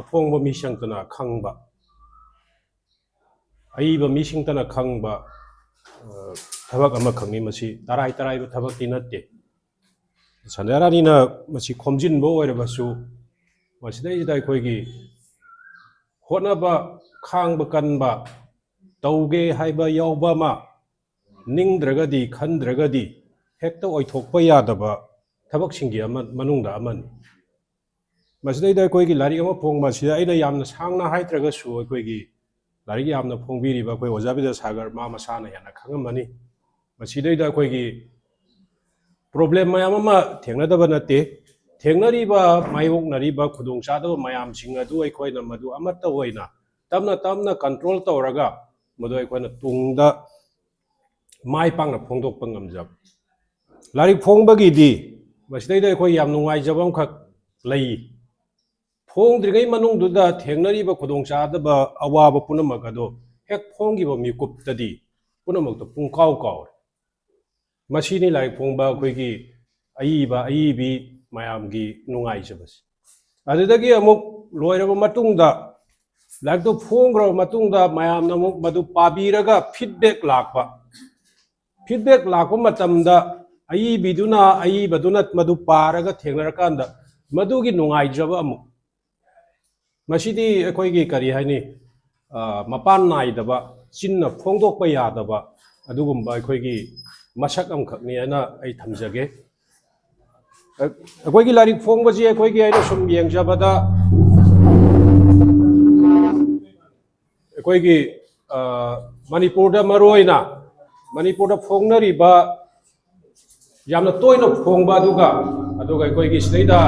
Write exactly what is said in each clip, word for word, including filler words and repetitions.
ꯑꯐꯣꯡꯕ ꯃꯤꯁꯤꯡꯇꯅ ꯈꯪꯕ, ꯑꯏꯕ ꯃꯤꯁꯤꯡꯇꯅ ꯈꯪꯕ, ꯑ, ꯊꯕꯛ ꯑꯃꯈꯛꯅꯤ꯫ ꯃꯁꯤ ꯇꯔꯥꯏ ꯇꯔꯥꯏꯕ ꯊꯕꯛꯇꯤ ꯅꯠꯇꯦ꯫ ꯁꯟꯙ꯭ꯌꯥ ꯔꯥꯅꯤꯅ ꯃꯁꯤ ꯈꯣꯝꯖꯤꯟꯕ ꯑꯣꯏꯔꯕꯁꯨ, ꯃꯁꯤꯗꯩꯁꯤꯗ ꯑꯩꯈꯣꯏꯒꯤ ꯍꯣꯠꯅꯕ, ꯈꯥꯡꯕ ꯀꯟꯕ, ꯇꯧꯒꯦ ꯍꯥꯏꯕ ꯌꯥꯎꯕ ꯑꯃ, ꯅꯤꯡꯗ꯭ꯔꯒꯗꯤ, ꯈꯟꯗ꯭ꯔꯒꯗꯤ ꯍꯦꯛꯇ ꯑꯣꯏꯊꯣꯛꯄ ꯌꯥꯗꯕ ꯊꯕꯛꯁꯤꯡꯒꯤ ꯑꯃ, ꯃꯅꯨꯡꯗ ꯑꯃꯅꯤ꯫ ꯃꯁꯤꯗꯩꯗ ꯑꯩꯈꯣꯏꯒꯤ ꯂꯥꯏꯔꯤꯛ ꯑꯃ ꯐꯣꯡꯕ ꯑꯁꯤꯗ ꯑꯩꯅ ꯌꯥꯝꯅ ꯁꯥꯡꯅ ꯍꯥꯏꯗ꯭ꯔꯒꯁꯨ, ꯑꯩꯈꯣꯏꯒꯤ ꯂꯥꯏꯔꯤꯛ ꯌꯥꯝꯅ ꯐꯣꯡꯕꯤꯔꯤꯕ ꯑꯩꯈꯣꯏ ꯑꯣꯖꯥ ꯕꯤꯗ꯭ꯌꯥꯁꯥꯒꯔ ꯃꯥ ꯃꯁꯥꯅ ꯍꯦꯟꯅ ꯈꯪꯉꯝꯃꯅꯤ꯫ ꯃꯁꯤꯗꯩꯗ ꯑꯩꯈꯣꯏꯒꯤ problem ꯃꯌꯥꯝ ꯑꯃ ꯊꯦꯡꯅꯗꯕ ꯅꯠꯇꯦ꯫ ꯊꯦꯡꯅꯔꯤꯕ, ꯃꯥꯌꯣꯛꯅꯔꯤꯕ ꯈꯨꯗꯣꯡꯆꯥꯗꯕ ꯃꯌꯥꯝꯁꯤꯡ ꯑꯗꯨ ꯑꯩꯈꯣꯏꯅ ꯃꯗꯨ ꯑꯃꯠꯇ ꯑꯣꯏꯅ ꯇꯞꯅ ꯇꯞꯅ control ꯇꯧꯔꯒ ꯃꯗꯨ ꯑꯩꯈꯣꯏꯅ ꯇꯨꯡꯗ ꯃꯥꯏ ꯄꯥꯛꯅ ꯐꯣꯡꯗꯣꯛꯄ ꯉꯝꯖꯕ꯫ ꯂꯥꯏꯔꯤꯛ ꯐꯣꯡꯕꯒꯤꯗꯤ ꯃꯁꯤꯗꯩꯗ ꯑꯩꯈꯣꯏ ꯌꯥꯝ ꯅꯨꯡꯉꯥꯏꯖꯕ ꯑꯃꯈꯛ ꯂꯩ꯫ ꯐꯣꯡꯗ꯭ꯔꯤꯉꯩ ꯃꯅꯨꯡꯗꯨꯗ ꯊꯦꯡꯅꯔꯤꯕ ꯈꯨꯗꯣꯡꯆꯥꯗꯕ, ꯑꯋꯥꯕ ꯄꯨꯝꯅꯃꯛ ꯑꯗꯣ ꯍꯦꯛ ꯐꯣꯡꯈꯤꯕ ꯃꯤꯀꯨꯞꯇꯗꯤ ꯄꯨꯝꯅꯃꯛꯇꯣ ꯄꯨꯡꯀꯥꯎ ꯀꯥꯎꯔꯦ꯫ ꯃꯁꯤꯅꯤ ꯂꯥꯏꯔꯤꯛ ꯐꯣꯡꯕ ꯑꯩꯈꯣꯏꯒꯤ ꯑꯏꯕ, ꯑꯏꯕꯤ ꯃꯌꯥꯝꯒꯤ ꯅꯨꯡꯉꯥꯏꯖꯕꯁꯦ꯫ ꯑꯗꯨꯗꯒꯤ ꯑꯃꯨꯛ ꯂꯣꯏꯔꯕ ꯃꯇꯨꯡꯗ, ꯂꯥꯏꯔꯤꯛꯇꯨ ꯐꯣꯡꯈ꯭ꯔꯕ ꯃꯇꯨꯡꯗ, ꯃꯌꯥꯝꯅ ꯑꯃꯨꯛ ꯃꯗꯨ ꯄꯥꯕꯤꯔꯒ feedback ꯂꯥꯛꯄ꯫ Feedback ꯂꯥꯛꯄ ꯃꯇꯝꯗ ꯑꯏꯕꯤꯗꯨꯅ, ꯑꯏꯕꯗꯨꯅ ꯃꯗꯨ ꯄꯥꯔꯒ ꯊꯦꯡꯅꯔꯀꯥꯟꯗ ꯃꯗꯨꯒꯤ ꯅꯨꯡꯉꯥꯏꯖꯕ ꯑꯃꯨꯛ꯫ ꯃꯁꯤꯗꯤ ꯑꯩꯈꯣꯏꯒꯤ ꯀꯔꯤ ꯍꯥꯏꯅꯤ, ꯑ, ꯃꯄꯥꯟ ꯅꯥꯏꯗꯕ, ꯆꯤꯟꯅ ꯐꯣꯡꯗꯣꯛꯄ ꯌꯥꯗꯕ ꯑꯗꯨꯒꯨꯝꯕ ꯑꯩꯈꯣꯏꯒꯤ ꯃꯁꯛ ꯑꯃꯈꯛꯅꯤ ꯍꯥꯏꯅ ꯑꯩ ꯊꯝꯖꯒꯦ꯫ ꯑ, ꯑꯩꯈꯣꯏꯒꯤ ꯂꯥꯏꯔꯤꯛ ꯐꯣꯡꯕꯁꯤ ꯑꯩꯈꯣꯏꯒꯤ, ꯑꯩꯅ ꯁꯨꯝ ꯌꯦꯡꯖꯕꯗ, ꯑꯩꯈꯣꯏꯒꯤ, ꯑ, ꯃꯅꯤꯄꯨꯔꯗ ꯃꯔꯨꯑꯣꯏꯅ ꯃꯅꯤꯄꯨꯔꯗ ꯐꯣꯡꯅꯔꯤꯕ, ꯌꯥꯝꯅ ꯇꯣꯏꯅ ꯐꯣꯡꯕ, ꯑꯗꯨꯒ ꯑꯗꯨꯒ ꯑꯩꯈꯣꯏꯒꯤ ꯁꯤꯗꯩꯗ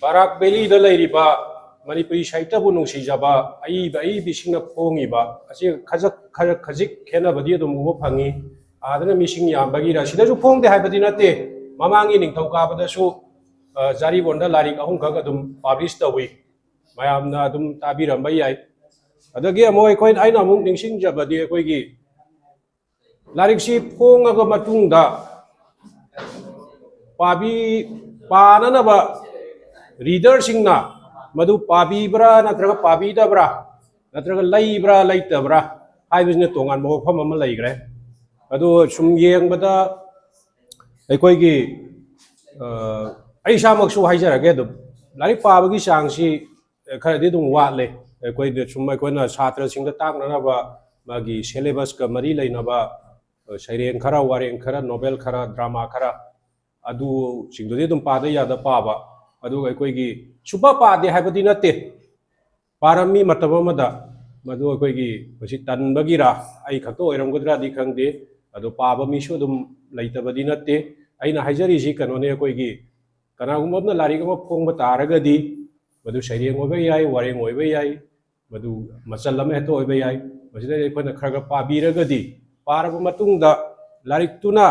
ꯕꯔꯥꯛ ꯚꯦꯂꯤꯗ ꯂꯩꯔꯤꯕ ꯃꯅꯤꯄꯨꯔꯤ ꯁꯥꯍꯤꯇ꯭ꯌꯕꯨ ꯅꯨꯡꯁꯤꯖꯕ ꯑꯏꯕ ꯑꯏꯕꯤꯁꯤꯡꯅ ꯐꯣꯡꯉꯤꯕ ꯑꯁꯤ ꯈꯖꯛ ꯈꯖꯛ ꯈꯖꯤꯛ ꯈꯦꯠꯅꯕꯗꯤ ꯑꯗꯨꯝ ꯎꯕ ꯐꯪꯉꯤ꯫ ꯑꯥꯗꯅ ꯃꯤꯁꯤꯡ ꯌꯥꯝꯕꯒꯤꯔ ꯁꯤꯗꯁꯨ ꯐꯣꯡꯗꯦ ꯍꯥꯏꯕꯗꯤ ꯅꯠꯇꯦ꯫ ꯃꯃꯥꯡꯒꯤ ꯅꯤꯡꯊꯧꯀꯥꯕꯗꯁꯨ, ꯑ, ꯖꯥꯔꯤꯕꯣꯟꯗ ꯂꯥꯏꯔꯤꯛ ꯑꯍꯨꯝꯈꯛ ꯑꯗꯨꯝ ꯄꯥꯕ꯭ꯂꯤꯁ ꯇꯧꯏ꯫ ꯃꯌꯥꯝꯅ ꯑꯗꯨꯝ ꯇꯥꯕꯤꯔꯝꯕ ꯌꯥꯏ꯫ ꯑꯗꯒꯤ ꯑꯃꯨꯛ ꯑꯩꯈꯣꯏ, ꯑꯩꯅ ꯑꯃꯨꯛ ꯅꯤꯡꯁꯤꯡꯖꯕꯗꯤ ꯑꯩꯈꯣꯏꯒꯤ ꯂꯥꯏꯔꯤꯛꯁꯤ ꯐꯣꯡꯉꯕ ꯃꯇꯨꯡꯗ ꯄꯥꯕꯤ, ꯄꯥꯅꯅꯕ ꯔꯤꯗꯔꯁꯤꯡꯅ ꯃꯗꯨ ꯄꯥꯕꯤꯕ꯭ꯔꯥ ꯅꯠꯇ꯭ꯔꯒ ꯄꯥꯕꯤꯗꯕ꯭ꯔꯥ, ꯅꯠꯇ꯭ꯔꯒ ꯂꯩꯕ꯭ꯔꯥ ꯂꯩꯇꯕ꯭ꯔꯥ ꯍꯥꯏꯕꯁꯤꯅ ꯇꯣꯉꯥꯟꯕ ꯋꯥꯐꯝ ꯑꯃ ꯂꯩꯈ꯭ꯔꯦ꯫ ꯑꯗꯨ ꯁꯨꯝ ꯌꯦꯡꯕꯗ ꯑꯩꯈꯣꯏꯒꯤ, ꯑ, ꯑꯩ ꯏꯁꯥꯃꯛꯁꯨ ꯍꯥꯏꯖꯔꯒꯦ, ꯑꯗꯨꯝ ꯂꯥꯏꯔꯤꯛ ꯄꯥꯕꯒꯤ ꯆꯥꯡꯁꯤ ꯈꯔꯗꯤ ꯑꯗꯨꯝ ꯋꯥꯠꯂꯦ꯫ ꯑꯩꯈꯣꯏꯗ ꯁꯨꯝ ꯑꯩꯈꯣꯏꯅ ꯁꯥꯇ꯭ꯔꯁꯤꯡꯗ ꯇꯥꯛꯅꯅꯕ ꯃꯥꯒꯤ ꯁꯦꯂꯦꯕꯁꯀ ꯃꯔꯤ ꯂꯩꯅꯕ, ꯑ, ꯁꯩꯔꯦꯡ ꯈꯔ, ꯋꯥꯔꯦꯡ ꯈꯔ, ꯅꯣꯕꯦꯜ ꯈꯔ, ꯗ꯭ꯔꯃꯥ ꯈꯔ, ꯑꯗꯨꯁꯤꯡꯗꯨꯗꯤ ꯑꯗꯨꯝ ꯄꯥꯗ ꯌꯥꯗ ꯄꯥꯕ꯫ ꯑꯗꯨꯒ ꯑꯩꯈꯣꯏꯒꯤ ꯁꯨꯡꯄꯥ ꯄꯥꯗꯦ ꯍꯥꯏꯕꯗꯤ ꯅꯠꯇꯦ, ꯄꯥꯔꯝꯃꯤ ꯃꯇꯝ ꯑꯃꯗ꯫ ꯃꯗꯨ ꯑꯩꯈꯣꯏꯒꯤ ꯃꯁꯤ ꯇꯟꯕꯒꯤꯔꯥ, ꯑꯩ ꯈꯛꯇ ꯑꯣꯏꯔꯝꯒꯗ꯭ꯔꯥꯗꯤ ꯈꯪꯗꯦ꯫ ꯑꯗꯣ ꯄꯥꯕ ꯃꯤꯁꯨ ꯑꯗꯨꯝ ꯂꯩꯇꯕꯗꯤ ꯅꯠꯇꯦ꯫ ꯑꯩꯅ ꯍꯥꯏꯖꯔꯤꯁꯤ ꯀꯩꯅꯣꯅꯦ, ꯑꯩꯈꯣꯏꯒꯤ ꯀꯅꯥꯒꯨꯝꯕ ꯑꯃꯅ ꯂꯥꯏꯔꯤꯛ ꯑꯃ ꯐꯣꯡꯕ ꯇꯥꯔꯒꯗꯤ, ꯃꯗꯨ ꯁꯩꯔꯦꯡ ꯑꯣꯏꯕ ꯌꯥꯏ, ꯋꯥꯔꯦꯡ ꯑꯣꯏꯕ ꯌꯥꯏ, ꯃꯗꯨ ꯃꯆꯜ ꯑꯃ ꯍꯦꯛꯇ ꯑꯣꯏꯕ ꯌꯥꯏ꯫ ꯃꯁꯤꯗꯩꯗ ꯑꯩꯈꯣꯏꯅ ꯈꯔ ꯈꯔ ꯄꯥꯕꯤꯔꯒꯗꯤ, ꯄꯥꯔꯕ ꯃꯇꯨꯡꯗ ꯂꯥꯏꯔꯤꯛꯇꯨꯅ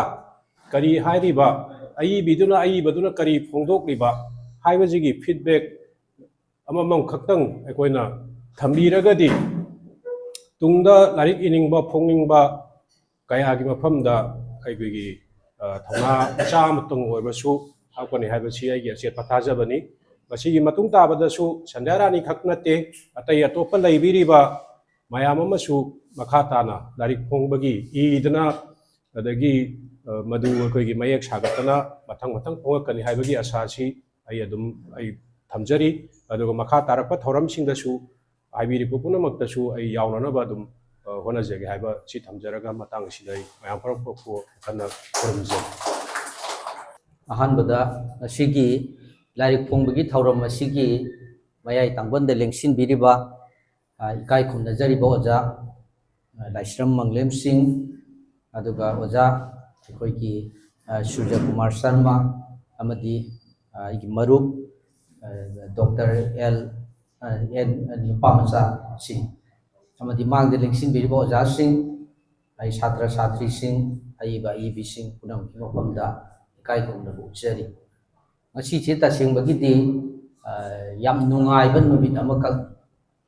ꯀꯔꯤ ꯍꯥꯏꯔꯤꯕ, ꯑꯏꯕꯤꯗꯨꯅ, ꯑꯏꯕꯗꯨꯅ ꯀꯔꯤ ꯐꯣꯡꯗꯣꯛꯂꯤꯕ ꯍꯥꯏꯕꯁꯤꯒꯤ ꯐꯤꯗꯕꯦꯛ ꯑꯃꯃꯝ ꯈꯛꯇꯪ ꯑꯩꯈꯣꯏꯅ ꯊꯝꯕꯤꯔꯒꯗꯤ, ꯇꯨꯡꯗ ꯂꯥꯏꯔꯤꯛ ꯏꯅꯤꯡꯕ, ꯐꯣꯡꯅꯤꯡꯕ ꯀꯌꯥꯒꯤ ꯃꯐꯝꯗ ꯑꯩꯈꯣꯏꯒꯤ, ꯑ, ꯊꯧꯅꯥ ꯃꯆꯥ ꯑꯃꯇꯪ ꯑꯣꯏꯔꯕꯁꯨ ꯍꯥꯞꯀꯅꯤ ꯍꯥꯏꯕꯁꯤ ꯑꯩꯒꯤ ꯑꯆꯦꯠꯄ ꯊꯥꯖꯕꯅꯤ꯫ ꯃꯁꯤꯒꯤ ꯃꯇꯨꯡ ꯇꯥꯕꯗꯁꯨ ꯁꯟꯙ꯭ꯌꯥ ꯔꯥꯅꯤ ꯈꯛ ꯅꯠꯇꯦ, ꯑꯇꯩ ꯑꯇꯣꯞꯄ ꯂꯩꯕꯤꯔꯤꯕ ꯃꯌꯥꯝ ꯑꯃꯁꯨ ꯃꯈꯥ ꯇꯥꯅ ꯂꯥꯏꯔꯤꯛ ꯐꯣꯡꯕꯒꯤ ꯏꯗꯅ, ꯑꯗꯒꯤ, ꯑ, ꯃꯗꯨ ꯑꯩꯈꯣꯏꯒꯤ ꯃꯌꯦꯛ ꯁꯥꯒꯠꯇꯅ ꯃꯊꯪ ꯃꯊꯪ ꯐꯣꯡꯉꯛꯀꯅꯤ ꯍꯥꯏꯕꯒꯤ ꯑꯁꯥꯁꯤ ꯑꯩ ꯑꯗꯨꯝ ꯑꯩ ꯊꯝꯖꯔꯤ꯫ ꯑꯗꯨꯒ ꯃꯈꯥ ꯇꯥꯔꯛꯄ ꯊꯧꯔꯝꯁꯤꯡꯗꯁꯨ ꯍꯥꯏꯕꯤꯔꯤꯕ ꯄꯨꯝꯅꯃꯛꯇꯁꯨ ꯑꯩ ꯌꯥꯎꯅꯅꯕ ꯑꯗꯨꯝ, ꯑ, ꯍꯣꯠꯅꯖꯒꯦ ꯍꯥꯏꯕ ꯁꯤ ꯊꯝꯖꯔꯒ, ꯃꯇꯥꯡ ꯑꯁꯤꯗ ꯑꯩ ꯃꯌꯥꯝ ꯄꯨꯝꯅꯃꯛꯄꯨ ꯍꯟꯅ ꯈꯨꯔꯨꯝꯖꯔꯤ꯫ ꯑꯍꯥꯟꯕꯗ ꯉꯁꯤꯒꯤ ꯂꯥꯏꯔꯤꯛ ꯐꯣꯡꯕꯒꯤ ꯊꯧꯔꯝ ꯑꯁꯤꯒꯤ ꯃꯌꯥꯏ ꯇꯥꯡꯕꯟꯗ ꯂꯦꯡꯁꯤꯟꯕꯤꯔꯤꯕ ꯏꯀꯥꯏ ꯈꯨꯝꯅꯖꯔꯤꯕ ꯑꯣꯖꯥ ꯂꯥꯏꯁ꯭ꯔꯝ ꯃꯪꯂꯦꯝ ꯁꯤꯡ, ꯑꯗꯨꯒ ꯑꯣꯖꯥ ꯑꯩꯈꯣꯏꯒꯤ ꯁꯨꯔꯖ ꯀꯨꯃꯥꯔ ꯁꯔꯃ, ꯑꯃꯗꯤ ꯑꯩꯒꯤ ꯃꯔꯨꯞ ꯗꯣꯛꯇꯔ ꯑꯦꯜ ꯑꯦꯟ ꯅꯨꯄꯥ ꯃꯆꯥ ꯁꯤꯡ, ꯑꯃꯗꯤ ꯃꯥꯡꯗ ꯂꯦꯡꯁꯤꯟꯕꯤꯔꯤꯕ ꯑꯣꯖꯥꯁꯤꯡ, ꯑꯩ ꯁꯥꯇ꯭ꯔ ꯁꯥꯇ꯭ꯔꯤꯁꯤꯡ, ꯑꯏꯕ ꯑꯏꯕꯤꯁꯤꯡ ꯄꯨꯝꯅꯃꯛꯀꯤ ꯃꯐꯝꯗ ꯏꯀꯥꯏ ꯈꯨꯝꯅꯕ ꯎꯠꯆꯔꯤ꯫ ꯉꯁꯤꯁꯦ ꯇꯁꯦꯡꯕꯒꯤꯗꯤ ꯌꯥꯝ ꯅꯨꯡꯉꯥꯏꯕ ꯅꯨꯃꯤꯠ ꯑꯃꯈꯛ꯫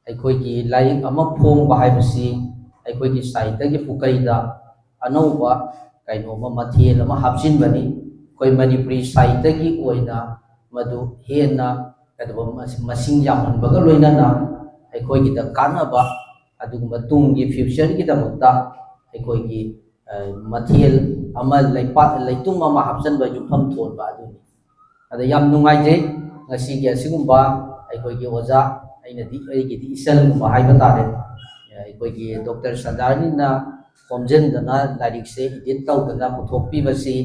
ꯑꯩꯈꯣꯏꯒꯤ ꯂꯥꯏꯔꯤꯛ ꯑꯃ ꯐꯣꯡꯕ ꯍꯥꯏꯕꯁꯤ ꯑꯩꯈꯣꯏꯒꯤ ꯁꯥꯍꯤꯇ꯭ꯌꯒꯤ ꯄꯨꯀꯩꯗ ꯑꯅꯧꯕ ꯀꯩꯅꯣꯝꯃ, ꯃꯊꯦꯜ ꯑꯃ ꯍꯥꯞꯆꯤꯟꯕꯅꯤ꯫ ꯑꯩꯈꯣꯏ ꯃꯅꯤꯄꯨꯔꯤ ꯁꯥꯍꯤꯇ꯭ꯌꯒꯤ ꯑꯣꯏꯅ ꯃꯗꯨ ꯍꯦꯟꯅ ꯀꯩꯗꯧꯕ, ꯃꯁꯤꯡ ꯌꯥꯝꯍꯟꯕꯒ ꯂꯣꯏꯅꯅ ꯑꯩꯈꯣꯏꯒꯤꯗ ꯀꯥꯟꯅꯕ, ꯑꯗꯨꯒꯨꯝꯕ ꯇꯨꯡꯒꯤ future ꯒꯤꯗꯃꯛꯇ ꯑꯩꯈꯣꯏꯒꯤ ꯃꯊꯦꯜ ꯑꯃ, ꯂꯩꯄꯥꯛ ꯂꯩꯇꯨꯝ ꯑꯃ ꯍꯥꯞꯆꯤꯟꯕ, ꯌꯨꯝꯐꯝ ꯊꯣꯟꯕ ꯑꯗꯨꯅꯤ꯫ ꯑꯗ ꯌꯥꯝ ꯅꯨꯡꯉꯥꯏꯖꯩ ꯉꯁꯤꯒꯤ ꯑꯁꯤꯒꯨꯝꯕ ꯑꯩꯈꯣꯏꯒꯤ ꯑꯣꯖꯥ, ꯑꯩꯅꯗꯤ ꯑꯩꯒꯤꯗꯤ ꯏꯆꯟꯒꯨꯝꯕ ꯍꯥꯏꯕ ꯇꯥꯔꯦ, ꯑꯩꯈꯣꯏꯒꯤ ꯗꯣꯛꯇꯔ ꯁꯟꯗꯥꯔꯅꯤꯅ ꯈꯣꯝꯖꯤꯟꯗꯅ ꯂꯥꯏꯔꯤꯛꯁꯦ edit ꯇꯧꯗꯅ ꯄꯨꯊꯣꯛꯄꯤꯕꯁꯤ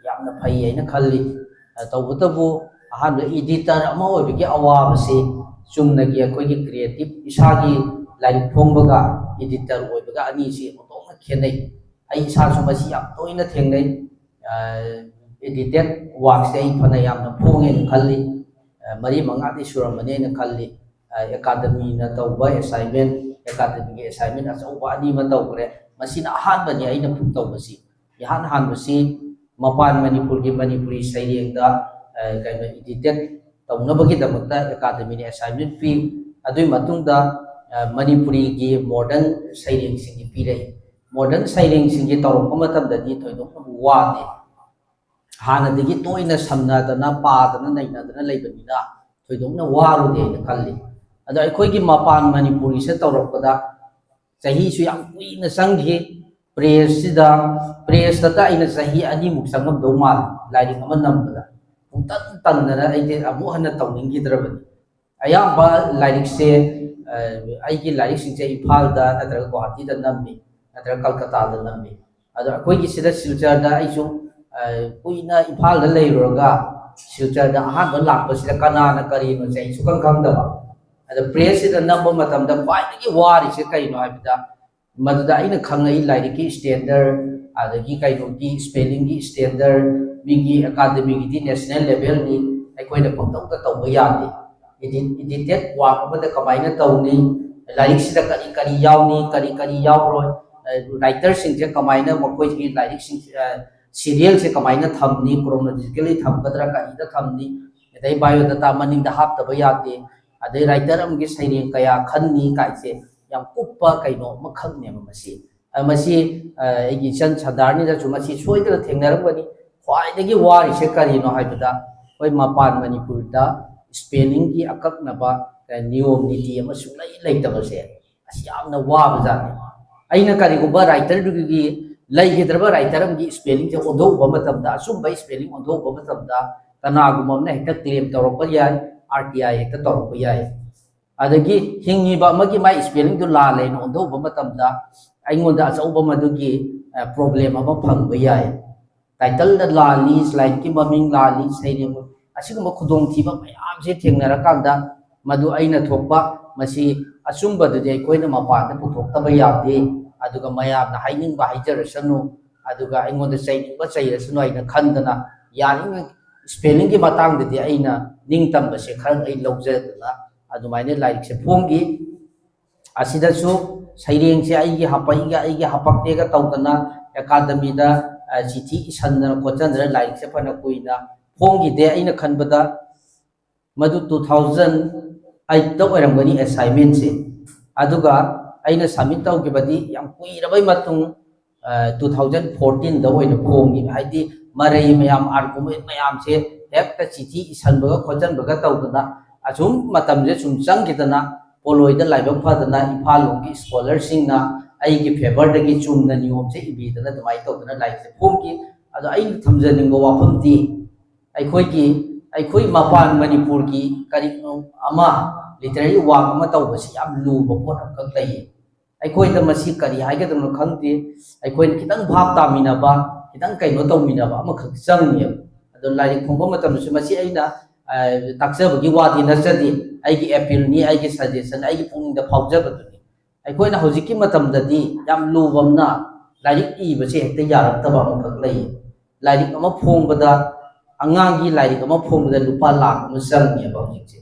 ꯌꯥꯝꯅ ꯐꯩ ꯍꯥꯏꯅ ꯈꯜꯂꯤ꯫ ꯇꯧꯕꯇꯕꯨ ꯑꯍꯥꯟꯕ editor ꯑꯃ ꯑꯣꯏꯕꯒꯤ ꯑꯋꯥꯕꯁꯤ ꯆꯨꯝꯅꯒꯤ ꯑꯩꯈꯣꯏꯒꯤ creative ꯏꯁꯥꯒꯤ ꯂꯥꯏꯔꯤꯛ ꯐꯣꯡꯕꯒ editor ꯑꯣꯏꯕꯒ ꯑꯅꯤꯁꯤ ꯑꯣꯟꯊꯣꯛꯅ ꯈꯦꯠꯅꯩ꯫ ꯑꯩ ꯏꯁꯥꯁꯨ ꯃꯁꯤ ꯌꯥꯝ ꯇꯣꯏꯅ ꯊꯦꯡꯅꯩ꯫ Edited work ꯁꯦ ꯑꯩ ꯐꯅ ꯌꯥꯝꯅ ꯐꯣꯡꯉꯦꯅ ꯈꯜꯂꯤ꯫ ꯃꯔꯤ ꯃꯉꯥꯗꯤ ꯁꯨꯔꯝꯃꯅꯤ ꯑꯩꯅ ꯈꯜꯂꯤ꯫ ꯑꯦꯀꯥꯗꯃꯤꯅ ꯇꯧꯕ assignment, ꯑꯦꯀꯥꯗꯃꯤꯒꯤ assignment ꯑꯆꯧꯕ ꯑꯅꯤ ꯑꯃ ꯇꯧꯈ꯭ꯔꯦ꯫ ꯃꯁꯤꯅ ꯑꯍꯥꯟꯕꯅꯤ ꯑꯩꯅ ꯇꯧꯕꯁꯤ꯫ ꯏꯍꯥꯟ ꯍꯥꯟꯕꯁꯤ ꯃꯄꯥꯟ ꯃꯅꯤꯄꯨꯔꯒꯤ ꯃꯅꯤꯄꯨꯔꯤ ꯁꯩꯔꯦꯡꯗ ꯀꯩꯅꯣ edited ꯇꯧꯅꯕꯒꯤꯗꯃꯛꯇ ꯑꯦꯀꯥꯗꯃꯤꯅ assignment ꯄꯤ꯫ ꯑꯗꯨꯒꯤ ꯃꯇꯨꯡꯗ ꯃꯅꯤꯄꯨꯔꯤꯒꯤ modern ꯁꯩꯔꯦꯡꯁꯤꯡꯒꯤ ꯄꯤꯔꯛꯏ꯫ Modern ꯁꯩꯔꯦꯡꯁꯤꯡꯁꯤ ꯇꯧꯔꯛꯄ ꯃꯇꯝꯗꯗꯤ ꯊꯣꯏꯗꯣꯛꯅ ꯋꯥꯗꯦ꯫ ꯍꯥꯟꯅꯗꯒꯤ ꯇꯣꯏꯅ ꯁꯝꯅꯗꯅ, ꯄꯥꯗꯅ, ꯅꯩꯅꯗꯅ ꯂꯩꯕꯅꯤꯅ ꯊꯣꯏꯗꯣꯛꯅ ꯋꯥꯔꯨꯗꯦ ꯍꯥꯏꯅ ꯈꯜꯂꯤ꯫ ꯑꯗꯣ ꯑꯩꯈꯣꯏꯒꯤ ꯃꯄꯥꯟ ꯃꯅꯤꯄꯨꯔꯤꯁꯦ ꯇꯧꯔꯛꯄꯗ ꯆꯍꯤꯁꯨ ꯌꯥꯝ ꯀꯨꯏꯅ ꯆꯪꯈꯤ꯫ Press ꯁꯤꯗ, press ꯇꯇ ꯑꯩꯅ ꯆꯍꯤ ꯑꯅꯤꯃꯨꯛ ꯆꯪꯉꯝꯗꯧ ꯃꯥꯜꯂꯤ ꯂꯥꯏꯔꯤꯛ ꯑꯃ ꯅꯝꯕꯗ꯫ ꯄꯨꯡꯇꯟ ꯇꯟꯗꯅ ꯑꯩꯗꯤ ꯑꯃꯨꯛ ꯍꯟꯅ ꯇꯧꯅꯤꯡꯈꯤꯗ꯭ꯔꯕꯅꯤ꯫ ꯑꯌꯥꯝꯕ ꯂꯥꯏꯔꯤꯛꯁꯦ, ꯑꯩꯒꯤ ꯂꯥꯏꯔꯤꯛꯁꯤꯡꯁꯦ ꯏꯝꯐꯥꯜꯗ ꯅꯠꯇ꯭ꯔꯒ ꯒꯨꯋꯥꯍꯥꯇꯤꯗ ꯅꯝꯃꯤ, ꯅꯠꯇ꯭ꯔꯒ ꯀꯜꯀꯇꯥꯗ ꯅꯝꯃꯤ꯫ ꯑꯗꯣ ꯑꯩꯈꯣꯏꯒꯤ ꯁꯤꯗ ꯁꯤꯜꯆꯔꯗ ꯑꯩꯁꯨ ꯀꯨꯏꯅ ꯏꯝꯐꯥꯜꯗ ꯂꯩꯔꯨꯔꯒ ꯁꯤꯜꯆꯔꯗ ꯑꯍꯥꯟꯕ ꯂꯥꯛꯄꯁꯤꯗ ꯀꯅꯥꯅ ꯀꯔꯤꯅꯣꯁꯦ ꯑꯩ ꯁꯨꯈꯪ ꯈꯪꯗꯕ꯫ ꯑꯗ ꯄ꯭ꯔꯦꯁꯁꯤꯗ ꯅꯝꯕ ꯃꯇꯝꯗ ꯈ꯭ꯋꯥꯏꯗꯒꯤ ꯋꯥꯔꯤꯁꯦ ꯀꯩꯅꯣ ꯍꯥꯏꯕꯗ, ꯃꯗꯨꯗ ꯑꯩꯅ ꯈꯪꯉꯛꯏ ꯂꯥꯏꯔꯤꯛꯀꯤ ꯁ꯭ꯇꯦꯟꯗꯔ, ꯑꯗꯒꯤ ꯀꯩꯅꯣꯒꯤ ꯁ꯭ꯄꯦꯂꯤꯡꯒꯤ ꯁ꯭ꯇꯦꯟꯗꯔ, ꯃꯤꯒꯤ ꯑꯦꯀꯥꯗꯃꯤꯒꯤꯗꯤ ꯅꯦꯁꯅꯦꯜ ꯂꯦꯚꯦꯜꯅꯤ, ꯑꯩꯈꯣꯏꯅ ꯄꯪꯇꯧꯗ ꯇꯧꯕ ꯌꯥꯗꯦ꯫ ꯏꯗꯤꯇꯦꯠ ꯋꯥꯔꯛ ꯑꯃꯗ ꯀꯃꯥꯏꯅ ꯇꯧꯅꯤ, ꯂꯥꯏꯔꯤꯛꯁꯤꯗ ꯀꯔꯤ ꯀꯔꯤ ꯌꯥꯎꯅꯤ, ꯀꯔꯤ ꯀꯔꯤ ꯌꯥꯎꯔꯣꯏ, ꯔꯥꯏꯇꯔꯁꯤꯡꯁꯦ ꯀꯃꯥꯏꯅ ꯃꯈꯣꯏꯒꯤ ꯂꯥꯏꯔꯤꯛꯁꯤꯡ, ꯁꯤꯔꯤꯌꯦꯜꯁꯦ ꯀꯃꯥꯏꯅ ꯊꯝꯅꯤ, ꯀ꯭ꯔꯣꯅꯣꯂꯣꯖꯤꯀꯦꯂꯤ ꯊꯝꯒꯗ꯭ꯔꯥ, ꯀꯔꯤꯗ ꯊꯝꯅꯤ, ꯑꯗꯩ ꯕꯥꯏꯑꯣꯗꯥꯇꯥ ꯃꯅꯤꯡꯗ ꯍꯥꯞꯇꯕ ꯌꯥꯗꯦ, ꯑꯗꯩ ꯔꯥꯏꯇꯔ ꯑꯃꯒꯤ ꯁꯩꯔꯦꯡ ꯀꯌꯥ ꯈꯟꯅꯤ ꯀꯥꯏꯁꯦ ꯌꯥꯝ ꯀꯨꯞꯄ ꯀꯩꯅꯣ ꯑꯃꯈꯛꯅꯦꯕ ꯃꯁꯤ꯫ ꯑ, ꯃꯁꯤ, ꯑ, ꯑꯩꯒꯤ ꯏꯆꯟ ꯁꯟꯗꯥꯔꯅꯤꯗꯁꯨ ꯃꯁꯤ ꯁꯣꯏꯗꯅ ꯊꯦꯡꯅꯔꯝꯒꯅꯤ꯫ ꯈ꯭ꯋꯥꯏꯗꯒꯤ ꯋꯥꯔꯤꯁꯦ ꯀꯔꯤꯅꯣ ꯍꯥꯏꯕꯗ, ꯑꯩꯈꯣꯏ ꯃꯄꯥꯟ ꯃꯅꯤꯄꯨꯔꯗ ꯁ꯭ꯄꯦꯂꯤꯡꯒꯤ ꯑꯀꯛꯅꯕ, ꯑ, ꯅꯤꯌꯣꯝ ꯅꯤꯇꯤ ꯑꯃ ꯁꯨꯡꯂꯩ ꯂꯩꯇꯕꯁꯦ, ꯑꯁꯤ ꯌꯥꯝꯅ ꯋꯥꯕꯖꯥꯠꯅꯤ꯫ ꯑꯩꯅ ꯀꯔꯤꯒꯨꯝꯕ ꯔꯥꯏꯇꯔꯗꯨꯒꯤ, ꯂꯩꯈꯤꯗ꯭ꯔꯕ ꯔꯥꯏꯇꯔ ꯑꯃꯒꯤ ꯁ꯭ꯄꯦꯂꯤꯡꯁꯦ ꯑꯣꯟꯊꯣꯛꯎꯕ ꯃꯇꯝꯗ, ꯑꯆꯨꯝꯕ ꯁ꯭ꯄꯦꯂꯤꯡ ꯑꯣꯟꯊꯣꯛꯎꯕ ꯃꯇꯝꯗ, ꯀꯅꯥꯒꯨꯝꯕ ꯑꯃꯅ ꯍꯦꯛꯇ ꯀ꯭ꯂꯦꯝ ꯇꯧꯔꯛꯄ ꯌꯥꯏ, ꯑꯥꯔ ꯇꯤ ꯑꯥꯏ ꯍꯦꯛꯇ ꯇꯧꯔꯛꯄ ꯌꯥꯏ꯫ ꯑꯗꯒꯤ ꯍꯤꯡꯉꯤꯕ ꯑꯃꯒꯤ ꯃꯥꯏ ꯁ꯭ꯄꯦꯂꯤꯡꯗꯨ ꯂꯥꯜꯂꯦꯅ ꯑꯣꯟꯊꯣꯛꯎꯕ ꯃꯇꯝꯗ, ꯑꯩꯉꯣꯟꯗ ꯑꯆꯧꯕ ꯃꯗꯨꯒꯤ, ꯑ, ꯄ꯭ꯔꯣꯕ꯭ꯂꯦꯝ ꯑꯃ ꯐꯪꯕ ꯌꯥꯏ꯫ ꯇꯥꯏꯇꯜꯗ ꯂꯥꯜꯂꯤ, ꯁ꯭ꯂꯥꯏꯠꯀꯤ ꯃꯃꯤꯡ ꯂꯥꯜꯂꯤ, ꯁꯩꯔꯦꯡ, ꯑꯁꯤꯒꯨꯝꯕ ꯈꯨꯗꯣꯡꯊꯤꯕ ꯃꯌꯥꯝꯁꯦ ꯊꯦꯡꯅꯔꯀꯥꯟꯗ, ꯃꯗꯨ ꯑꯩꯅ ꯊꯣꯛꯄ, ꯃꯁꯤ ꯑꯆꯨꯝꯕꯗꯨꯗꯤ ꯑꯩꯈꯣꯏꯅ ꯃꯄꯥꯟꯗ ꯄꯨꯊꯣꯛꯇꯕ ꯌꯥꯗꯦ꯫ ꯑꯗꯨꯒ ꯃꯌꯥꯝꯅ ꯍꯥꯏꯅꯤꯡꯕ ꯍꯥꯏꯖꯔꯁꯅꯨ, ꯑꯗꯨꯒ ꯑꯩꯉꯣꯟꯗ ꯆꯩꯅꯤꯡꯕ ꯆꯩꯔꯁꯅꯨ ꯍꯥꯏꯅ ꯈꯟꯗꯅ, ꯌꯥꯔꯤꯉꯩ ꯁ꯭ꯄꯦꯂꯤꯡꯒꯤ ꯃꯇꯥꯡꯗꯗꯤ ꯑꯩꯅ ꯅꯤꯡꯇꯝꯕꯁꯦ ꯈꯔ ꯑꯩ ꯂꯧꯖꯗꯅ, ꯑꯗꯨꯃꯥꯏꯅ ꯂꯥꯏꯔꯤꯛꯁꯦ ꯐꯣꯡꯈꯤ꯫ ꯑꯁꯤꯗꯁꯨ ꯁꯩꯔꯦꯡꯁꯦ ꯑꯩꯒꯤ ꯍꯥꯄꯛꯏꯒ ꯑꯩꯒꯤ ꯍꯥꯄꯛꯇꯦꯒ ꯇꯧꯗꯅ, ꯑꯦꯀꯥꯗꯃꯤꯗ, ꯑ, ꯆꯤꯊꯤ ꯏꯁꯟꯗꯅ ꯈꯣꯠꯆꯟꯗꯅ ꯂꯥꯏꯔꯤꯛꯁꯦ ꯐꯅ ꯀꯨꯏꯅ ꯐꯣꯡꯈꯤꯗꯦ꯫ ꯑꯩꯅ ꯈꯟꯕꯗ ꯃꯗꯨ two thousand eight ꯑꯣꯏꯔꯝꯒꯅꯤ ꯑꯦꯁꯥꯏꯟꯃꯦꯟꯁꯦ꯫ ꯑꯗꯨꯒ ꯑꯩꯅ ꯁꯕꯃꯤꯠ ꯇꯧꯈꯤꯕꯗꯤ ꯌꯥꯝ ꯀꯨꯏꯔꯕꯩ ꯃꯇꯨꯡ, ꯑ, two thousand fourteen ꯑꯣꯏꯅ ꯐꯣꯡꯉꯤ꯫ ꯍꯥꯏꯗꯤ ꯃꯔꯩ ꯃꯌꯥꯝ, ꯑꯥꯔꯒꯨꯃꯦꯟ ꯃꯌꯥꯝꯁꯦ ꯍꯦꯛꯇ ꯆꯤꯊꯤ ꯏꯁꯟꯕꯒ ꯈꯣꯠꯆꯟꯕꯒ ꯇꯧꯗꯅ ꯑꯁꯨꯝ ꯃꯇꯝꯁꯦ ꯁꯨꯝ ꯆꯪꯈꯤꯗꯅ, ꯄꯣꯂꯣꯏꯗ ꯂꯥꯏꯕꯛ ꯐꯗꯅ ꯏꯝꯐꯥꯜ ꯂꯣꯝꯒꯤ ꯁ꯭ꯀꯣꯂꯔꯁꯤꯡꯅ ꯑꯩꯒꯤ ꯐꯦꯚꯔꯗꯒꯤ ꯆꯨꯝꯅ ꯅꯤꯌꯣꯝꯁꯦ ꯏꯕꯤꯗꯅ ꯑꯗꯨꯃꯥꯏꯅ ꯇꯧꯗꯅ ꯂꯥꯏꯔꯤꯛꯁꯦ ꯐꯣꯡꯈꯤ꯫ ꯑꯗꯣ ꯑꯩꯅ ꯊꯝꯖꯅꯤꯡꯕ ꯋꯥꯐꯝꯗꯤ, ꯑꯩꯈꯣꯏꯒꯤ, ꯑꯩꯈꯣꯏ ꯃꯄꯥꯟ ꯃꯅꯤꯄꯨꯔꯒꯤ ꯀꯔꯤꯒꯨꯝꯕ ꯑꯃ ꯂꯤꯇꯔꯦꯔꯤ ꯋꯥꯔꯛ ꯑꯃ ꯇꯧꯕꯁꯤ ꯌꯥꯝ ꯂꯨꯕ ꯄꯣꯠ ꯑꯃꯈꯛ ꯂꯩꯌꯦ꯫ ꯑꯩꯈꯣꯏꯗ ꯃꯁꯤ ꯀꯔꯤ ꯍꯥꯏꯒꯗꯕꯅꯣ ꯈꯪꯗꯦ꯫ ꯑꯩꯈꯣꯏꯅ ꯈꯤꯇꯪ ꯚꯥꯞ ꯇꯥꯃꯤꯟꯅꯕ, ꯈꯤꯇꯪ ꯀꯩꯅꯣ ꯇꯧꯃꯤꯟꯅꯕ ꯑꯃꯈꯛ ꯆꯪꯉꯦꯕ꯫ ꯑꯗꯣ ꯂꯥꯏꯔꯤꯛ ꯐꯣꯡꯕ ꯃꯇꯝꯗꯁꯨ ꯃꯁꯤ ꯑꯩꯅ ꯑ, ꯇꯥꯛꯆꯕꯒꯤ ꯋꯥꯗꯤ ꯅꯠꯆꯗꯦ꯫ ꯑꯩꯒꯤ ꯑꯦꯄꯤꯜꯅꯤ, ꯑꯩꯒꯤ ꯁꯖꯦꯁꯟ, ꯑꯩꯒꯤ ꯄꯨꯛꯅꯤꯡꯗ ꯐꯥꯎꯖꯕꯗꯨꯅꯤ꯫ ꯑꯩꯈꯣꯏꯅ ꯍꯧꯖꯤꯛꯀꯤ ꯃꯇꯝꯗꯗꯤ ꯌꯥꯝ ꯂꯨꯕ ꯑꯃꯅ, ꯂꯥꯏꯔꯤꯛ ꯏꯕꯁꯦ ꯍꯦꯛꯇ ꯌꯥꯔꯛꯇꯕ ꯑꯃꯈꯛ ꯂꯩꯌꯦ꯫ ꯂꯥꯏꯔꯤꯛ ꯑꯃ ꯐꯣꯡꯕꯗ, ꯑꯉꯥꯡꯒꯤ ꯂꯥꯏꯔꯤꯛ ꯑꯃ ꯐꯣꯡꯕꯗ ꯂꯨꯄꯥ ꯂꯥꯈ ꯑꯃ ꯆꯪꯉꯦꯕ ꯍꯧꯖꯤꯛꯁꯦ꯫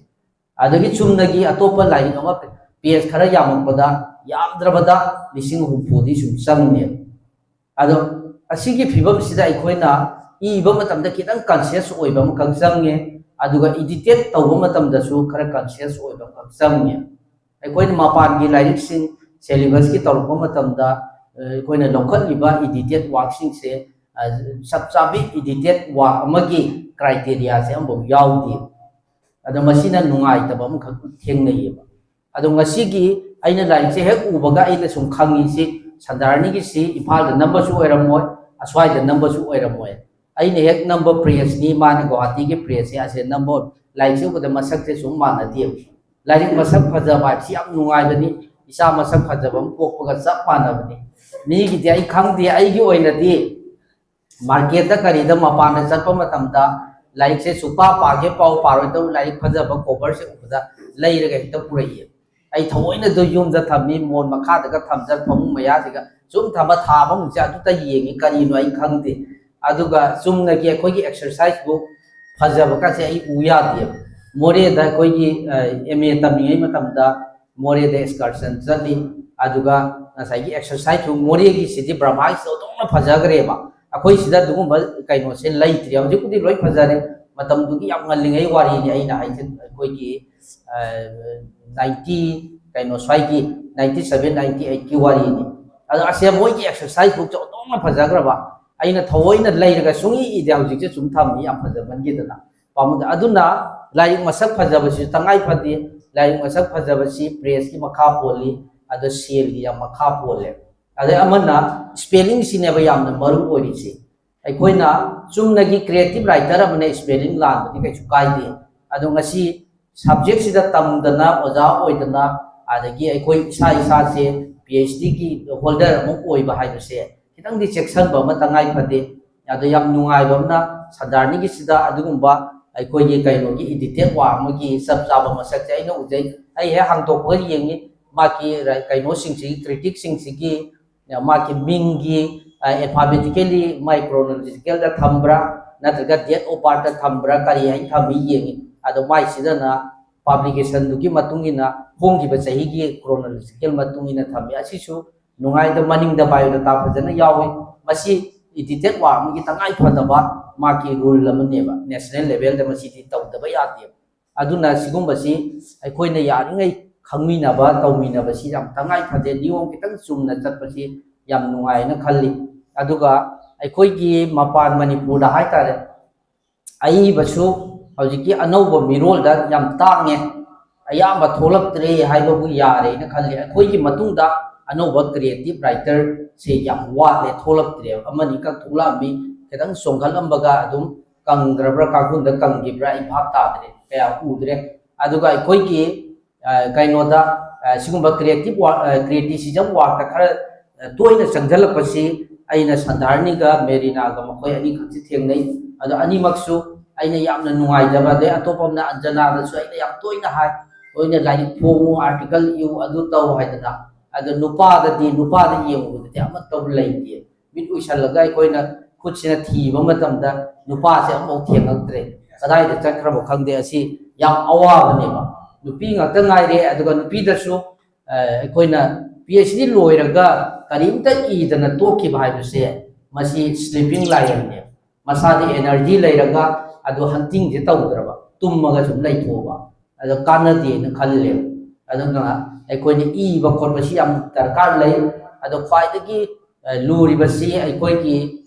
ꯑꯗꯒꯤ ꯆꯨꯝꯅꯒꯤ ꯑꯇꯣꯞꯄ ꯂꯥꯏꯔꯤꯛ ꯑꯃ, ꯄꯦꯖ ꯈꯔ ꯌꯥꯝꯃꯛꯄꯗ, ꯌꯥꯝꯗ꯭ꯔꯕꯗ ꯂꯤꯁꯤꯡ ꯍꯨꯝꯐꯨꯗꯤ ꯁꯨꯝ ꯆꯪꯉꯦꯕ꯫ ꯑꯗꯣ ꯑꯁꯤꯒꯤ ꯐꯤꯕꯝꯁꯤꯗ ꯑꯩꯈꯣꯏꯅ ꯏꯕ ꯃꯇꯝꯗ ꯈꯤꯇꯪ ꯀꯟꯁꯤꯌꯁ ꯑꯣꯏꯕ ꯑꯃꯈꯛ ꯆꯪꯉꯦ, ꯑꯗꯨꯒ ꯏꯗꯤꯇꯦꯠ ꯇꯧꯕ ꯃꯇꯝꯗꯁꯨ ꯈꯔ ꯀꯟꯁꯤꯌꯁ ꯑꯣꯏꯕ ꯑꯃꯈꯛ ꯆꯪꯉꯦ꯫ ꯑꯩꯈꯣꯏꯅ ꯃꯄꯥꯟꯒꯤ ꯂꯥꯏꯔꯤꯛꯁꯤꯡ ꯁꯦꯂꯦꯕꯁꯀꯤ ꯇꯧꯔꯛꯄ ꯃꯇꯝꯗ, ꯑ, ꯑꯩꯈꯣꯏꯅ ꯂꯧꯈꯠꯂꯤꯕ ꯏꯗꯤꯇꯦꯠ ꯋꯥꯔꯛꯁꯤꯡꯁꯦ, ꯑ, ꯆꯞ ꯆꯥꯕꯤ ꯏꯗꯤꯇꯦꯠ ꯋꯥꯔꯛ ꯑꯃꯒꯤ ꯀ꯭ꯔꯥꯏꯇꯦꯔꯤꯌꯥꯁꯦ ꯑꯃꯐꯥꯎ ꯌꯥꯎꯗꯦ꯫ ꯑꯗꯣ ꯃꯁꯤꯅ ꯅꯨꯡꯉꯥꯏꯇꯕ ꯑꯃꯈꯛ ꯊꯦꯡꯅꯩꯌꯦꯕ꯫ ꯑꯗꯣ ꯉꯁꯤꯒꯤ ꯑꯩꯅ ꯂꯥꯏꯔꯤꯛꯁꯦ ꯍꯦꯛ ꯎꯕꯒ ꯑꯩꯅ ꯁꯨꯝ ꯈꯪꯉꯤꯁꯤ, ꯁꯟꯗꯥꯔꯅꯤꯒꯤꯁꯤ ꯏꯝꯐꯥꯜꯗ ꯅꯝꯕꯁꯨ ꯑꯣꯏꯔꯝꯃꯣꯏ, ꯑꯁ꯭ꯋꯥꯏꯗ ꯅꯝꯕꯁꯨ ꯑꯣꯏꯔꯝꯃꯣꯏ꯫ ꯑꯩꯅ ꯍꯦꯛ ꯅꯝꯕ ꯄ꯭ꯔꯦꯁꯅꯤ, ꯃꯥꯅ ꯒꯨꯋꯥꯍꯥꯇꯤꯒꯤ ꯄ꯭ꯔꯦꯁꯁꯦ ꯑꯁꯦ ꯅꯝꯕ, ꯂꯥꯏꯔꯤꯛꯁꯦ ꯎꯕꯗ ꯃꯁꯛꯁꯦ ꯁꯨꯝ ꯃꯥꯟꯅꯗꯦꯕ꯫ ꯂꯥꯏꯔꯤꯛ ꯃꯁꯛ ꯐꯖꯕ ꯍꯥꯏꯕꯁꯤ ꯌꯥꯝ ꯅꯨꯡꯉꯥꯏꯕꯅꯤ, ꯏꯆꯥ ꯃꯁꯛ ꯐꯖꯕ ꯑꯃ ꯄꯣꯛꯄꯒ ꯆꯞ ꯃꯥꯟꯅꯕꯅꯤ꯫ ꯃꯤꯒꯤꯗꯤ ꯑꯩ ꯈꯪꯗꯦ, ꯑꯩꯒꯤ ꯑꯣꯏꯅꯗꯤ ꯃꯥꯔꯀꯦꯠꯇ ꯀꯔꯤꯗ ꯃꯄꯥꯟꯗ ꯆꯠꯄ ꯃꯇꯝꯗ ꯂꯥꯏꯔꯤꯛꯁꯦ ꯁꯨꯛꯄꯥ ꯄꯥꯒꯦ ꯄꯥꯎ ꯄꯥꯔꯣꯏꯗꯕ ꯂꯥꯏꯔꯤꯛ ꯐꯖꯕ ꯀꯣꯚꯔꯁꯦ ꯎꯕꯗ ꯂꯩꯔꯒ ꯍꯦꯛꯇ ꯄꯨꯔꯛꯏ꯫ ꯑꯩ ꯊꯑꯣꯏꯅꯗ ꯌꯨꯝꯗ ꯊꯝꯃꯤ, ꯃꯣꯟ ꯃꯈꯥꯗꯒ ꯊꯝꯖꯔ ꯐꯃꯨꯡ ꯃꯌꯥꯁꯤꯒ ꯁꯨꯝ ꯊꯝꯕ ꯊꯥ ꯑꯃꯃꯨꯛꯁꯦ ꯑꯗꯨꯇ ꯌꯦꯡꯉꯤ, ꯀꯔꯤꯅꯣ ꯑꯩ ꯈꯪꯗꯦ꯫ ꯑꯗꯨꯒ ꯆꯨꯝꯅꯒꯤ ꯑꯩꯈꯣꯏꯒꯤ ꯑꯦꯛꯁꯔꯁꯥꯏꯁ ꯕꯨꯛ ꯐꯖꯕꯒꯁꯦ ꯑꯩ ꯎ ꯌꯥꯗꯦꯕ꯫ ꯃꯣꯔꯦꯗ ꯑꯩꯈꯣꯏꯒꯤ ꯑꯦꯝ ꯑꯦ ꯇꯝꯂꯤꯉꯩ ꯃꯇꯝꯗ ꯃꯣꯔꯦꯗ ꯑꯦꯛꯁꯀꯔꯁꯟ ꯆꯠꯂꯤ꯫ ꯑꯗꯨꯒ ꯉꯁꯥꯏꯒꯤ ꯑꯦꯛꯁꯔꯁꯥꯏꯁ ꯕꯨꯛ ꯃꯣꯔꯦꯒꯤꯁꯤꯗꯤ ꯕ꯭ꯔꯍꯃꯥꯒꯤꯁꯤ ꯑꯣꯟꯊꯣꯛꯅ ꯐꯖꯈ꯭ꯔꯦꯕ꯫ ꯑꯩꯈꯣꯏ ꯁꯤꯗ ꯑꯗꯨꯒꯨꯝꯕ ꯀꯩꯅꯣꯁꯦ ꯂꯩꯇ꯭ꯔꯦ꯫ ꯍꯧꯖꯤꯛꯄꯨꯗꯤ ꯂꯣꯏ ꯐꯖꯔꯦ, ꯃꯇꯝꯗꯨꯒꯤ ꯌꯥꯝ ꯉꯜꯂꯤꯉꯩ ꯋꯥꯔꯤꯅꯤ ꯑꯩꯅ ꯍꯥꯏꯁꯦ꯫ ꯑꯩꯈꯣꯏꯒꯤ ꯅꯥꯏꯟꯇꯤ ꯀꯩꯅꯣ ꯁ꯭ꯋꯥꯏꯒꯤ, ꯅꯥꯏꯟꯇꯤ ꯁꯚꯦꯟ ꯅꯥꯏꯟꯇꯤ ꯑꯩꯠꯀꯤ ꯋꯥꯔꯤꯅꯤ꯫ ꯑꯗꯣ ꯑꯁꯦ ꯃꯣꯏꯒꯤ ꯑꯦꯛꯁꯔꯁꯥꯏꯁ ꯕꯨꯛꯁꯦ ꯑꯣꯟꯊꯣꯛꯅ ꯐꯖꯈ꯭ꯔꯕ, ꯑꯩꯅ ꯊꯑꯣꯏꯅ ꯂꯩꯔꯒ ꯁꯨꯡꯏ ꯏꯗꯦ꯫ ꯍꯧꯖꯤꯛꯁꯦ ꯁꯨꯝ ꯊꯝꯃꯤ, ꯌꯥꯝ ꯐꯖꯃꯟꯈꯤꯗꯅ ꯄꯥꯝꯃꯨꯗꯦ꯫ ꯑꯗꯨꯅ ꯂꯥꯏꯔꯤꯛ ꯃꯁꯛ ꯐꯖꯕꯁꯤꯁꯨ ꯇꯉꯥꯏ ꯐꯗꯦ꯫ ꯂꯥꯏꯔꯤꯛ ꯃꯁꯛ ꯐꯖꯕꯁꯤ ꯄ꯭ꯔꯦꯁꯀꯤ ꯃꯈꯥ ꯄꯣꯜꯂꯤ, ꯑꯗꯣ ꯁꯦꯜꯒꯤ ꯌꯥꯝ ꯃꯈꯥ ꯄꯣꯜꯂꯦ꯫ ꯑꯗꯩ ꯑꯃꯅ ꯏꯁꯄꯦꯂꯤꯡꯁꯤꯅꯦꯕ ꯌꯥꯝꯅ ꯃꯔꯨ ꯑꯣꯏꯔꯤꯁꯦ꯫ ꯑꯩꯈꯣꯏꯅ ꯆꯨꯝꯅꯒꯤ ꯀ꯭ꯔꯤꯌꯦꯇꯤꯞ ꯔꯥꯏꯇꯔ ꯑꯃꯅ ꯏꯁꯄꯦꯂꯤꯡ ꯂꯥꯟꯕꯗꯤ ꯀꯩꯁꯨ ꯀꯥꯏꯗꯦ꯫ ꯑꯗꯣ ꯉꯁꯤ ꯁꯕꯖꯦꯛꯁꯤꯗ ꯇꯝꯗꯅ, ꯑꯣꯖꯥ ꯑꯣꯏꯗꯅ, ꯑꯗꯒꯤ ꯑꯩꯈꯣꯏ ꯏꯁꯥ ꯏꯁꯥꯁꯦ ꯄꯤ ꯑꯩꯆ ꯗꯤꯒꯤ ꯍꯣꯜꯗꯔ ꯑꯃ ꯑꯣꯏꯕ ꯍꯥꯏꯕꯁꯦ ꯈꯤꯇꯪꯗꯤ ꯆꯦꯛꯁꯤꯟꯕ ꯑꯃ ꯇꯉꯥꯏ ꯐꯗꯦ꯫ ꯑꯗꯣ ꯌꯥꯝ ꯅꯨꯡꯉꯥꯏꯕ ꯑꯃꯅ ꯁꯟꯗꯥꯔꯅꯤꯒꯤꯁꯤꯗ ꯑꯗꯨꯒꯨꯝꯕ ꯑꯩꯈꯣꯏꯒꯤ ꯀꯩꯅꯣꯒꯤ edited work ꯑꯃꯒꯤ ꯆꯞ ꯆꯥꯕ ꯃꯁꯛꯁꯦ ꯑꯩꯅ ꯎꯖꯩ꯫ ꯑꯩ ꯍꯦꯛ ꯍꯥꯡꯗꯣꯛꯄꯒ ꯌꯦꯡꯉꯤ, ꯃꯥꯒꯤ ꯀꯩꯅꯣꯁꯤꯡꯁꯤꯒꯤ, criticꯁꯤꯡꯁꯤꯒꯤ, ꯃꯥꯒꯤ ꯃꯤꯡꯒꯤ alphabetically ꯃꯥꯏ chronologicalꯗ ꯊꯝꯕ꯭ꯔꯥ, ꯅꯠꯇ꯭ꯔꯒ date of birthꯇ ꯊꯝꯕ꯭ꯔꯥ, ꯀꯔꯤ ꯍꯥꯏꯅ ꯊꯝꯃꯤ ꯌꯦꯡꯉꯤ꯫ ꯑꯗꯣ ꯃꯥꯏꯁꯤꯗꯅ publicationꯗꯨꯒꯤ ꯃꯇꯨꯡ ꯏꯟꯅ, ꯐꯣꯡꯈꯤꯕ ꯆꯍꯤꯒꯤ chronological ꯃꯇꯨꯡ ꯏꯟꯅ ꯊꯝꯃꯤ꯫ ꯑꯁꯤꯁꯨ ꯅꯨꯡꯉꯥꯏꯗ, ꯃꯅꯤꯡꯗ biodata ꯐꯖꯅ ꯌꯥꯎꯏ꯫ ꯃꯁꯤ edited work ꯑꯃꯒꯤ ꯇꯉꯥꯏ ꯐꯗꯕ ꯃꯥꯒꯤ rule ꯑꯃꯅꯦꯕ, national levelꯗ ꯃꯁꯤꯗꯤ ꯇꯧꯗꯕ ꯌꯥꯗꯦꯕ꯫ ꯑꯗꯨꯅ ꯁꯤꯒꯨꯝꯕꯁꯤ ꯑꯩꯈꯣꯏꯅ ꯌꯥꯔꯤꯉꯩ ꯈꯪꯃꯤꯟꯅꯕ, ꯇꯧꯃꯤꯟꯅꯕꯁꯤ ꯌꯥꯝ ꯇꯉꯥꯏ ꯐꯗꯦ꯫ ꯅꯤꯌꯣꯝ ꯈꯤꯇꯪ ꯆꯨꯝꯅ ꯆꯠꯄꯁꯤ ꯌꯥꯝ ꯅꯨꯡꯉꯥꯏꯅ ꯈꯜꯂꯤ꯫ ꯑꯗꯨꯒ ꯑꯩꯈꯣꯏꯒꯤ ꯃꯄꯥꯟ ꯃꯅꯤꯄꯨꯔꯗ ꯍꯥꯏꯇꯥꯔꯦ, ꯑꯏꯕꯁꯨ ꯍꯧꯖꯤꯛꯀꯤ ꯑꯅꯧꯕ ꯃꯤꯔꯣꯜꯗ ꯌꯥꯝ ꯇꯥꯡꯉꯦ, ꯑꯌꯥꯝꯕ ꯊꯣꯛꯂꯛꯇ꯭ꯔꯦ ꯍꯥꯏꯕꯕꯨ ꯌꯥꯔꯦꯅ ꯈꯜꯂꯤ꯫ ꯑꯩꯈꯣꯏꯒꯤ ꯃꯇꯨꯡꯗ ꯑꯅꯧꯕ creative writerꯁꯦ ꯌꯥꯝ ꯋꯥꯠꯂꯦ, ꯊꯣꯛꯂꯛꯇ꯭ꯔꯦꯕ꯫ ꯑꯃꯅꯤꯈꯛ ꯊꯣꯛꯂꯛꯑꯝꯃꯤ, ꯈꯤꯇꯪ ꯆꯣꯡꯈꯠꯂꯝꯕꯒ ꯑꯗꯨꯝ ꯀꯪꯈ꯭ꯔꯕ꯭ꯔꯥ, ꯀꯥꯡꯈꯨꯜꯗ ꯀꯪꯈꯤꯕ꯭ꯔꯥ, ꯑꯩ ꯚꯥꯞ ꯇꯥꯗ꯭ꯔꯦ, ꯀꯌꯥ ꯎꯗ꯭ꯔꯦ꯫ ꯑꯗꯨꯒ ꯑꯩꯈꯣꯏꯒꯤ ꯑ, ꯀꯩꯅꯣꯗ, ꯑ, ꯁꯤꯒꯨꯝꯕ creative work, ꯑ, criticism workꯇ ꯈꯔ, ꯑ, ꯇꯣꯏꯅ ꯆꯪꯁꯤꯜꯂꯛꯄꯁꯤ ꯑꯩꯅ ꯁꯟꯗꯥꯔꯅꯤꯒ ꯃꯦꯔꯤꯅꯥꯒ, ꯃꯈꯣꯏ ꯑꯅꯤꯈꯛꯁꯤ ꯊꯦꯡꯅꯩ꯫ ꯑꯗꯣ ꯑꯅꯤꯃꯛꯁꯨ ꯑꯩꯅ ꯌꯥꯝꯅ ꯅꯨꯡꯉꯥꯏꯖꯕ, ꯑꯗꯩ ꯑꯇꯣꯞꯄ ꯑꯃꯅ ꯑꯟꯖꯅꯥꯗꯁꯨ ꯑꯩꯅ ꯌꯥꯝ ꯇꯣꯏꯅ ꯍꯥꯏ, ꯇꯣꯏꯅ ꯂꯥꯏꯔꯤꯛ ꯐꯣꯡꯉꯨ, article ꯏꯌꯨ, ꯑꯗꯨ ꯇꯧ ꯍꯥꯏꯗꯅ꯫ ꯑꯗꯣ ꯅꯨꯄꯥꯗꯗꯤ, ꯅꯨꯄꯥꯗ ꯌꯦꯡꯉꯨꯕꯗꯗꯤ ꯑꯃꯠꯇꯕꯨ ꯂꯩꯇꯦ꯫ ꯃꯤꯠ ꯎꯏꯁꯜꯂꯒ ꯑꯩꯈꯣꯏꯅ ꯈꯨꯠꯁꯤꯅ ꯊꯤꯕ ꯃꯇꯝꯗ ꯅꯨꯄꯥꯁꯦ ꯑꯃꯐꯥꯎ ꯊꯦꯡꯉꯛꯇ꯭ꯔꯦ꯫ ꯀꯗꯥꯏꯗ ꯆꯠꯈ꯭ꯔꯕ ꯈꯪꯗꯦ꯫ ꯑꯁꯤ ꯌꯥꯝ ꯑꯋꯥꯕꯅꯦꯕ꯫ ꯅꯨꯄꯤ ꯉꯥꯛꯇ ꯉꯥꯏꯔꯦ꯫ ꯑꯗꯨꯒ ꯅꯨꯄꯤꯗꯁꯨ, ꯑ, ꯑꯩꯈꯣꯏꯅ PhD ꯂꯣꯏꯔꯒ ꯀꯔꯤꯝꯇ ꯏꯗꯅ ꯇꯣꯛꯈꯤꯕ ꯍꯥꯏꯕꯁꯦ, ꯃꯁꯤ sleeping lionꯅꯦꯕ꯫ ꯃꯁꯥꯗ energy ꯂꯩꯔꯒ ꯑꯗꯨ huntingꯁꯦ ꯇꯧꯗ꯭ꯔꯕ, ꯇꯨꯝꯃꯒ ꯁꯨꯝ ꯂꯩꯊꯣꯛꯑꯕ, ꯑꯗꯣ ꯀꯥꯟꯅꯗꯦꯅ ꯈꯜꯂꯦꯕ꯫ ꯑꯗꯨꯅ ꯑꯩꯈꯣꯏꯅ ꯏꯕ ꯈꯣꯠꯄꯁꯤ ꯌꯥꯝ ꯗꯔꯀꯥꯔ ꯂꯩ꯫ ꯑꯗꯣ ꯈ꯭ꯋꯥꯏꯗꯒꯤ, ꯑ, ꯂꯨꯔꯤꯕꯁꯤ ꯑꯩꯈꯣꯏꯒꯤ,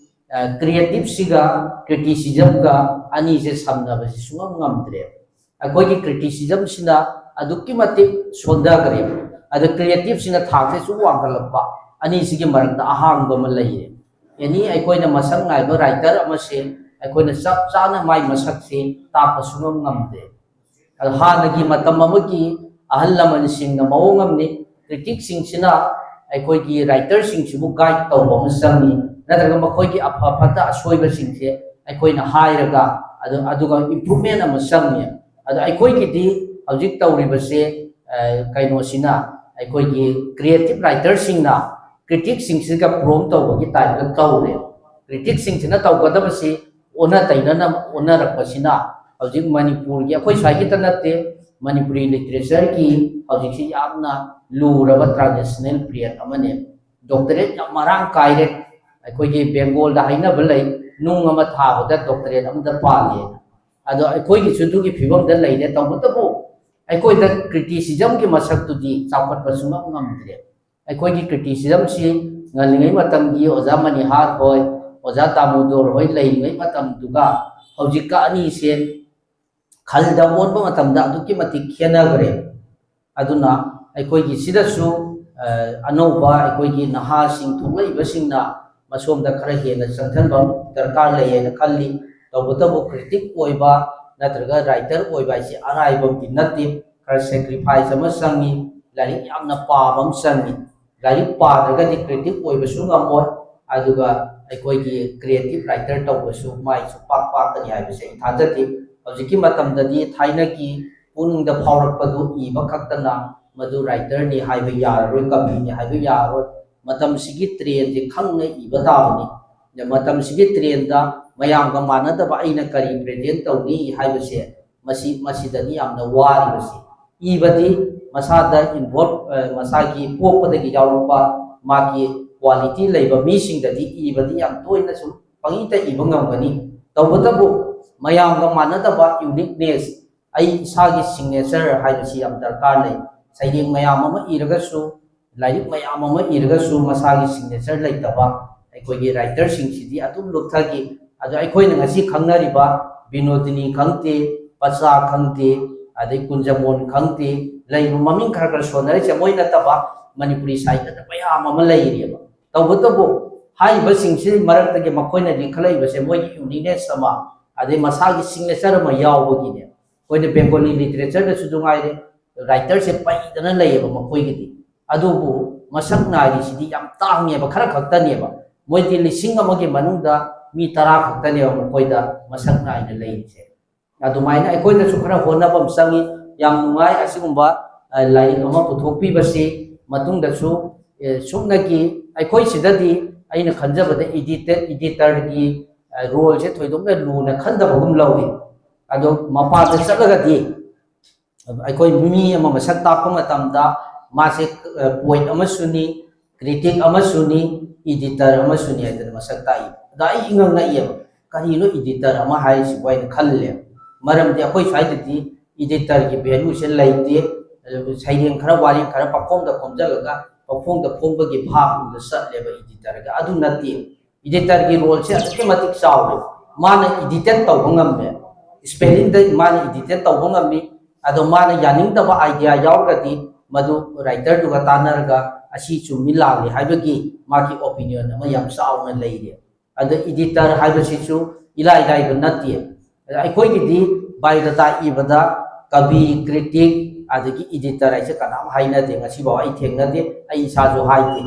ꯑ, creativeꯁꯤꯒ criticismꯒ ꯑꯅꯤꯁꯦ ꯁꯝꯅꯕꯁꯤ ꯁꯨꯡꯉꯝ ꯉꯝꯗ꯭ꯔꯦꯕ꯫ ꯑꯩꯈꯣꯏꯒꯤ criticismꯁꯤꯅ ꯑꯗꯨꯛꯀꯤ ꯃꯇꯤꯛ ꯁꯣꯟꯊꯈ꯭ꯔꯦꯕ꯫ ꯑꯗ creativeꯁꯤꯅ ꯊꯥꯛꯁꯦ ꯁꯨꯝ ꯋꯥꯡꯈꯠꯂꯛꯄ, ꯑꯅꯤꯁꯤꯒꯤ ꯃꯔꯛꯇ ꯑꯍꯥꯡꯕ ꯑꯃ ꯂꯩꯔꯦ꯫ Any ꯑꯩꯈꯣꯏꯅ ꯃꯁꯛ ꯅꯥꯏꯕ writer ꯑꯃꯁꯦ ꯑꯩꯈꯣꯏꯅ ꯆꯞ ꯆꯥꯅ ꯃꯥꯏ ꯃꯁꯛꯁꯦ ꯇꯥꯛꯄ ꯁꯨꯡꯉꯝ ꯉꯝꯗꯦ꯫ ꯑꯗꯣ ꯍꯥꯟꯅꯒꯤ ꯃꯇꯝ ꯑꯃꯒꯤ ꯑꯍꯜ ꯂꯃꯟꯁꯤꯡꯅ ꯃꯑꯣꯡ ꯑꯃꯅꯤ, criticꯁꯤꯡꯁꯤꯅ ꯑꯩꯈꯣꯏꯒꯤ writerꯁꯤꯡꯁꯤꯕꯨ guide ꯇꯧꯕ ꯑꯃ ꯆꯪꯉꯤ, ꯅꯠꯇ꯭ꯔꯒ ꯃꯈꯣꯏꯒꯤ ꯑꯐ ꯐꯠꯇ ꯑꯁꯣꯏꯕꯁꯤꯡꯁꯦ ꯑꯩꯈꯣꯏꯅ ꯍꯥꯏꯔꯒ ꯑꯗꯨ ꯑꯗꯨꯒ ꯏꯝꯄ꯭ꯔꯨꯚꯃꯦꯟ ꯑꯃ ꯆꯪꯉꯦ꯫ ꯑꯗꯣ ꯑꯩꯈꯣꯏꯒꯤꯗꯤ ꯍꯧꯖꯤꯛ ꯇꯧꯔꯤꯕꯁꯦ, ꯑ, ꯀꯩꯅꯣꯁꯤꯅ, ꯑꯩꯈꯣꯏꯒꯤ ꯀ꯭ꯔꯤꯌꯦꯇꯤꯞ ꯔꯥꯏꯇꯔꯁꯤꯡꯅ ꯀ꯭ꯔꯤꯇꯤꯛꯁꯤꯡꯁꯤꯒ ꯄ꯭ꯔꯣꯝ ꯇꯧꯕꯒꯤ ꯇꯥꯏꯞꯇ ꯇꯧꯔꯦ꯫ ꯀ꯭ꯔꯤꯇꯤꯛꯁꯤꯡꯁꯤꯅ ꯇꯧꯒꯗꯕꯁꯤ ꯑꯣꯟꯅ ꯇꯩꯅꯅ ꯑꯣꯟꯅꯔꯛꯄꯁꯤꯅ ꯍꯧꯖꯤꯛ ꯃꯅꯤꯄꯨꯔꯒꯤ, ꯑꯩꯈꯣꯏ ꯁ꯭ꯋꯥꯏꯒꯤꯇ ꯅꯠꯇꯦ, ꯃꯅꯤꯄꯨꯔꯤ ꯂꯤꯇꯔꯦꯆꯔꯒꯤ ꯍꯧꯖꯤꯛꯁꯤ ꯌꯥꯝꯅ ꯂꯨꯔꯕ ꯇ꯭ꯔꯥꯟꯖꯤꯁꯅꯦꯜ ꯄꯤꯔꯤꯌꯠ ꯑꯃꯅꯦ꯫ ꯗꯣꯛꯇꯔꯦꯠ ꯌꯥꯝ ꯃꯔꯥꯡ ꯀꯥꯏꯔꯦ꯫ ꯑꯩꯈꯣꯏꯒꯤ ꯕꯦꯡꯒꯣꯜꯗ ꯍꯥꯏꯅꯕ ꯂꯩ, "ꯅꯨꯡ ꯑꯃ ꯊꯥꯕꯗ ꯗꯣꯛꯇꯔꯦꯠ ꯑꯃꯗ ꯄꯥꯜꯂꯦ"꯫ ꯑꯗꯣ ꯑꯩꯈꯣꯏꯒꯤꯁꯨ ꯑꯗꯨꯒꯤ ꯐꯤꯕꯝꯗ ꯂꯩꯔꯦ꯫ ꯇꯧꯕꯇꯕꯨ ꯑꯩꯈꯣꯏꯗ ꯀ꯭ꯔꯤꯇꯤꯁꯤꯖꯝꯒꯤ ꯃꯁꯛꯇꯨꯗꯤ ꯆꯥꯎꯈꯠꯄ ꯁꯨꯡꯉꯝ ꯉꯝꯗ꯭ꯔꯦ꯫ ꯑꯩꯈꯣꯏꯒꯤ ꯀ꯭ꯔꯤꯇꯤꯁꯤꯖꯝꯁꯤ ꯉꯜꯂꯤꯉꯩ ꯃꯇꯝꯒꯤ ꯑꯣꯖꯥ ꯃꯅꯤꯍꯥꯔ ꯍꯣꯏ, ꯑꯣꯖꯥ ꯗꯥꯃꯣꯗꯣꯔ ꯍꯣꯏ ꯂꯩꯔꯤꯉꯩ ꯃꯇꯝꯗꯨꯒ ꯍꯧꯖꯤꯛꯀ ꯑꯅꯤꯁꯦ ꯈꯜꯗ ꯑꯣꯟꯕ ꯃꯇꯝꯗ ꯑꯗꯨꯛꯀꯤ ꯃꯇꯤꯛ ꯈꯦꯠꯅꯈ꯭ꯔꯦ꯫ ꯑꯗꯨꯅ ꯑꯩꯈꯣꯏꯒꯤ ꯁꯤꯗꯁꯨ, ꯑ, ꯑꯅꯧꯕ ꯑꯩꯈꯣꯏꯒꯤ ꯅꯍꯥꯁꯤꯡ ꯊꯣꯛꯂꯛꯏꯕꯁꯤꯡꯅ ꯃꯁꯣꯝꯗ ꯈꯔ ꯍꯦꯟꯅ ꯆꯪꯁꯤꯟꯕ ꯑꯃ ꯗꯔꯀꯥꯔ ꯂꯩ ꯍꯥꯏꯅ ꯈꯜꯂꯤ꯫ ꯇꯧꯕꯇꯕꯨ ꯀ꯭ꯔꯤꯇꯤꯛ ꯑꯣꯏꯕ ꯅꯠꯇ꯭ꯔꯒ ꯔꯥꯏꯇꯔ ꯑꯣꯏꯕ ꯍꯥꯏꯁꯦ ꯑꯔꯥꯏꯕ ꯑꯃꯗꯤ ꯅꯠꯇꯦ꯫ ꯈꯔ ꯁꯦꯀ꯭ꯔꯤꯐꯥꯏꯁ ꯑꯃ ꯆꯪꯉꯤ, ꯂꯥꯏꯔꯤꯛ ꯌꯥꯝꯅ ꯄꯥꯕ ꯑꯃ ꯆꯪꯉꯤ꯫ ꯂꯥꯏꯔꯤꯛ ꯄꯥꯗ꯭ꯔꯒꯗꯤ ꯀ꯭ꯔꯤꯇꯤꯛ ꯑꯣꯏꯕꯁꯨ ꯉꯝꯃꯣꯏ, ꯑꯗꯨꯒ ꯑꯩꯈꯣꯏꯒꯤ ꯀ꯭ꯔꯤꯌꯦꯇꯤꯞ ꯔꯥꯏꯇꯔ ꯇꯧꯕꯁꯨ ꯃꯥꯏꯁꯨ ꯄꯥꯛ ꯄꯥꯛꯀꯅꯤ ꯍꯥꯏꯕꯁꯦ ꯑꯩ ꯊꯥꯖꯗꯦ꯫ ꯍꯧꯖꯤꯛꯀꯤ ꯃꯇꯝꯗꯗꯤ ꯊꯥꯏꯅꯒꯤ ꯄꯨꯛꯅꯤꯡꯗ ꯐꯥꯎꯔꯛꯄꯗꯨ ꯏꯕ ꯈꯛꯇꯅ ꯃꯗꯨ ꯔꯥꯏꯇꯔꯅꯤ ꯍꯥꯏꯕ ꯌꯥꯔꯔꯣꯏ, ꯀꯕꯤꯅꯤ ꯍꯥꯏꯕ ꯌꯥꯔꯔꯣꯏ꯫ ꯃꯇꯝꯁꯤꯒꯤ ꯇ꯭ꯔꯦꯟꯁꯦ ꯈꯪꯅ ꯏꯕ ꯇꯥꯕꯅꯤ꯫ ꯃꯇꯝꯁꯤꯒꯤ ꯇ꯭ꯔꯦꯟꯗ ꯃꯌꯥꯝꯒ ꯃꯥꯟꯅꯗꯕ ꯑꯩꯅ ꯀꯔꯤ ꯄ꯭ꯔꯖꯦꯟ ꯇꯧꯅꯤ ꯍꯥꯏꯕꯁꯦ ꯃꯁꯤ, ꯃꯁꯤꯗꯅꯤ ꯌꯥꯝꯅ ꯋꯥꯔꯤꯕꯁꯤ꯫ ꯏꯕꯗꯤ ꯃꯁꯥꯗ ꯏꯟꯚꯣꯜꯕ, ꯑ, ꯃꯁꯥꯒꯤ ꯄꯣꯛꯄꯗꯒꯤ ꯌꯥꯎꯔꯛꯄ ꯃꯥꯒꯤ ꯀ꯭ꯋꯥꯂꯤꯇꯤ ꯂꯩꯕ ꯃꯤꯁꯤꯡꯗꯗꯤ ꯏꯕꯗꯤ ꯌꯥꯝ ꯇꯣꯏꯅ ꯁꯨꯝ ꯄꯪꯏꯇ ꯏꯕ ꯉꯝꯒꯅꯤ꯫ ꯇꯧꯕꯇꯕꯨ ꯃꯌꯥꯝꯒ ꯃꯥꯟꯅꯗꯕ ꯌꯨꯅꯤꯛꯅꯦꯁ, ꯑꯩ ꯏꯁꯥꯒꯤ ꯁꯤꯒꯅꯦꯆꯔ ꯍꯥꯏꯕꯁꯤ ꯌꯥꯝ ꯗꯔꯀꯥꯔ ꯂꯩ꯫ ꯁꯩꯔꯦꯡ ꯃꯌꯥꯝ ꯑꯃ ꯏꯔꯒꯁꯨ, ꯂꯥꯏꯔꯤꯛ ꯃꯌꯥꯝ ꯑꯃ ꯏꯔꯒꯁꯨ ꯃꯁꯥꯒꯤ ꯁꯤꯒꯅꯦꯆꯔ ꯂꯩꯇꯕ ꯑꯩꯈꯣꯏꯒꯤ ꯔꯥꯏꯇꯔꯁꯤꯡꯁꯤꯗꯤ ꯑꯗꯨꯝ ꯂꯨꯞꯊꯈꯤ꯫ ꯑꯗꯣ ꯑꯩꯈꯣꯏꯅ ꯉꯁꯤ ꯈꯪꯅꯔꯤꯕ ꯕꯤꯅꯣꯗꯤꯅꯤ ꯈꯪꯗꯦ, ꯄꯆꯥ ꯈꯪꯗꯦ, ꯑꯗꯩ ꯀꯨꯟꯖꯃꯣꯟ ꯈꯪꯗꯦ, ꯂꯩꯔꯤꯕ ꯃꯃꯤꯡ ꯈꯔ ꯈꯔ ꯁꯣꯟꯅꯔꯤꯁꯦ ꯃꯣꯏ ꯅꯠꯇꯕ ꯃꯅꯤꯄꯨꯔꯤ ꯁꯥꯍꯤꯇ꯭ꯌꯗ ꯃꯌꯥꯝ ꯑꯃ ꯂꯩꯔꯤꯑꯕ꯫ ꯇꯧꯕꯇꯕꯨ ꯍꯥꯏꯔꯤꯕꯁꯤꯡꯁꯤ ꯃꯔꯛꯇꯒꯤ ꯃꯈꯣꯏꯅ ꯂꯤꯡꯈꯠꯂꯛꯏꯕꯁꯦ ꯃꯣꯏꯒꯤ ꯌꯨꯅꯤꯛꯅꯦꯁ ꯑꯃ, ꯑꯗꯩ ꯃꯁꯥꯒꯤ ꯁꯤꯒꯅꯦꯆꯔ ꯑꯃ ꯌꯥꯎꯕꯒꯤꯅꯦ꯫ ꯑꯩꯈꯣꯏꯅ ꯕꯦꯡꯒꯣꯂꯤ ꯂꯤꯇꯔꯦꯆꯔꯗꯁꯨ ꯅꯨꯡꯉꯥꯏꯔꯦ, ꯔꯥꯏꯇꯔꯁꯦ ꯄꯩꯗꯅ ꯂꯩꯌꯦꯕ ꯃꯈꯣꯏꯒꯤꯗꯤ꯫ ꯑꯗꯨꯕꯨ ꯃꯁꯛ ꯅꯥꯏꯔꯤꯁꯤꯗꯤ ꯌꯥꯝ ꯇꯥꯡꯉꯦꯕ, ꯈꯔ ꯈꯛꯇꯅꯦꯕ꯫ ꯃꯣꯏꯗꯤ ꯂꯤꯁꯤꯡ ꯑꯃꯒꯤ ꯃꯅꯨꯡꯗ ꯃꯤ ꯇꯔꯥ ꯈꯛꯇꯅꯦꯕ ꯃꯈꯣꯏꯗ ꯃꯁꯛ ꯅꯥꯏꯅ ꯂꯩꯔꯤꯁꯦ꯫ ꯑꯗꯨꯃꯥꯏꯅ ꯑꯩꯈꯣꯏꯅꯁꯨ ꯈꯔ ꯍꯣꯠꯅꯕ ꯑꯃ ꯆꯪꯉꯤ꯫ ꯌꯥꯝ ꯅꯨꯡꯉꯥꯏ ꯑꯁꯤꯒꯨꯝꯕ, ꯑ, ꯂꯥꯏꯔꯤꯛ ꯑꯃ ꯄꯨꯊꯣꯛꯄꯤꯕꯁꯤ꯫ ꯃꯇꯨꯡꯗꯁꯨ, ꯑꯦ, ꯁꯨꯞꯅꯒꯤ ꯑꯩꯈꯣꯏ ꯁꯤꯗꯗꯤ ꯑꯩꯅ ꯈꯟꯖꯕꯗ editor, editorꯒꯤ, ꯑ, roleꯁꯦ ꯊꯣꯏꯗꯣꯛꯅ ꯂꯨꯅ ꯈꯟꯗꯕꯒꯨꯝ ꯂꯧꯏ꯫ ꯑꯗꯣ ꯃꯄꯥꯟꯗ ꯆꯠꯂꯒꯗꯤ ꯑꯩꯈꯣꯏ ꯃꯤ ꯑꯃ ꯃꯁꯛ ꯇꯥꯛꯄ ꯃꯇꯝꯗ ꯃꯥꯁꯦ, ꯑ, poet ꯑꯃꯁꯨꯅꯤ, critic ꯑꯃꯁꯨꯅꯤ, editor ꯑꯃꯁꯨꯅꯤ ꯍꯥꯏꯗꯅ ꯃꯁꯛ ꯇꯥꯛꯏ꯫ ꯑꯗ ꯑꯩ ꯏꯉꯛ ꯉꯛꯏꯕ, "ꯀꯔꯤꯅꯣ editor ꯑꯃ ꯍꯥꯏꯔꯤꯁꯤꯕꯨ?" ꯍꯥꯏꯅ ꯈꯜꯂꯦ꯫ ꯃꯔꯝꯗꯤ ꯑꯩꯈꯣꯏ ꯁ꯭ꯋꯥꯏꯗꯗꯤ editorꯒꯤ valueꯁꯦ ꯂꯩꯇꯦ꯫ ꯑꯗꯨꯕꯨ ꯁꯩꯔꯦꯡ ꯈꯔ, ꯋꯥꯔꯦꯡ ꯈꯔ ꯄꯪꯐꯣꯡꯗ ꯐꯣꯡꯖꯜꯂꯒ ꯄꯪꯐꯣꯡꯗ ꯐꯣꯡꯕꯒꯤ ꯚꯥꯕ ꯔꯣꯝꯗ ꯆꯠꯂꯦꯕ editorꯒ꯫ ꯑꯗꯨ ꯅꯠꯇꯦ꯫ Editorꯒꯤ roleꯁꯦ ꯑꯗꯨꯛꯀꯤ ꯃꯇꯤꯛ ꯆꯥꯎꯔꯦ꯫ ꯃꯥꯅ edited ꯇꯧꯕ ꯉꯝꯃꯦ, spellingꯗ ꯃꯥꯅ edited ꯇꯧꯕ ꯉꯝꯃꯤ꯫ ꯑꯗꯣ ꯃꯥꯅ ꯌꯥꯅꯤꯡꯗꯕ idea ꯌꯥꯎꯔꯒꯗꯤ ꯃꯗꯨ writerꯗꯨꯒ ꯇꯥꯟꯅꯔꯒ ꯑꯁꯤ ꯆꯨꯝꯃꯤ ꯂꯥꯜꯂꯤ ꯍꯥꯏꯕꯒꯤ ꯃꯥꯒꯤ opinion ꯑꯃ ꯌꯥꯝ ꯆꯥꯎꯅ ꯂꯩꯔꯦ꯫ ꯑꯗꯣ editor ꯍꯥꯏꯕꯁꯤꯁꯨ ꯏꯂꯥꯏ ꯂꯥꯏꯕ ꯅꯠꯇꯦ꯫ ꯑꯗ ꯑꯩꯈꯣꯏꯒꯤꯗꯤ biodata ꯏꯕꯗ ꯀꯕꯤ, critic, ꯑꯗꯒꯤ editor ꯍꯥꯏꯁꯦ ꯀꯅꯥꯝ ꯍꯥꯏꯅꯗꯦ, ꯉꯁꯤꯐꯥꯎ ꯑꯩ ꯊꯦꯡꯅꯗꯦ, ꯑꯩ ꯏꯁꯥꯁꯨ ꯍꯥꯏꯗꯦ꯫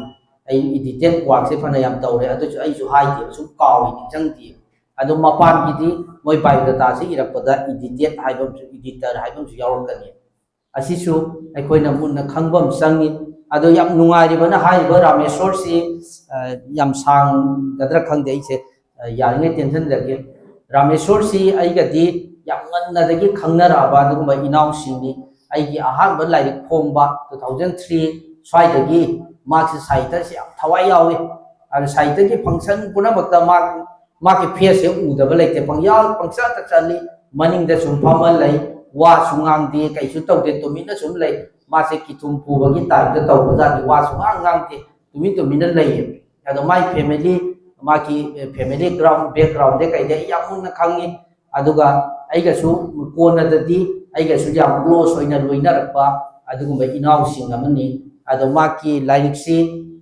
ꯑꯩ edited workꯁꯦ ꯐꯅ ꯌꯥꯝ ꯇꯧꯔꯦ, ꯑꯗꯨꯁꯨ ꯑꯩꯁꯨ ꯍꯥꯏꯗꯦꯕ, ꯁꯨꯝ ꯀꯥꯎꯏ, ꯅꯤꯡꯁꯤꯡꯗꯦ꯫ ꯑꯗꯣ ꯃꯄꯥꯟꯒꯤꯗꯤ ꯃꯣꯏ biodataꯁꯦ ꯏꯔꯛꯄꯗ edited ꯍꯥꯏꯕ ꯑꯃꯁꯨ, editor ꯍꯥꯏꯕ ꯑꯃꯁꯨ ꯌꯥꯎꯔꯛꯀꯅꯤ꯫ ꯑꯁꯤꯁꯨ ꯑꯩꯈꯣꯏꯅ ꯃꯨꯟꯅ ꯈꯪꯕ ꯑꯃ ꯆꯪꯉꯤ꯫ ꯑꯗꯣ ꯌꯥꯝ ꯅꯨꯡꯉꯥꯏꯔꯤꯕꯅ ꯍꯥꯏꯔꯤꯕ ꯔꯥꯃꯦꯁꯣꯔꯁꯤ, ꯑ, ꯌꯥꯝ ꯁꯥꯡꯒꯗ꯭ꯔꯥ ꯈꯪꯗꯦ, ꯑꯩꯁꯦ, ꯑ, ꯌꯥꯔꯤꯉꯩ ꯇꯦꯟꯁꯤꯟꯖꯒꯦ꯫ ꯔꯥꯃꯦꯁꯣꯔꯁꯤ ꯑꯩꯒꯗꯤ ꯌꯥꯝ ꯉꯟꯅꯗꯒꯤ ꯈꯪꯅꯔꯛꯑꯕ ꯑꯗꯨꯒꯨꯝꯕ ꯏꯅꯥꯎꯁꯤꯡꯅꯤ꯫ ꯑꯩꯒꯤ ꯑꯍꯥꯟꯕ ꯂꯥꯏꯔꯤꯛ ꯐꯣꯡꯕ two thousand three ꯁ꯭ꯋꯥꯏꯗꯒꯤ ꯃꯍꯥꯛꯁꯦ ꯁꯥꯍꯤꯇ꯭ꯌꯁꯤ ꯌꯥꯝ ꯊꯋꯥꯏ ꯌꯥꯎꯏ꯫ ꯑꯗꯨ ꯁꯥꯍꯤꯇ꯭ꯌꯒꯤ function ꯄꯨꯝꯅꯃꯛꯇ ꯃꯥ, ꯃꯥꯒꯤ faceꯁꯦ ꯎꯗꯕ ꯂꯩꯇꯦ, ꯄꯪꯌꯥꯎ ꯄꯪꯆꯠꯇ ꯆꯠꯂꯤ, ꯃꯅꯤꯡꯗ ꯁꯨꯝ ꯐꯝꯃ ꯂꯩ, ꯋꯥꯁꯨ ꯉꯥꯡꯗꯦ, ꯀꯩꯁꯨ ꯇꯧꯗꯦ, ꯇꯨꯃꯤꯟꯅ ꯁꯨꯝ ꯂꯩ꯫ ꯃꯥꯁꯦ ꯀꯤꯊꯨꯝ ꯄꯨꯕꯒꯤ typeꯇ ꯇꯧꯕꯖꯥꯠꯅꯤ, ꯋꯥ ꯁꯨꯡꯉꯥꯡ ꯉꯥꯡꯗꯦ, ꯇꯨꯃꯤꯟ ꯇꯨꯃꯤꯟꯅ ꯂꯩꯌꯦ꯫ ꯑꯗꯣ ꯃꯥꯏ family, ꯃꯥꯒꯤ family ground, backgroundꯗ ꯀꯩꯗ ꯑꯩ ꯌꯥꯝ ꯃꯨꯟꯅ ꯈꯪꯉꯤ꯫ ꯑꯗꯨꯒ ꯑꯩꯒꯁꯨ ꯀꯣꯟꯅꯗꯗꯤ ꯑꯩꯒꯁꯨ ꯌꯥꯝ close ꯑꯣꯏꯅ ꯂꯣꯏꯅꯔꯛꯄ ꯑꯗꯨꯒꯨꯝꯕ ꯏꯅꯥꯎꯁꯤꯡ ꯑꯃꯅꯤ꯫ ꯑꯗꯣ ꯃꯥꯒꯤ ꯂꯥꯏꯔꯤꯛꯁꯤ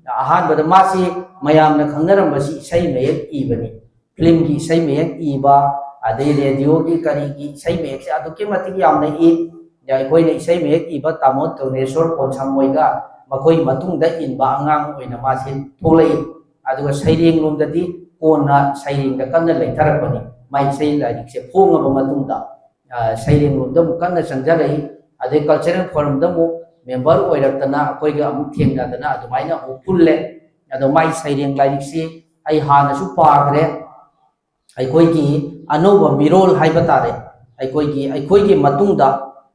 ꯑꯍꯥꯟꯕꯗ ꯃꯥꯁꯤ ꯃꯌꯥꯝꯅ ꯈꯪꯅꯔꯝꯕꯁꯤ ꯏꯁꯩ ꯃꯌꯦꯛ ꯏꯕꯅꯤ꯫ Filmꯒꯤ ꯏꯁꯩ ꯃꯌꯦꯛ ꯏꯕ, ꯑꯗꯩ radioꯒꯤ ꯀꯔꯤꯒꯤ ꯏꯁꯩ ꯃꯌꯦꯛꯁꯦ ꯑꯗꯨꯛꯀꯤ ꯃꯇꯤꯛ ꯌꯥꯝꯅ ꯏ꯫ ꯑꯩꯈꯣꯏꯅ ꯏꯁꯩ ꯃꯌꯦꯛ ꯏꯕ ꯇꯥꯃꯣ ꯇꯧꯅꯦꯁꯣꯔ ꯀꯣꯟꯁꯝ ꯍꯣꯏꯒ ꯃꯈꯣꯏ ꯃꯇꯨꯡꯗ ꯏꯟꯕ ꯑꯉꯥꯡ ꯑꯣꯏꯅ ꯃꯥꯁꯦ ꯊꯣꯛꯂꯛꯏ꯫ ꯑꯗꯨꯒ ꯁꯩꯔꯦꯡ ꯂꯣꯝꯗꯗꯤ ꯀꯣꯟꯅ ꯁꯩꯔꯦꯡꯗ ꯀꯟꯅ ꯂꯩꯊꯔꯛꯄꯅꯤ꯫ ꯃꯥꯏ ꯏꯁꯩ ꯂꯥꯏꯔꯤꯛꯁꯦ ꯐꯣꯡꯉꯕ ꯃꯇꯨꯡꯗ, ꯑ, ꯁꯩꯔꯦꯡꯂꯣꯝꯗ ꯑꯃꯨꯛ ꯀꯟꯅ ꯆꯪꯖꯔꯛꯏ꯫ ꯑꯗꯩ cultural forum-ꯗ ꯑꯃꯨꯛ member ꯑꯣꯏꯔꯛꯇꯅ ꯑꯩꯈꯣꯏꯒ ꯑꯃꯨꯛ ꯊꯦꯡꯅꯗꯅ ꯑꯗꯨꯃꯥꯏꯅ ꯑꯃꯨꯛ ꯄꯨꯜꯂꯦ꯫ ꯑꯗꯣ ꯃꯥꯏ ꯁꯩꯔꯦꯡ ꯂꯥꯏꯔꯤꯛꯁꯤ ꯑꯩ ꯍꯥꯟꯅꯁꯨ ꯄꯥꯈ꯭ꯔꯦ꯫ ꯑꯩꯈꯣꯏꯒꯤ ꯑꯅꯧꯕ ꯃꯤꯔꯣꯜ ꯍꯥꯏꯕ ꯇꯥꯔꯦ꯫ ꯑꯩꯈꯣꯏꯒꯤ, ꯑꯩꯈꯣꯏꯒꯤ ꯃꯇꯨꯡꯗ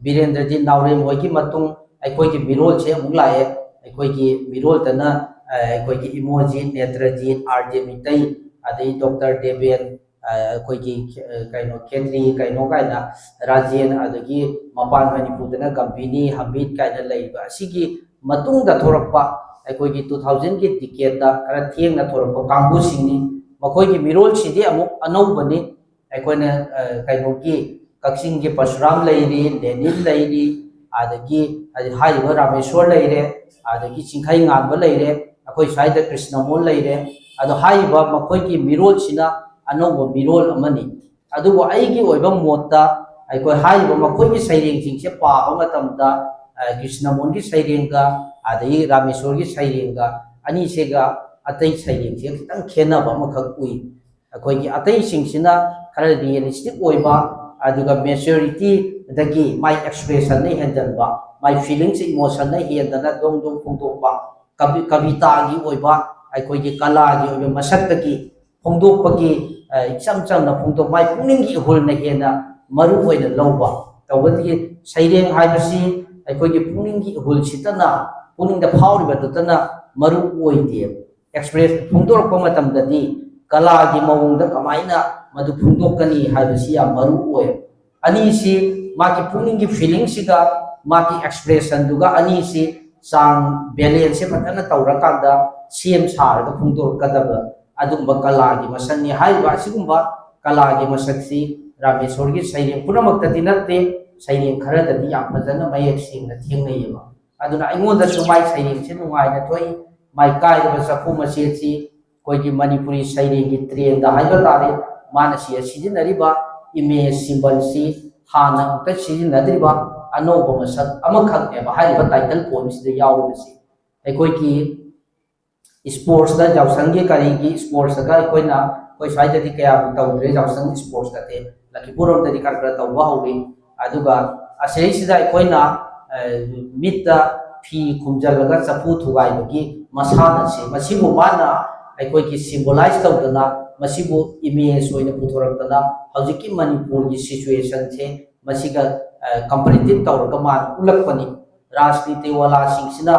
ꯕꯤꯔꯦꯟꯗ꯭ꯔꯖꯤꯠ ꯅꯥꯎꯔꯦꯝ ꯍꯣꯏꯒꯤ ꯃꯇꯨꯡ ꯑꯩꯈꯣꯏꯒꯤ ꯃꯤꯔꯣꯜꯁꯦ ꯑꯃꯨꯛ ꯂꯥꯛꯑꯦ꯫ ꯑꯩꯈꯣꯏꯒꯤ ꯃꯤꯔꯣꯜꯗꯅ, ꯑ, ꯑꯩꯈꯣꯏꯒꯤ ꯏꯃꯣꯖꯤꯠ, ꯅꯦꯇ꯭ꯔꯖꯤꯠ, ꯑꯥꯔ ꯖꯦ ꯃꯤꯇꯩ, ꯑꯗꯩ ꯗꯣꯛꯇꯔ ꯗꯦꯕꯦꯟ, ꯑ, ꯑꯩꯈꯣꯏꯒꯤ, ꯑ, ꯀꯩꯅꯣ, ꯈꯦꯇ꯭ꯔꯤ, ꯀꯩꯅꯣ ꯀꯥꯏꯅ, ꯔꯥꯖꯦꯟ, ꯑꯗꯒꯤ ꯃꯄꯥꯟ ꯃꯅꯤꯄꯨꯔꯗꯅ ꯒꯝꯚꯤꯅꯤ, ꯍꯃꯤꯠ ꯀꯥꯏꯅ ꯂꯩꯕ ꯑꯁꯤꯒꯤ ꯃꯇꯨꯡꯗ ꯊꯣꯔꯛꯄ ꯑꯩꯈꯣꯏꯒꯤ two thousand-ꯒꯤ decade-ꯇ ꯈꯔ ꯊꯦꯡꯅ ꯊꯣꯔꯛꯄ ꯀꯥꯡꯕꯨꯁꯤꯡꯅꯤ꯫ ꯃꯈꯣꯏꯒꯤ ꯃꯤꯔꯣꯜꯁꯤꯗꯤ ꯑꯃꯨꯛ ꯑꯅꯧꯕꯅꯤ꯫ ꯑꯩꯈꯣꯏꯅ, ꯑ, ꯀꯩꯅꯣꯒꯤ ꯀꯛꯆꯤꯡꯒꯤ ꯄꯔꯁꯨꯔꯥꯝ ꯂꯩꯔꯤ, ꯂꯦꯅꯤꯟ ꯂꯩꯔꯤ, ꯑꯗꯒꯤ ꯍꯥꯏꯔꯤꯕ ꯔꯥꯃꯦꯁꯣꯔ ꯂꯩꯔꯦ, ꯑꯗꯒꯤ ꯆꯤꯡꯈꯩ ꯉꯥꯟꯕ ꯂꯩꯔꯦ, ꯑꯩꯈꯣꯏ ꯁ꯭ꯋꯥꯏꯗ ꯀ꯭ꯔꯤꯁꯅꯃꯣꯍꯟ ꯂꯩꯔꯦ꯫ ꯑꯗꯣ ꯍꯥꯏꯔꯤꯕ ꯃꯈꯣꯏꯒꯤ ꯃꯤꯔꯣꯜꯁꯤꯅ ꯑꯅꯧꯕ ꯃꯤꯔꯣꯜ ꯑꯃꯅꯤ꯫ ꯑꯗꯨꯕꯨ ꯑꯩꯒꯤ ꯑꯣꯏꯕ ꯃꯣꯠꯇ ꯑꯩꯈꯣꯏ ꯍꯥꯏꯔꯤꯕ ꯃꯈꯣꯏꯒꯤ ꯁꯩꯔꯦꯡꯁꯤꯡꯁꯦ ꯄꯥꯕ ꯃꯇꯝꯗ, ꯑ, ꯀ꯭ꯔꯤꯁꯅꯃꯣꯍꯟꯒꯤ ꯁꯩꯔꯦꯡꯒ ꯑꯗꯒꯤ ꯔꯥꯃꯦꯁꯣꯔꯒꯤ ꯁꯩꯔꯦꯡꯒ ꯑꯅꯤꯁꯤꯒ ꯑꯇꯩ ꯁꯩꯔꯦꯡꯁꯤꯒ ꯈꯤꯇꯪ ꯈꯦꯠꯅꯕ ꯑꯃꯈꯛ ꯎꯏ꯫ ꯑꯩꯈꯣꯏꯒꯤ ꯑꯇꯩꯁꯤꯡꯁꯤꯅ ꯈꯔ realistic ꯑꯣꯏꯕ, ꯑꯗꯨꯒ maturity-ꯗꯒꯤ ꯃꯥꯏ expression-ꯅ ꯍꯦꯟꯖꯟꯕ, ꯃꯥꯏ feelings, emotion-ꯅ ꯍꯦꯟꯗꯅ ꯗꯣꯡ ꯗꯣꯡ ꯐꯣꯡꯗꯣꯛꯄ, ꯀꯕꯤ-, ꯀꯕꯤꯇꯥꯒꯤ ꯑꯣꯏꯕ, ꯑꯩꯈꯣꯏꯒꯤ ꯀꯂꯥꯒꯤ ꯑꯣꯏꯕ ꯃꯁꯛꯇꯒꯤ ꯐꯣꯡꯗꯣꯛꯄꯒꯤ, ꯑ, ꯏꯆꯝ ꯆꯝꯅ ꯐꯣꯡꯗꯣꯛ-, ꯃꯥꯏ ꯄꯨꯛꯅꯤꯡꯒꯤ ꯏꯍꯨꯜꯅ ꯍꯦꯟꯅ ꯃꯔꯨ ꯑꯣꯏꯅ ꯂꯧꯕ꯫ ꯇꯧꯕꯗꯒꯤ ꯁꯩꯔꯦꯡ ꯍꯥꯏꯕꯁꯤ ꯑꯩꯈꯣꯏꯒꯤ ꯄꯨꯛꯅꯤꯡꯒꯤ ꯏꯍꯨꯜꯁꯤꯇꯅ, ꯄꯨꯛꯅꯤꯡꯗ ꯐꯥꯎꯔꯤꯕꯗꯨꯇꯅ ꯃꯔꯨ ꯑꯣꯏꯗꯦ꯫ Express ꯐꯣꯡꯗꯣꯔꯛꯄ ꯃꯇꯝꯗꯗꯤ ꯀꯂꯥꯒꯤ ꯃꯑꯣꯡꯗ ꯀꯃꯥꯏꯅ ꯃꯗꯨ ꯐꯣꯡꯗꯣꯛꯀꯅꯤ ꯍꯥꯏꯕꯁꯤ ꯌꯥꯝ ꯃꯔꯨ ꯑꯣꯏ꯫ ꯑꯅꯤꯁꯤ ꯃꯥꯒꯤ ꯄꯨꯛꯅꯤꯡꯒꯤ feeling-ꯁꯤꯒ ꯃꯥꯒꯤ expression-ꯗꯨꯒ ꯑꯅꯤꯁꯤ ꯆꯥꯡ balance-ꯁꯦ ꯐꯖꯅ ꯇꯧꯔꯀꯥꯟꯗ ꯁꯦꯝ ꯁꯥꯔꯒ ꯐꯣꯡꯗꯣꯔꯛꯀꯗꯕ ꯑꯗꯨꯒꯨꯝꯕ ꯀꯂꯥꯒꯤ ꯃꯁꯛꯅꯤ꯫ ꯍꯥꯏꯔꯤꯕ ꯑꯁꯤꯒꯨꯝꯕ ꯀꯂꯥꯒꯤ ꯃꯁꯛꯁꯤ ꯔꯥꯃꯦꯁꯣꯔꯒꯤ ꯁꯩꯔꯦꯡ ꯄꯨꯝꯅꯃꯛꯇꯗꯤ ꯅꯠꯇꯦ, ꯁꯩꯔꯦꯡ ꯈꯔꯗꯗꯤ ꯌꯥꯝ ꯐꯖꯅ ꯃꯌꯦꯛ ꯁꯦꯡꯅ ꯊꯦꯡꯅꯩꯌꯦꯕ꯫ ꯑꯗꯨꯅ ꯑꯩꯉꯣꯟꯗꯁꯨ ꯃꯥꯏ ꯁꯩꯔꯦꯡꯁꯤ ꯅꯨꯡꯉꯥꯏꯅ ꯊꯣꯛꯏ꯫ ꯃꯥꯏ ꯀꯥꯏꯔꯕ ꯆꯐꯨ ꯃꯆꯦꯠꯁꯤ ꯑꯩꯈꯣꯏꯒꯤ ꯃꯅꯤꯄꯨꯔꯤ ꯁꯩꯔꯦꯡꯒꯤ trend ꯍꯥꯏꯕ ꯇꯥꯔꯦ, ꯃꯥꯅ ꯁꯤ ꯁꯤꯖꯤꯟꯅꯔꯤꯕ image symbol-ꯁꯤ ꯍꯥꯟꯅ ꯑꯃꯨꯛꯇ ꯁꯤꯖꯤꯟꯅꯗ꯭ꯔꯤꯕ ꯑꯅꯧꯕ ꯃꯁꯛ ꯑꯃꯈꯛꯅꯦꯕ ꯍꯥꯏꯔꯤꯕ title poem-ꯁꯤꯗ ꯌꯥꯎꯔꯤꯕꯁꯤ꯫ ꯑꯩꯈꯣꯏꯒꯤ ꯏꯁꯄꯣꯔꯠꯁꯇ, ꯌꯥꯎꯁꯪꯒꯤ ꯀꯔꯤꯒꯤ ꯏꯁꯄꯣꯔꯠꯁꯇꯒ ꯑꯩꯈꯣꯏꯅ, ꯑꯩꯈꯣꯏ ꯁ꯭ꯋꯥꯏꯗꯗꯤ ꯀꯌꯥꯕꯨ ꯇꯧꯗ꯭ꯔꯦ ꯌꯥꯎꯁꯪ ꯏꯁꯄꯣꯔꯠꯁꯀꯗꯤ, ꯂꯈꯤꯄꯨꯔ ꯔꯣꯝꯗꯗꯤ ꯈꯔ ꯈꯔ ꯇꯧꯕ ꯍꯧꯔꯤ꯫ ꯑꯗꯨꯒ ꯑꯁꯤꯗꯩꯁꯤꯗ ꯑꯩꯈꯣꯏꯅ, ꯑ, ꯃꯤꯠꯇ ꯐꯤ ꯈꯨꯝꯖꯤꯜꯂꯒ ꯆꯐꯨ ꯊꯨꯒꯥꯏꯕꯒꯤ ꯃꯁꯥꯟꯅꯁꯦ, ꯃꯁꯤꯕꯨ ꯃꯥꯅ ꯑꯩꯈꯣꯏꯒꯤ ꯁꯤꯝꯕꯣꯂꯥꯏꯁ ꯇꯧꯗꯅ, ꯃꯁꯤꯕꯨ ꯏꯃꯦꯖ ꯑꯣꯏꯅ ꯄꯨꯊꯣꯔꯛꯇꯅ, ꯍꯧꯖꯤꯛꯀꯤ ꯃꯅꯤꯄꯨꯔꯒꯤ ꯁꯤꯆꯨꯋꯦꯁꯟꯁꯦ ꯃꯁꯤꯒ, ꯑ, ꯀꯝꯄꯦꯔꯦꯇꯤꯞ ꯇꯧꯔꯒ ꯃꯥꯅ ꯎꯠꯂꯛꯄꯅꯤ꯫ ꯔꯥꯖꯅꯤꯇꯤ ꯋꯥꯂꯥꯁꯤꯡꯁꯤꯅ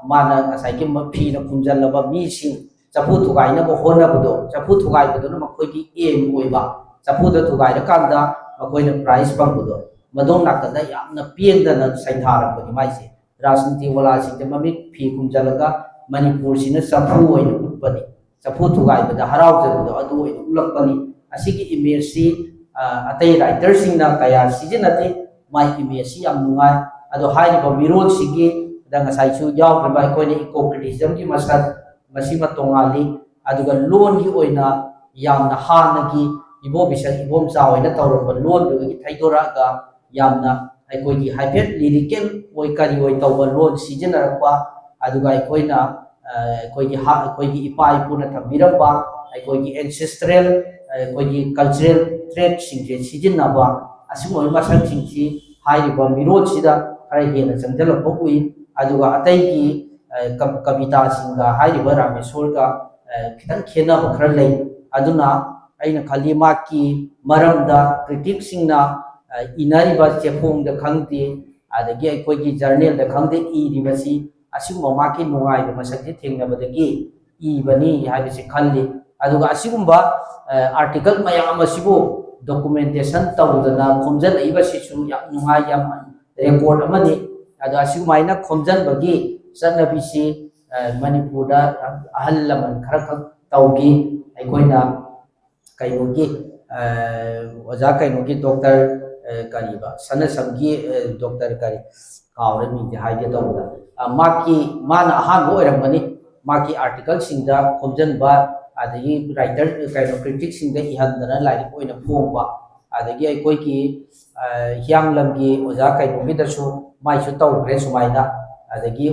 ꯃꯥꯅ ꯉꯁꯥꯏꯒꯤ ꯃ-, ꯐꯤꯅ ꯈꯨꯝꯖꯤꯜꯂꯕ ꯃꯤꯁꯤꯡ ꯆꯐꯨ ꯊꯨꯒꯥꯏꯅꯕ ꯍꯣꯠꯅꯕꯗꯣ, ꯆꯐꯨ ꯊꯨꯒꯥꯏꯕꯗꯨꯅ ꯃꯈꯣꯏꯒꯤ ꯑꯦꯝ ꯑꯣꯏꯕ, ꯆꯐꯨꯗ ꯊꯨꯒꯥꯏꯔꯀꯥꯟꯗ ꯃꯈꯣꯏꯅ ꯄ꯭ꯔꯥꯏꯖ ꯐꯪꯕꯗꯣ, ꯃꯗꯣꯝ ꯅꯥꯀꯟꯗ ꯌꯥꯝꯅ ꯄꯦꯟꯗꯅ ꯁꯩꯊꯥꯔꯛꯄꯅꯤ ꯃꯥꯏꯁꯦ꯫ ꯔꯥꯖꯅꯤꯇꯤ ꯋꯥꯂꯥꯁꯤꯡꯁꯦ ꯃꯃꯤꯠ ꯐꯤ ꯈꯨꯝꯖꯤꯜꯂꯒ ꯃꯅꯤꯄꯨꯔꯁꯤꯅ ꯆꯐꯨ ꯑꯣꯏꯅ ꯎꯠꯄꯅꯤ, ꯆꯐꯨ ꯊꯨꯒꯥꯏꯕꯗ ꯍꯔꯥꯎꯖꯕꯗꯣ ꯑꯗꯨ ꯑꯣꯏꯅ ꯎꯠꯂꯛꯄꯅꯤ꯫ ꯑꯁꯤꯒꯤ ꯏꯃꯦꯖꯁꯤ, ꯑ, ꯑꯇꯩ ꯔꯥꯏꯇꯔꯁꯤꯡꯅ ꯀꯌꯥ ꯁꯤꯖꯤꯟꯅꯗꯦ꯫ ꯃꯥꯏ ꯏꯃꯦꯖꯁꯤ ꯌꯥꯝ ꯅꯨꯡꯉꯥꯏ꯫ ꯑꯗꯣ ꯍꯥꯏꯔꯤꯕ ꯃꯤꯔꯣꯜꯁꯤꯒꯤ, ꯗ ꯉꯁꯥꯏꯁꯨ ꯌꯥꯎꯈ꯭ꯔꯤꯕ ꯑꯩꯈꯣꯏꯅ ꯏꯀꯣ ꯀ꯭ꯔꯤꯇꯤꯁꯤꯖꯝꯒꯤ ꯃꯁꯛ, ꯃꯁꯤꯃ ꯇꯣꯉꯥꯜꯂꯤ꯫ ꯑꯗꯨꯒ ꯂꯣꯟꯒꯤ ꯑꯣꯏꯅ ꯌꯥꯝꯅ ꯍꯥꯟꯅꯒꯤ ꯏꯕꯣꯕꯤꯁꯛ ꯏꯕꯣꯝꯆꯥ ꯍꯣꯏꯅ ꯇꯧꯔꯝꯕ ꯂꯣꯟꯗꯨꯗꯒꯤ ꯊꯩꯗꯣꯔꯛꯑꯒ ꯌꯥꯝꯅ ꯑꯩꯈꯣꯏꯒꯤ ꯍꯥꯏꯐꯦꯠ ꯂꯤꯔꯤꯀꯦꯜ ꯑꯣꯏ ꯀꯔꯤ ꯑꯣꯏ ꯇꯧꯕ ꯂꯣꯟ ꯁꯤꯖꯤꯟꯅꯔꯛꯄ, ꯑꯗꯨꯒ ꯑꯩꯈꯣꯏꯅ, ꯑ, ꯑꯩꯈꯣꯏꯒꯤ ꯍꯥ-, ꯑꯩꯈꯣꯏꯒꯤ ꯏꯄꯥ ꯏꯄꯨꯅ ꯊꯝꯕꯤꯔꯝꯕ ꯑꯩꯈꯣꯏꯒꯤ ꯑꯦꯟꯁꯦꯁꯇ꯭ꯔꯦꯜ, ꯑꯩꯈꯣꯏꯒꯤ ꯀꯜꯆꯔꯦꯜ ꯇ꯭ꯔꯦꯠꯁꯤꯡꯁꯦ ꯁꯤꯖꯤꯟꯅꯕ, ꯑꯁꯤꯒꯨꯝꯕ ꯃꯁꯛꯁꯤꯡꯁꯤ ꯍꯥꯏꯔꯤꯕ ꯃꯤꯔꯣꯜꯁꯤꯗ ꯈꯔ ꯍꯦꯟꯅ ꯆꯪꯁꯤꯜꯂꯛꯄ ꯎꯏ꯫ ꯑꯗꯨꯒ ꯑꯇꯩꯒꯤ, ꯑ, ꯀ-, ꯀꯕꯤꯇꯥꯁꯤꯡꯒ ꯍꯥꯏꯔꯤꯕ ꯔꯥꯃꯦꯁꯣꯔꯒ, ꯑ, ꯈꯤꯇꯪ ꯈꯦꯠꯅꯕ ꯈꯔ ꯂꯩ꯫ ꯑꯗꯨꯅ ꯑꯩꯅ ꯈꯜꯂꯤ ꯃꯍꯥꯛꯀꯤ ꯃꯔꯝꯗ ꯀ꯭ꯔꯤꯇꯤꯛꯁꯤꯡꯅ, ꯑ, ꯏꯅꯔꯤꯕ ꯆꯦꯐꯣꯡꯗ ꯈꯪꯗꯦ, ꯑꯗꯒꯤ ꯑꯩꯈꯣꯏꯒꯤ ꯖꯔꯅꯦꯜꯗ ꯈꯪꯗꯦ ꯏꯔꯤꯕꯁꯤ ꯑꯁꯤꯒꯨꯝꯕ ꯃꯍꯥꯛꯀꯤ ꯅꯨꯡꯉꯥꯏꯕ ꯃꯁꯛꯁꯦ ꯊꯦꯡꯅꯕꯗꯒꯤ ꯏꯕꯅꯤ ꯍꯥꯏꯕꯁꯤ ꯈꯜꯂꯤ꯫ ꯑꯗꯨꯒ ꯑꯁꯤꯒꯨꯝꯕ, ꯑ, ꯑꯥꯔꯇꯤꯀꯜ ꯃꯌꯥꯝ ꯑꯁꯤꯕꯨ ꯗꯣꯀꯨꯃꯦꯟꯇꯦꯁꯟ ꯇꯧꯗꯅ ꯈꯣꯝꯖꯤꯜꯂꯛꯏꯕꯁꯤꯁꯨ ꯌꯥꯝ ꯅꯨꯡꯉꯥꯏ, ꯌꯥꯝ ꯔꯦꯀꯣꯔꯠ ꯑꯃꯅꯤ꯫ ꯑꯗꯣ ꯑꯁꯤꯒꯨꯃꯥꯏꯅ ꯈꯣꯝꯖꯤꯟꯕꯒꯤ ꯆꯠꯅꯕꯤꯁꯤ, ꯑ, ꯃꯅꯤꯄꯨꯔꯗ ꯑꯍꯜ ꯂꯃꯟ ꯈꯔꯈꯛ ꯇꯧꯈꯤ꯫ ꯑꯩꯈꯣꯏꯅ ꯀꯩꯅꯣꯒꯤ, ꯑ, ꯑꯣꯖꯥ ꯀꯩꯅꯣꯒꯤ ꯗꯣꯛꯇꯔ, ꯑ, ꯀꯔꯤꯕ, ꯁꯅꯁꯝꯒꯤ, ꯑ, ꯗꯣꯛꯇꯔ ꯀꯔꯤ, ꯀꯥꯎꯔꯦ ꯃꯤꯡꯗꯤ ꯍꯥꯏꯒꯦ ꯇꯧꯕꯗ꯫ ꯑ, ꯃꯍꯥꯛꯀꯤ, ꯃꯥꯅ ꯑꯍꯥꯟꯕ ꯑꯣꯏꯔꯝꯒꯅꯤ ꯃꯍꯥꯛꯀꯤ ꯑꯥꯔꯇꯤꯀꯜꯁꯤꯡꯗ ꯈꯣꯝꯖꯤꯟꯕ, ꯑꯗꯒꯤ ꯔꯥꯏꯇꯔ, ꯀꯩꯅꯣ, ꯀ꯭ꯔꯤꯇꯤꯛꯁꯤꯡꯗ ꯏꯍꯟꯗꯅ ꯂꯥꯏꯔꯤꯛ ꯑꯣꯏꯅ ꯐꯣꯡꯕ꯫ ꯑꯗꯒꯤ ꯑꯩꯈꯣꯏꯒꯤ, ꯑ, ꯍꯤꯌꯥꯡꯂꯝꯒꯤ ꯑꯣꯖꯥ ꯀꯩꯅꯣꯒꯤꯗꯁꯨ ꯃꯥꯏꯁꯨ ꯇꯧꯈ꯭ꯔꯦ ꯁꯨꯃꯥꯏꯅ꯫ ꯑꯗꯒꯤ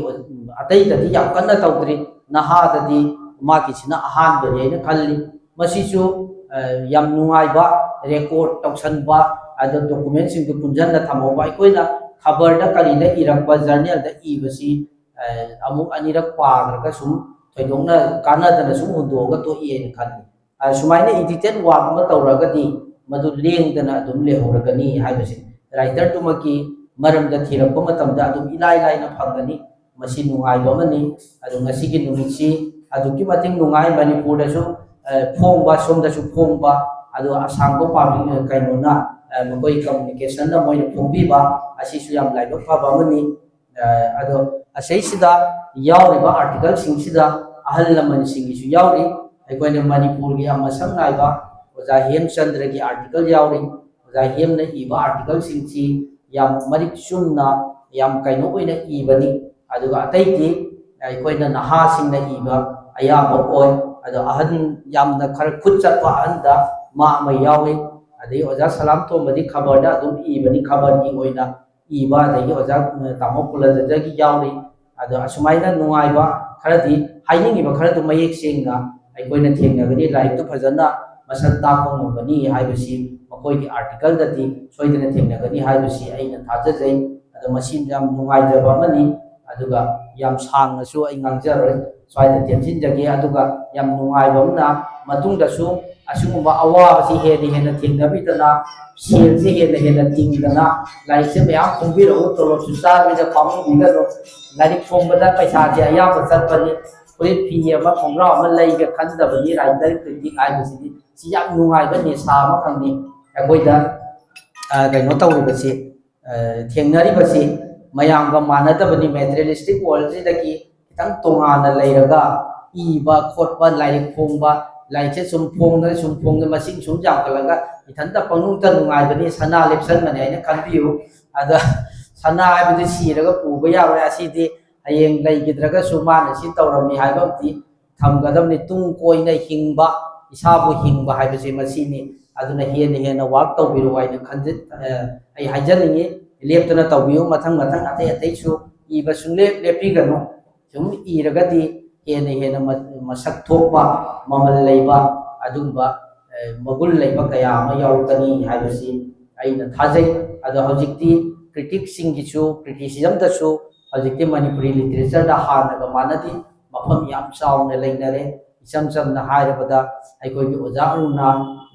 ꯑꯇꯩꯗꯗꯤ ꯌꯥꯝ ꯀꯟꯅ ꯇꯧꯗ꯭ꯔꯤ, ꯅꯍꯥꯗꯗꯤ ꯃꯥꯒꯤꯁꯤꯅ ꯑꯍꯥꯟꯕꯅꯤ ꯍꯥꯏꯅ ꯈꯜꯂꯤ꯫ ꯃꯁꯤꯁꯨ ꯌꯥꯝ ꯅꯨꯡꯉꯥꯏꯕ, ꯔꯦꯀꯣꯔꯠ ꯇꯧꯁꯟꯕ, ꯑꯗ ꯗꯣꯀꯨꯃꯦꯟꯁꯤꯡꯗꯨ ꯄꯨꯟꯁꯤꯟꯅ ꯊꯝꯍꯧꯕ꯫ ꯑꯩꯈꯣꯏꯅ ꯈꯕꯔꯗ ꯀꯔꯤꯗ ꯏꯔꯛꯄ, ꯖꯔꯅꯦꯜꯗ ꯏꯕꯁꯤ ꯑꯃꯨꯛ ꯑꯅꯤꯔꯛ ꯄꯥꯈ꯭ꯔꯒ ꯁꯨꯝ ꯊꯣꯏꯗꯣꯛꯅ ꯀꯥꯟꯅꯗꯅ ꯁꯨꯝ ꯍꯨꯟꯗꯣꯛꯑꯒ ꯇꯣꯛꯏ ꯍꯥꯏꯅ ꯈꯜꯂꯤ꯫ ꯁꯨꯃꯥꯏꯅ ꯏꯗꯤꯇꯦꯠ ꯋꯥꯔꯛ ꯑꯃ ꯇꯧꯔꯒꯗꯤ ꯃꯗꯨ ꯂꯦꯡꯗꯅ ꯑꯗꯨꯝ ꯂꯩꯍꯧꯔꯒꯅꯤ ꯍꯥꯏꯕꯁꯦ ꯔꯥꯏꯇꯔꯗꯨꯃꯛꯀꯤ ꯃꯔꯝꯗ ꯊꯤꯔꯛꯄ ꯃꯇꯝꯗ ꯑꯗꯨꯝ ꯏꯂꯥꯏ ꯂꯥꯏꯅ ꯐꯪꯒꯅꯤ꯫ ꯃꯁꯤ ꯅꯨꯡꯉꯥꯏꯕ ꯑꯃꯅꯤ꯫ ꯑꯗꯨ ꯉꯁꯤꯒꯤ ꯅꯨꯃꯤꯠꯁꯤ ꯑꯗꯨꯛꯀꯤ ꯃꯇꯤꯛ ꯅꯨꯡꯉꯥꯏ꯫ ꯃꯅꯤꯄꯨꯔꯗꯁꯨ ꯐꯣꯡꯕ, ꯁꯣꯝꯗꯁꯨ ꯐꯣꯡꯕ, ꯑꯗꯨ ꯑꯁꯥꯡꯕ ꯄꯥꯝꯃꯤ ꯀꯩꯅꯣꯅ ꯃꯈꯣꯏ ꯀꯝꯃꯨꯅꯤꯀꯦꯁꯟꯅ ꯃꯣꯏꯅ ꯐꯣꯡꯕꯤꯕ ꯑꯁꯤꯁꯨ ꯌꯥꯝ ꯂꯥꯏꯕꯛ ꯐꯕ ꯑꯃꯅꯤ꯫ ꯑꯗꯣ ꯑꯁꯤꯁꯤꯗ ꯌꯥꯎꯔꯤꯕ ꯑꯥꯔꯇꯤꯀꯜꯁꯤꯡꯁꯤꯗ ꯑꯍꯜ ꯂꯃꯟꯁꯤꯡꯒꯤꯁꯨ ꯌꯥꯎꯔꯤ꯫ ꯑꯩꯈꯣꯏꯅ ꯃꯅꯤꯄꯨꯔꯒꯤ ꯌꯥꯝ ꯃꯁꯛ ꯅꯥꯏꯕ ꯑꯣꯖꯥ ꯍꯦꯝꯆꯟꯗ꯭ꯔꯒꯤ ꯑꯥꯔꯇꯤꯀꯜ ꯌꯥꯎꯔꯤ꯫ ꯑꯣꯖꯥ ꯍꯦꯝꯅ ꯏꯕ ꯑꯥꯔꯇꯤꯀꯜꯁꯤꯡꯁꯤ ꯌꯥꯝ ꯃꯔꯤꯛ ꯆꯨꯝꯅ, ꯌꯥꯝ ꯀꯩꯅꯣ ꯑꯣꯏꯅ ꯏꯕꯅꯤ꯫ ꯑꯗꯨꯒ ꯑꯇꯩꯗꯤ ꯑꯩꯈꯣꯏꯅ ꯅꯍꯥꯁꯤꯡꯅ ꯏꯕ ꯑꯌꯥꯝꯕ ꯑꯣꯏ꯫ ꯑꯗꯣ ꯑꯍꯟ, ꯌꯥꯝꯅ ꯈꯔ ꯈꯨꯠ ꯆꯠꯄ ꯑꯍꯟꯗ ꯃꯥ ꯑꯃ ꯌꯥꯎꯏ꯫ ꯑꯗꯒꯤ ꯑꯣꯖꯥ ꯁꯂꯥꯝ ꯇꯣꯝꯕꯗꯤ ꯈꯕꯔꯗ ꯑꯗꯨꯝ ꯏꯕꯅꯤ, ꯈꯕꯔꯒꯤ ꯑꯣꯏꯅ ꯏꯕ, ꯑꯗꯒꯤ ꯑꯣꯖꯥ ꯇꯥꯃꯣ ꯀꯨꯂꯆꯟꯗ꯭ꯔꯒꯤ ꯌꯥꯎꯔꯤ꯫ ꯑꯗꯣ ꯑꯁꯨꯃꯥꯏꯅ ꯅꯨꯡꯉꯥꯏꯕ ꯈꯔꯗꯤ, ꯍꯥꯏꯅꯤꯡꯉꯤꯕ ꯈꯔꯗꯨ ꯃꯌꯦꯛ ꯁꯦꯡꯅ ꯑꯩꯈꯣꯏꯅ ꯊꯦꯡꯅꯒꯅꯤ, ꯂꯥꯏꯔꯤꯛꯇꯨ ꯐꯖꯅ ꯃꯁꯛ ꯇꯥꯛꯄ ꯉꯝꯒꯅꯤ ꯍꯥꯏꯕꯁꯤ ꯃꯈꯣꯏꯒꯤ ꯑꯥꯔꯇꯤꯀꯜꯗꯗꯤ ꯁꯣꯏꯗꯅ ꯊꯦꯡꯅꯒꯅꯤ ꯍꯥꯏꯕꯁꯤ ꯑꯩꯅ ꯊꯥꯖꯖꯩ꯫ ꯑꯗꯣ ꯃꯁꯤ ꯌꯥꯝ ꯅꯨꯡꯉꯥꯏꯖꯕ ꯑꯃꯅꯤ꯫ ꯑꯗꯨꯒ ꯌꯥꯝ ꯁꯥꯡꯅꯁꯨ ꯑꯩ ꯉꯥꯡꯖꯔꯣꯏ, ꯁ꯭ꯋꯥꯏꯗ ꯇꯦꯟꯁꯤꯟꯖꯒꯦ꯫ ꯑꯗꯨꯒ ꯌꯥꯝ ꯅꯨꯡꯉꯥꯏꯕ ꯑꯃꯅ, ꯃꯇꯨꯡꯗꯁꯨ ꯑꯁꯤꯒꯨꯝꯕ ꯑꯋꯥꯕꯁꯤ ꯍꯦꯟꯅ ꯍꯦꯟꯅ ꯊꯦꯡꯅꯕꯤꯗꯅ, ꯁꯦꯜꯁꯤ ꯍꯦꯟꯅ ꯍꯦꯟꯅ ꯇꯤꯡꯗꯅ, ꯂꯥꯏꯔꯤꯛꯁꯦ ꯃꯌꯥꯝ ꯐꯣꯡꯕꯤꯔꯛꯎ, ꯇꯣꯂꯣꯞꯁꯨ ꯆꯥꯔꯃꯤꯅ ꯄꯥꯝꯃꯨꯕꯤꯒꯅꯨ꯫ ꯂꯥꯏꯔꯤꯛ ꯐꯣꯡꯕꯗ ꯄꯩꯁꯥꯁꯦ ꯑꯌꯥꯝꯕ ꯆꯠꯄꯅꯤ꯫ ꯐꯨꯔꯤꯠ ꯐꯤ ꯑꯃ, ꯈꯣꯡꯒ꯭ꯔꯥꯎ ꯑꯃ ꯂꯩꯒꯦ ꯈꯟꯗꯕꯅꯤ꯫ ꯔꯥꯏꯇꯔ ꯀ꯭ꯔꯤꯇꯤꯛ ꯍꯥꯏꯕꯁꯤꯗꯤ ꯁꯤ ꯌꯥꯝ ꯅꯨꯡꯉꯥꯏꯕ ꯅꯤꯁꯥ ꯑꯃꯈꯛꯅꯤ꯫ ꯑꯩꯈꯣꯏꯗ, ꯑ, ꯀꯩꯅꯣ ꯇꯧꯔꯤꯕꯁꯤ, ꯑ, ꯊꯦꯡꯅꯔꯤꯕꯁꯤ ꯃꯌꯥꯝꯒ ꯃꯥꯟꯅꯗꯕꯅꯤ꯫ ꯃꯦꯇꯔꯤꯌꯦꯂꯤꯁꯇꯤꯛ ꯋꯥꯔꯜꯁꯤꯗꯒꯤ ꯈꯤꯇꯪ ꯇꯣꯉꯥꯟꯅ ꯂꯩꯔꯒ ꯏꯕ ꯈꯣꯠꯄ, ꯂꯥꯏꯔꯤꯛ ꯐꯣꯡꯕ, ꯂꯥꯏꯔꯤꯛꯁꯦ ꯁꯨꯝ ꯐꯣꯡꯗꯅ ꯁꯨꯝ ꯐꯣꯡꯗꯅ ꯃꯁꯤꯡ ꯁꯨꯝ ꯌꯥꯝꯈꯠꯂꯒ ꯏꯊꯟꯇ ꯄꯪꯅꯨꯡꯇ ꯅꯨꯡꯉꯥꯏꯕꯅꯤ, ꯁꯅꯥ ꯂꯦꯞꯁꯟꯕꯅꯤ ꯍꯥꯏꯅ ꯈꯟꯕꯤꯌꯨ꯫ ꯑꯗ ꯁꯅꯥ ꯍꯥꯏꯕꯗꯤ ꯁꯤꯔꯒ ꯄꯨꯕ ꯌꯥꯔꯣꯏ꯫ ꯑꯁꯤꯗꯤ ꯍꯌꯦꯡ ꯂꯩꯈꯤꯗ꯭ꯔꯒꯁꯨ ꯃꯥꯅ ꯁꯤ ꯇꯧꯔꯝꯃꯤ ꯍꯥꯏꯕ ꯑꯃꯗꯤ ꯊꯝꯒꯗꯕꯅꯤ꯫ ꯇꯨꯡ ꯀꯣꯏꯅ ꯍꯤꯡꯕ, ꯏꯁꯥꯕꯨ ꯍꯤꯡꯕ ꯍꯥꯏꯕꯁꯦ ꯃꯁꯤꯅꯤ꯫ ꯑꯗꯨꯅ ꯍꯦꯟꯅ ꯍꯦꯟꯅ ꯋꯥꯔꯛ ꯇꯧꯕꯤꯔꯣ ꯍꯥꯏꯅ ꯈꯟꯖ-, ꯑ, ꯑꯩ ꯍꯥꯏꯖꯅꯤꯡꯉꯤ꯫ ꯂꯦꯞꯇꯅ ꯇꯧꯕꯤꯌꯨ꯫ ꯃꯊꯪ ꯃꯊꯪ ꯑꯇꯩ ꯑꯇꯩꯁꯨ ꯏꯕ ꯁꯨꯡꯂꯦꯞ ꯂꯦꯞꯄꯤꯒꯅꯨ꯫ ꯁꯨꯝ ꯏꯔꯒꯗꯤ ꯍꯦꯟꯅ ꯍꯦꯟꯅ ꯃ-, ꯃꯁꯛ ꯊꯣꯛꯄ, ꯃꯃꯜ ꯂꯩꯕ, ꯑꯗꯨꯒꯨꯝꯕ, ꯑꯦ, ꯃꯒꯨꯟ ꯂꯩꯕ ꯀꯌꯥ ꯑꯃ ꯌꯥꯎꯔꯛꯀꯅꯤ ꯍꯥꯏꯕꯁꯤ ꯑꯩꯅ ꯊꯥꯖꯩ꯫ ꯑꯗꯣ ꯍꯧꯖꯤꯛꯇꯤ criticꯁꯤꯡꯒꯤꯁꯨ, criticismꯗꯁꯨ ꯍꯧꯖꯤꯛꯇꯤ ꯃꯅꯤꯄꯨꯔꯤ literature ꯍꯥꯟꯅꯒ ꯃꯥꯟꯅꯗꯦ, ꯃꯐꯝ ꯌꯥꯝ ꯆꯥꯎꯅ ꯂꯩꯅꯔꯦ꯫ ꯏꯆꯝ ꯆꯝꯅ ꯍꯥꯏꯔꯕꯗ ꯑꯩꯈꯣꯏꯒꯤ ꯑꯣꯖꯥ ꯑꯔꯨꯅꯥ,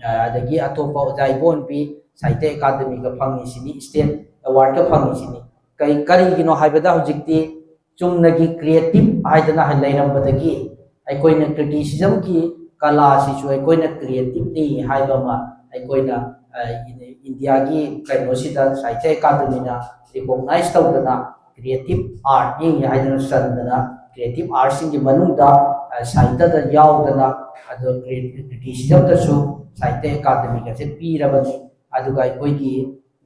ꯑ, ꯑꯗꯒꯤ ꯑꯇꯣꯞꯄ ꯑꯣꯖꯥ ꯏꯕꯣꯟꯕꯤ, ꯁꯥꯍꯤꯇ꯭ꯌ ꯑꯦꯀꯥꯗꯃꯤꯒ ꯐꯪꯉꯤꯁꯤꯅꯤ, state awardꯀ ꯐꯪꯉꯤꯁꯤꯅꯤ꯫ ꯀꯩ-, ꯀꯔꯤꯒꯤꯅꯣ ꯍꯥꯏꯕꯗ ꯍꯧꯖꯤꯛꯇꯤ ꯆꯨꯝꯅꯒꯤ creative ꯍꯥꯏꯗꯅ ꯂꯩꯔꯝꯕꯗꯒꯤ ꯑꯩꯈꯣꯏꯅ criticismꯒꯤ ꯀꯂꯥꯁꯤꯁꯨ ꯑꯩꯈꯣꯏꯅ creativeꯅꯤ ꯍꯥꯏꯕ ꯑꯃ ꯑꯩꯈꯣꯏꯅ, ꯑ, ꯏꯟꯗꯤꯌꯥꯒꯤ ꯀꯩꯅꯣꯁꯤꯗ ꯁꯥꯍꯤꯇ꯭ꯌ ꯑꯦꯀꯥꯗꯃꯤꯅ recognize ꯇꯧꯗꯅ creative artꯅꯤ ꯍꯥꯏꯗꯅ ꯆꯟꯗꯅ creative artꯁꯤꯡꯒꯤ ꯃꯅꯨꯡꯗ, ꯑ, ꯁꯥꯍꯤꯇ꯭ꯌꯗ ꯌꯥꯎꯗꯅ ꯑꯗꯣ criticismꯗꯁꯨ ꯁꯥꯍꯤꯇ꯭ꯌ ꯑꯦꯀꯥꯗꯃꯤꯒꯁꯦ ꯄꯤꯔꯕꯅꯤ꯫ ꯑꯗꯨꯒ ꯑꯩꯈꯣꯏꯒꯤ,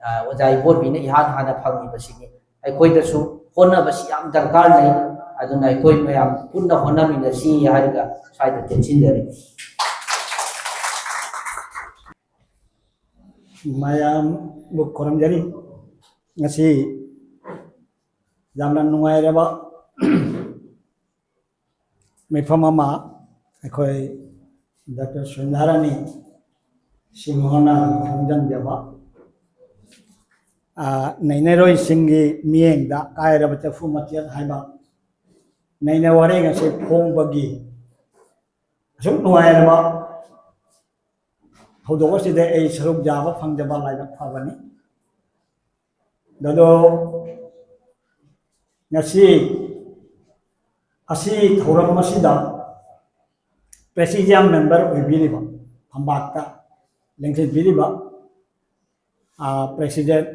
ꯑ, ꯑꯣꯖꯥ ꯏꯕꯣꯕꯤꯅ ꯏꯍꯥꯟ ꯍꯥꯟꯅ ꯐꯪꯉꯤꯕꯁꯤꯅꯤ꯫ ꯑꯩꯈꯣꯏꯗꯁꯨ ꯍꯣꯠꯅꯕꯁꯤ ꯌꯥꯝ ꯗꯔꯀꯥꯔ ꯂꯩ꯫ ꯑꯗꯨꯅ ꯑꯩꯈꯣꯏ ꯃꯌꯥꯝ ꯄꯨꯟꯅ ꯍꯣꯠꯅꯃꯤꯟꯅꯁꯤ ꯍꯥꯏꯔꯒ ꯁ꯭ꯋꯥꯏꯗ ꯇꯦꯟꯁꯤꯟꯖꯔꯤ꯫ ꯃꯌꯥꯝꯕꯨ ꯈꯨꯔꯨꯝꯖꯔꯤ꯫ ꯉꯁꯤ ꯌꯥꯝꯅ ꯅꯨꯡꯉꯥꯏꯔꯕ ꯃꯤꯐꯝ ꯑꯃ ꯑꯩꯈꯣꯏ ꯗꯥꯛꯇꯔ ꯁꯨꯟꯗꯥꯔꯥꯅꯤ ꯁꯤꯡꯍꯅ ꯈꯣꯝꯖꯤꯟꯖꯕ, ꯑ, ꯅꯩꯅꯔꯣꯏꯁꯤꯡꯒꯤ ꯃꯤꯠꯌꯦꯡꯗ ꯀꯥꯏꯔꯕ ꯆꯐꯨ ꯃꯆꯦꯠ ꯍꯥꯏꯕ ꯅꯩꯅ ꯋꯥꯔꯦꯡ ꯑꯁꯤ ꯐꯣꯡꯕꯒꯤ ꯑꯁꯨꯛ ꯅꯨꯡꯉꯥꯏꯔꯕ ꯊꯧꯗꯣꯛ ꯑꯁꯤꯗ ꯑꯩ ꯁꯔꯨꯛ ꯌꯥꯕ ꯐꯪꯖꯕ ꯂꯥꯏꯕꯛ ꯐꯕꯅꯤ꯫ ꯑꯗꯣ ꯉꯁꯤ ꯑꯁꯤ ꯊꯧꯔꯝ ꯑꯁꯤꯗ presidium member ꯑꯣꯏꯕꯤꯔꯤꯕ, ꯐꯝꯕꯥꯛꯇ ꯂꯦꯡꯁꯤꯟꯕꯤꯔꯤꯕ, ꯑ, President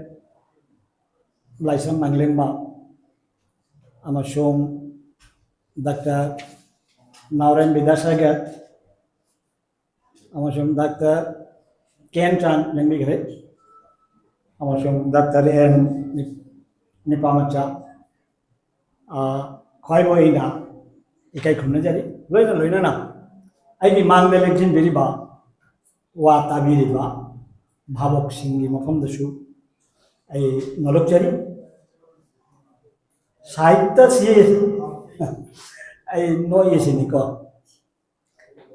ꯂꯥꯏꯁ꯭ꯔꯝ ꯃꯥꯡꯂꯦꯝꯕ ꯑꯃꯁꯨꯡ ꯗꯥꯛꯇꯔ ꯅꯥꯎꯔꯦꯝ ꯕꯤꯗ꯭ꯌꯥꯁꯥꯒꯔ ꯑꯃꯁꯨꯡ ꯗꯥꯛꯇꯔ ꯀꯦꯟ ꯆꯥꯟ ꯂꯦꯡꯕꯤꯈ꯭ꯔꯦ, ꯑꯃꯁꯨꯡ ꯗꯥꯛꯇꯔ ꯑꯦꯟ ꯅꯤꯄꯥꯃꯆꯥ, ꯑ, ꯈ꯭ꯋꯥꯏꯕ ꯑꯣꯏꯅ ꯏꯀꯥꯏ ꯈꯨꯝꯅꯖꯔꯤ꯫ ꯂꯣꯏꯅ ꯂꯣꯏꯅꯅ ꯑꯩꯒꯤ ꯃꯥꯡꯗ ꯂꯦꯡꯁꯤꯟꯕꯤꯔꯤꯕ, ꯋꯥ ꯇꯥꯕꯤꯔꯤꯕ ꯚꯥꯕꯣꯛꯁꯤꯡꯒꯤ ꯃꯐꯝꯗꯁꯨ ꯑꯩ ꯅꯣꯂꯨꯛꯆꯔꯤ꯫ ꯁꯥꯍꯤꯇ꯭ꯌꯁꯤ ꯑꯩ ꯅꯣꯛꯏꯁꯤꯅꯤꯀꯣ,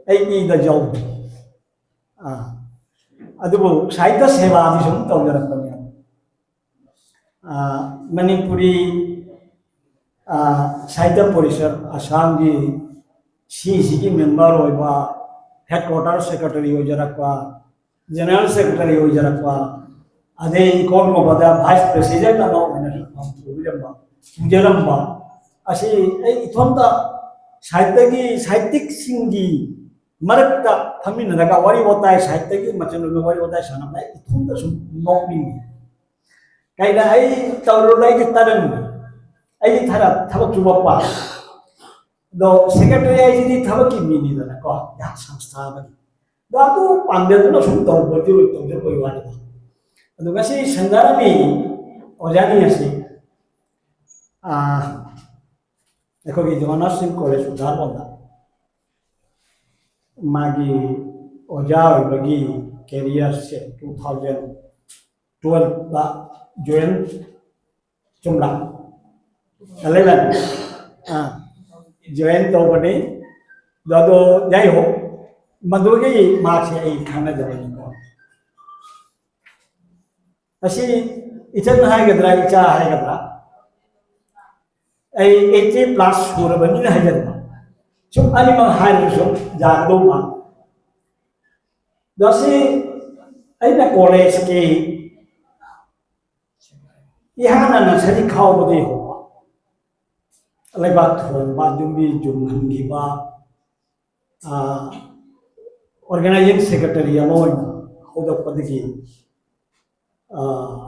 ꯑꯩ ꯏꯗ ꯌꯥꯎꯗꯦ꯫ ꯑꯥ, ꯑꯗꯨꯕꯨ ꯁꯥꯍꯤꯇ꯭ꯌ ꯁꯦꯕꯥꯗꯤ ꯁꯨꯝ ꯇꯧꯖꯔꯛꯄꯅꯦ꯫ ꯑꯥ, ꯃꯅꯤꯄꯨꯔꯤ, ꯑꯥ, ꯁꯥꯍꯤꯇ꯭ꯌ ꯄꯣꯔꯤꯁꯠ ꯑꯁꯥꯝꯒꯤ ꯁꯤꯁꯤꯒꯤ ꯃꯦꯝꯕꯔ ꯑꯣꯏꯕ, ꯍꯦꯗ ꯀ꯭ꯋꯥꯇꯔ ꯁꯦꯀ꯭ꯔꯦꯇꯔꯤ ꯑꯣꯏꯖꯔꯛꯄ, ꯖꯦꯅꯔꯦꯜ ꯁꯦꯀ꯭ꯔꯦꯇꯔꯤ ꯑꯣꯏꯖꯔꯛꯄ, ꯑꯗꯩ ꯏꯀꯣꯟ ꯃꯣꯕꯗ ꯚꯥꯏꯁ ꯄ꯭ꯔꯦꯁꯤꯗꯦꯟꯠ ꯑꯃ ꯑꯣꯏꯅꯁꯨ ꯄꯥꯡꯊꯣꯛꯄꯤꯔꯝꯕ, ꯄꯨꯖꯔꯝꯕ ꯑꯁꯤ ꯑꯩ ꯏꯊꯣꯟꯇ ꯁꯥꯍꯤꯇ꯭ꯌꯒꯤ, ꯁꯥꯍꯤꯇ꯭ꯌꯤꯛꯁꯤꯡꯒꯤ ꯃꯔꯛꯇ ꯐꯝꯃꯤꯟꯅꯔꯒ ꯋꯥꯔꯤ ꯋꯥꯇꯥꯏ, ꯁꯥꯍꯤꯇ꯭ꯌꯒꯤ ꯃꯆꯜ ꯑꯣꯏꯕ ꯋꯥꯔꯤ ꯋꯥꯇꯥꯏ ꯁꯥꯟꯅꯕ ꯑꯩ ꯏꯊꯣꯟꯇ ꯁꯨꯝ ꯅꯣꯛꯅꯤꯡꯉꯤ꯫ ꯀꯩꯅꯣ ꯑꯩ ꯇꯧꯔꯨꯔ ꯑꯩꯗꯤ ꯇꯔꯟ, ꯑꯩꯗꯤ ꯊꯔ ꯊꯕꯛ ꯁꯨꯕ ꯄꯥ꯫ ꯑꯗꯣ ꯁꯦꯀ꯭ꯔꯦꯇꯔꯤ ꯍꯥꯏꯁꯤꯗꯤ ꯊꯕꯛꯀꯤ ꯃꯤꯅꯤꯗꯅꯀꯣ, ꯌꯥ ꯁꯪꯁꯊꯥ ꯑꯃꯒꯤ꯫ ꯑꯗꯣ ꯑꯗꯨ ꯄꯥꯝꯖꯗꯨꯅ ꯁꯨꯝ ꯇꯧꯕꯗꯤ ꯇꯧꯖꯔꯛꯄꯒꯤ ꯋꯥꯅꯤꯗ꯫ ꯑꯗꯣ ꯉꯁꯤ ꯁꯟꯗꯥꯔꯥꯅꯤ ꯑꯣꯖꯥꯅꯤ ꯑꯁꯤ, ꯑꯥ, ꯑꯩꯈꯣꯏꯒꯤ ꯖꯣꯍꯥꯟꯅꯁ ꯁꯤꯡ ꯀꯣꯂꯦꯖ ꯎꯗꯥꯔꯕꯣꯟꯗ ꯃꯥꯒꯤ ꯑꯣꯖꯥ ꯑꯣꯏꯕꯒꯤ ꯀꯦꯔꯤꯌꯔꯁꯦ ꯇꯨ ꯊꯥꯎꯖꯟ ꯇꯨꯋꯦꯜꯐꯇ ꯖꯣꯏꯟ, ꯆꯨꯝꯕ꯭ꯔꯥ? ꯑꯦꯂꯦꯚꯦꯟ, ꯑꯥ, ꯖꯣꯏꯟ ꯇꯧꯕꯅꯤ꯫ ꯑꯗꯣ, ꯑꯗꯣ ꯌꯥꯏꯍꯣ, ꯃꯗꯨꯒꯤ ꯃꯍꯥꯛꯁꯦ ꯑꯩ ꯈꯪꯅꯖꯕꯅꯤꯀꯣ꯫ ꯑꯁꯤ ꯏꯆꯟ ꯍꯥꯏꯒꯗ꯭ꯔꯥ, ꯏꯆꯥ ꯍꯥꯏꯒꯗ꯭ꯔꯥ, ꯑꯩ ꯑꯩꯠꯇꯤ ꯄ꯭ꯂꯁ ꯁꯨꯔꯕꯅꯤꯅ ꯍꯥꯏꯖꯟꯕ꯫ ꯁꯨꯝ ꯑꯅꯤꯃꯛ ꯍꯥꯏꯔꯁꯨ ꯌꯥꯒꯗꯧ ꯃꯥꯜꯂꯤ꯫ ꯑꯗꯣ ꯁꯤ ꯑꯩꯅ ꯀꯣꯂꯦꯖꯀꯤ ꯏꯍꯥꯟ ꯍꯥꯟꯅ ꯁꯖꯤꯛ ꯈꯥꯎꯕꯗꯒꯤ ꯍꯧꯕ, ꯂꯩꯕꯥꯛ ꯊꯣꯟꯕ, ꯌꯨꯝꯕꯤ ꯌꯨꯝꯍꯟꯈꯤꯕ, ꯑꯥ, ꯑꯣꯔꯒꯅꯥꯏꯖꯤꯡ ꯁꯦꯀ꯭ꯔꯦꯇꯔꯤ ꯑꯃ ꯑꯣꯏꯅ ꯍꯧꯗꯣꯛꯄꯗꯒꯤ, ꯑꯥ,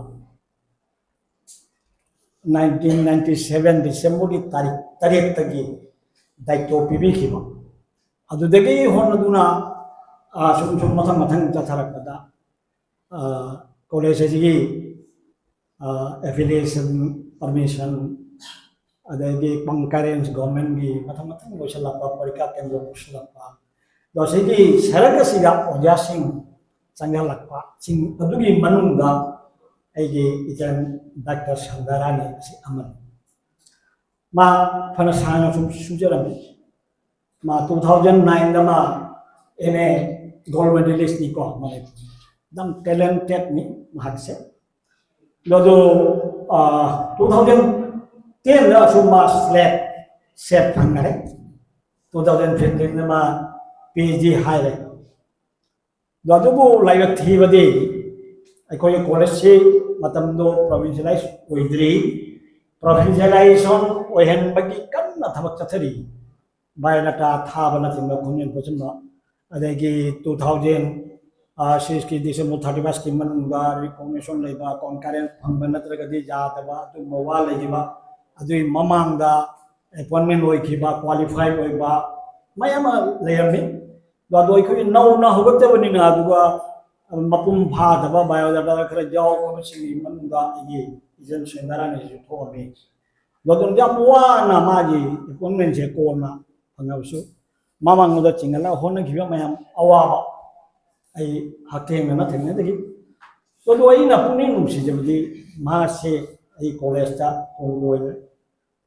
ꯅꯥꯏꯟꯇꯤꯟ ꯅꯥꯏꯟꯇꯤ ꯁꯚꯦꯟ ꯗꯤꯁꯦꯝꯕꯔꯒꯤ ꯇꯥꯔꯤꯛ ꯇꯔꯦꯠꯇꯒꯤ ꯗꯥꯏꯇꯣ ꯄꯤꯕꯤꯈꯤꯕ꯫ ꯑꯗꯨꯗꯒꯤ ꯍꯣꯠꯅꯗꯨꯅ, ꯑꯥ, ꯁꯨꯝ ꯁꯨꯝ ꯃꯊꯪ ꯃꯊꯪ ꯆꯠꯊꯔꯛꯄꯗ, ꯑꯥ, ꯀꯣꯂꯦꯖ ꯑꯁꯤꯒꯤ, ꯑꯥ, ꯑꯦꯐꯤꯂꯤꯌꯦꯁꯟ, ꯄꯔꯃꯤꯁꯟ, ꯑꯗꯩꯗꯤ ꯀꯟꯀꯔꯦꯟꯁ ꯒꯣꯔꯃꯦꯟꯒꯤ ꯃꯊꯪ ꯃꯊꯪ ꯂꯣꯏꯁꯤꯜꯂꯛꯄ, ꯄꯔꯤꯈꯥ ꯀꯦꯟꯗ꯭ꯔ ꯂꯣꯏꯁꯤꯜꯂꯛꯄ, ꯑꯗꯣ ꯑꯁꯤꯒꯤ ꯁꯔꯛ ꯑꯁꯤꯗ ꯑꯣꯖꯥꯁꯤꯡ ꯆꯪꯁꯤꯜꯂꯛꯄ, ꯁꯤꯡ ꯑꯗꯨꯒꯤ ꯃꯅꯨꯡꯗ ꯑꯩꯒꯤ ꯏꯆꯟ ꯗꯥꯛꯇꯔ ꯁꯟꯗꯥꯔꯥꯅꯤ ꯑꯁꯤ ꯑꯃꯅꯤ꯫ ꯃꯥ ꯐꯅ ꯁꯥꯡꯅ ꯁꯨꯝ ꯁꯨꯖꯔꯝꯃꯤ꯫ ꯃꯥ two thousand nine ꯗ ꯃꯥ M A gold medalist ꯅꯤꯀꯣ, Manipur. ꯌꯥꯝ talented ꯅꯤ ꯃꯍꯥꯛꯁꯦ꯫ ꯑꯗꯣ, ꯑꯥ, two thousand ten ꯗꯁꯨ ꯃꯥ SLET seat ꯐꯪꯈꯔꯦ꯫ Two thousand fifteen ꯗ ꯃꯥ PhD ꯍꯥꯏꯔꯦ꯫ ꯑꯗꯣ ꯑꯗꯨꯕꯨ ꯂꯥꯏꯕꯛ ꯊꯤꯕꯗꯤ ꯑꯩꯈꯣꯏꯒꯤ college ꯁꯤ ꯃꯇꯝꯗꯣ provincialize ꯑꯣꯏꯗ꯭ꯔꯤ꯫ Provincialization ꯑꯣꯏꯍꯟꯕꯒꯤ ꯀꯟꯅ ꯊꯕꯛ ꯆꯠꯊꯔꯤ꯫ Biodata ꯊꯥꯕꯅꯆꯤꯡꯕ, ꯈꯣꯝꯖꯤꯟ ꯈꯣꯠꯆꯤꯟꯕ, ꯑꯗꯒꯤ two thousand six ꯀꯤ December thirty first ꯀꯤ ꯃꯅꯨꯡꯗ recognition ꯂꯩꯕ, concurrence ꯐꯪꯕ ꯅꯠꯇ꯭ꯔꯒꯗꯤ ꯌꯥꯗꯕ ꯑꯗꯨꯒꯨꯝꯕ ꯋꯥ ꯂꯩꯈꯤꯕ꯫ ꯑꯗꯨꯒꯤ ꯃꯃꯥꯡꯗ appointment ꯑꯣꯏꯈꯤꯕ, qualified ꯑꯣꯏꯕ ꯃꯌꯥꯝ ꯑꯃ ꯂꯩꯔꯝꯃꯤ꯫ ꯑꯗꯣ ꯑꯩꯈꯣꯏꯒꯤ ꯅꯧꯅ ꯍꯧꯒꯠꯆꯕꯅꯤꯅ, ꯑꯗꯨꯒ ꯃꯄꯨꯡ ꯐꯥꯗꯕ biodata ꯈꯔ ꯌꯥꯎꯕꯁꯤꯡꯒꯤ ꯃꯅꯨꯡꯗ ꯑꯩꯒꯤ ꯏꯆꯟ ꯁꯦꯟꯗꯥꯔꯥꯅꯤꯁꯨ ꯊꯣꯛꯑꯝꯃꯤ꯫ ꯑꯗꯣ ꯑꯗꯨꯝ ꯌꯥꯝ ꯋꯥꯅ ꯃꯥꯒꯤ appointment ꯁꯦ ꯀꯣꯟꯅ ꯐꯪꯉꯕꯁꯨ, ꯃꯃꯥꯡꯂꯣꯝꯗ ꯆꯤꯡꯈꯠꯂꯒ ꯍꯣꯠꯅꯈꯤꯕ ꯃꯌꯥꯝ ꯑꯋꯥꯕ ꯑꯩ ꯍꯛꯊꯦꯡꯅꯅ ꯊꯦꯡꯅꯖꯈꯤ꯫ ꯑꯗꯣ ꯑꯩꯅ ꯄꯨꯛꯅꯤꯡ ꯅꯨꯡꯁꯤꯖꯕꯗꯤ ꯃꯍꯥꯛꯁꯦ ꯑꯩ college ꯇ ꯍꯣꯡꯕ ꯑꯣꯏꯔꯦ꯫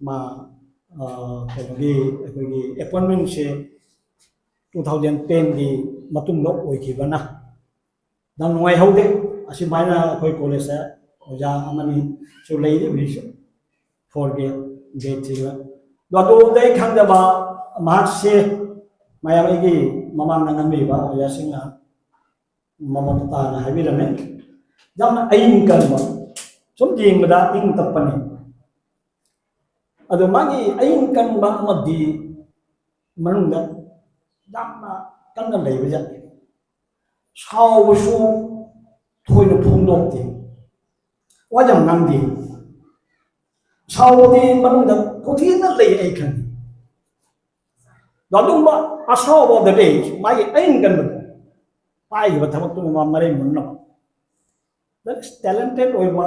ꯃꯥ, ꯑ, ꯀꯩꯅꯣꯒꯤ ꯑꯩꯈꯣꯏꯒꯤ appointment ꯁꯦ two thousand ten ꯒꯤ ꯃꯇꯨꯡꯗ ꯑꯣꯏꯈꯤꯕꯅ ꯌꯥꯝ ꯅꯨꯡꯉꯥꯏꯍꯧꯗꯦ꯫ ꯑꯁꯨꯃꯥꯏꯅ ꯑꯩꯈꯣꯏ college ꯇ ꯑꯣꯖꯥ ꯑꯃꯅꯤꯁꯨ ꯂꯩꯔꯤ ꯍꯧꯖꯤꯛꯁꯨ, four grade, grade three ꯒ꯫ ꯑꯗꯣ ꯑꯗꯨꯗ ꯑꯩ ꯈꯪꯖꯕ ꯃꯍꯥꯛꯁꯦ ꯃꯌꯥꯝ ꯑꯩꯒꯤ ꯃꯃꯥꯡꯗ ꯉꯥꯡꯕꯤꯕ ꯑꯣꯖꯥꯁꯤꯡꯅ ꯃꯃꯨꯠ ꯇꯥꯅ ꯍꯥꯏꯕꯤꯔꯝꯃꯦ꯫ ꯌꯥꯝꯅ ꯑꯏꯪ ꯀꯟꯕ, ꯁꯨꯝ ꯌꯦꯡꯕꯗ ꯏꯪ ꯇꯞꯄꯅꯤ꯫ ꯑꯗꯣ ꯃꯥꯒꯤ ꯑꯏꯪ ꯀꯟꯕ ꯑꯃꯗꯤ ꯃꯅꯨꯡꯗ ꯌꯥꯝꯅ ꯀꯟꯅ ꯂꯩꯕ ꯖꯥꯠꯅꯤ꯫ ꯁꯥꯎꯕꯁꯨ ꯊꯣꯏꯅ ꯐꯣꯡꯗꯣꯛꯇꯦ, ꯋꯥ ꯌꯥꯝ ꯉꯥꯡꯗꯦ꯫ ꯁꯥꯎꯕꯗꯤ ꯃꯅꯨꯡꯗ ꯀꯣꯊꯤꯅ ꯂꯩ, ꯑꯩ ꯈꯪꯉꯤ꯫ ꯑꯗꯨꯒꯨꯝꯕ ꯑꯁꯥꯎꯕꯗꯗꯤ ꯃꯥꯒꯤ ꯑꯏꯪ ꯀꯟꯕꯗꯣ ꯄꯥꯏꯈꯤꯕ ꯊꯕꯛꯇꯨ ꯃꯥ ꯃꯔꯩ ꯃꯨꯟꯅꯕ꯫ That is talented ꯑꯣꯏꯕ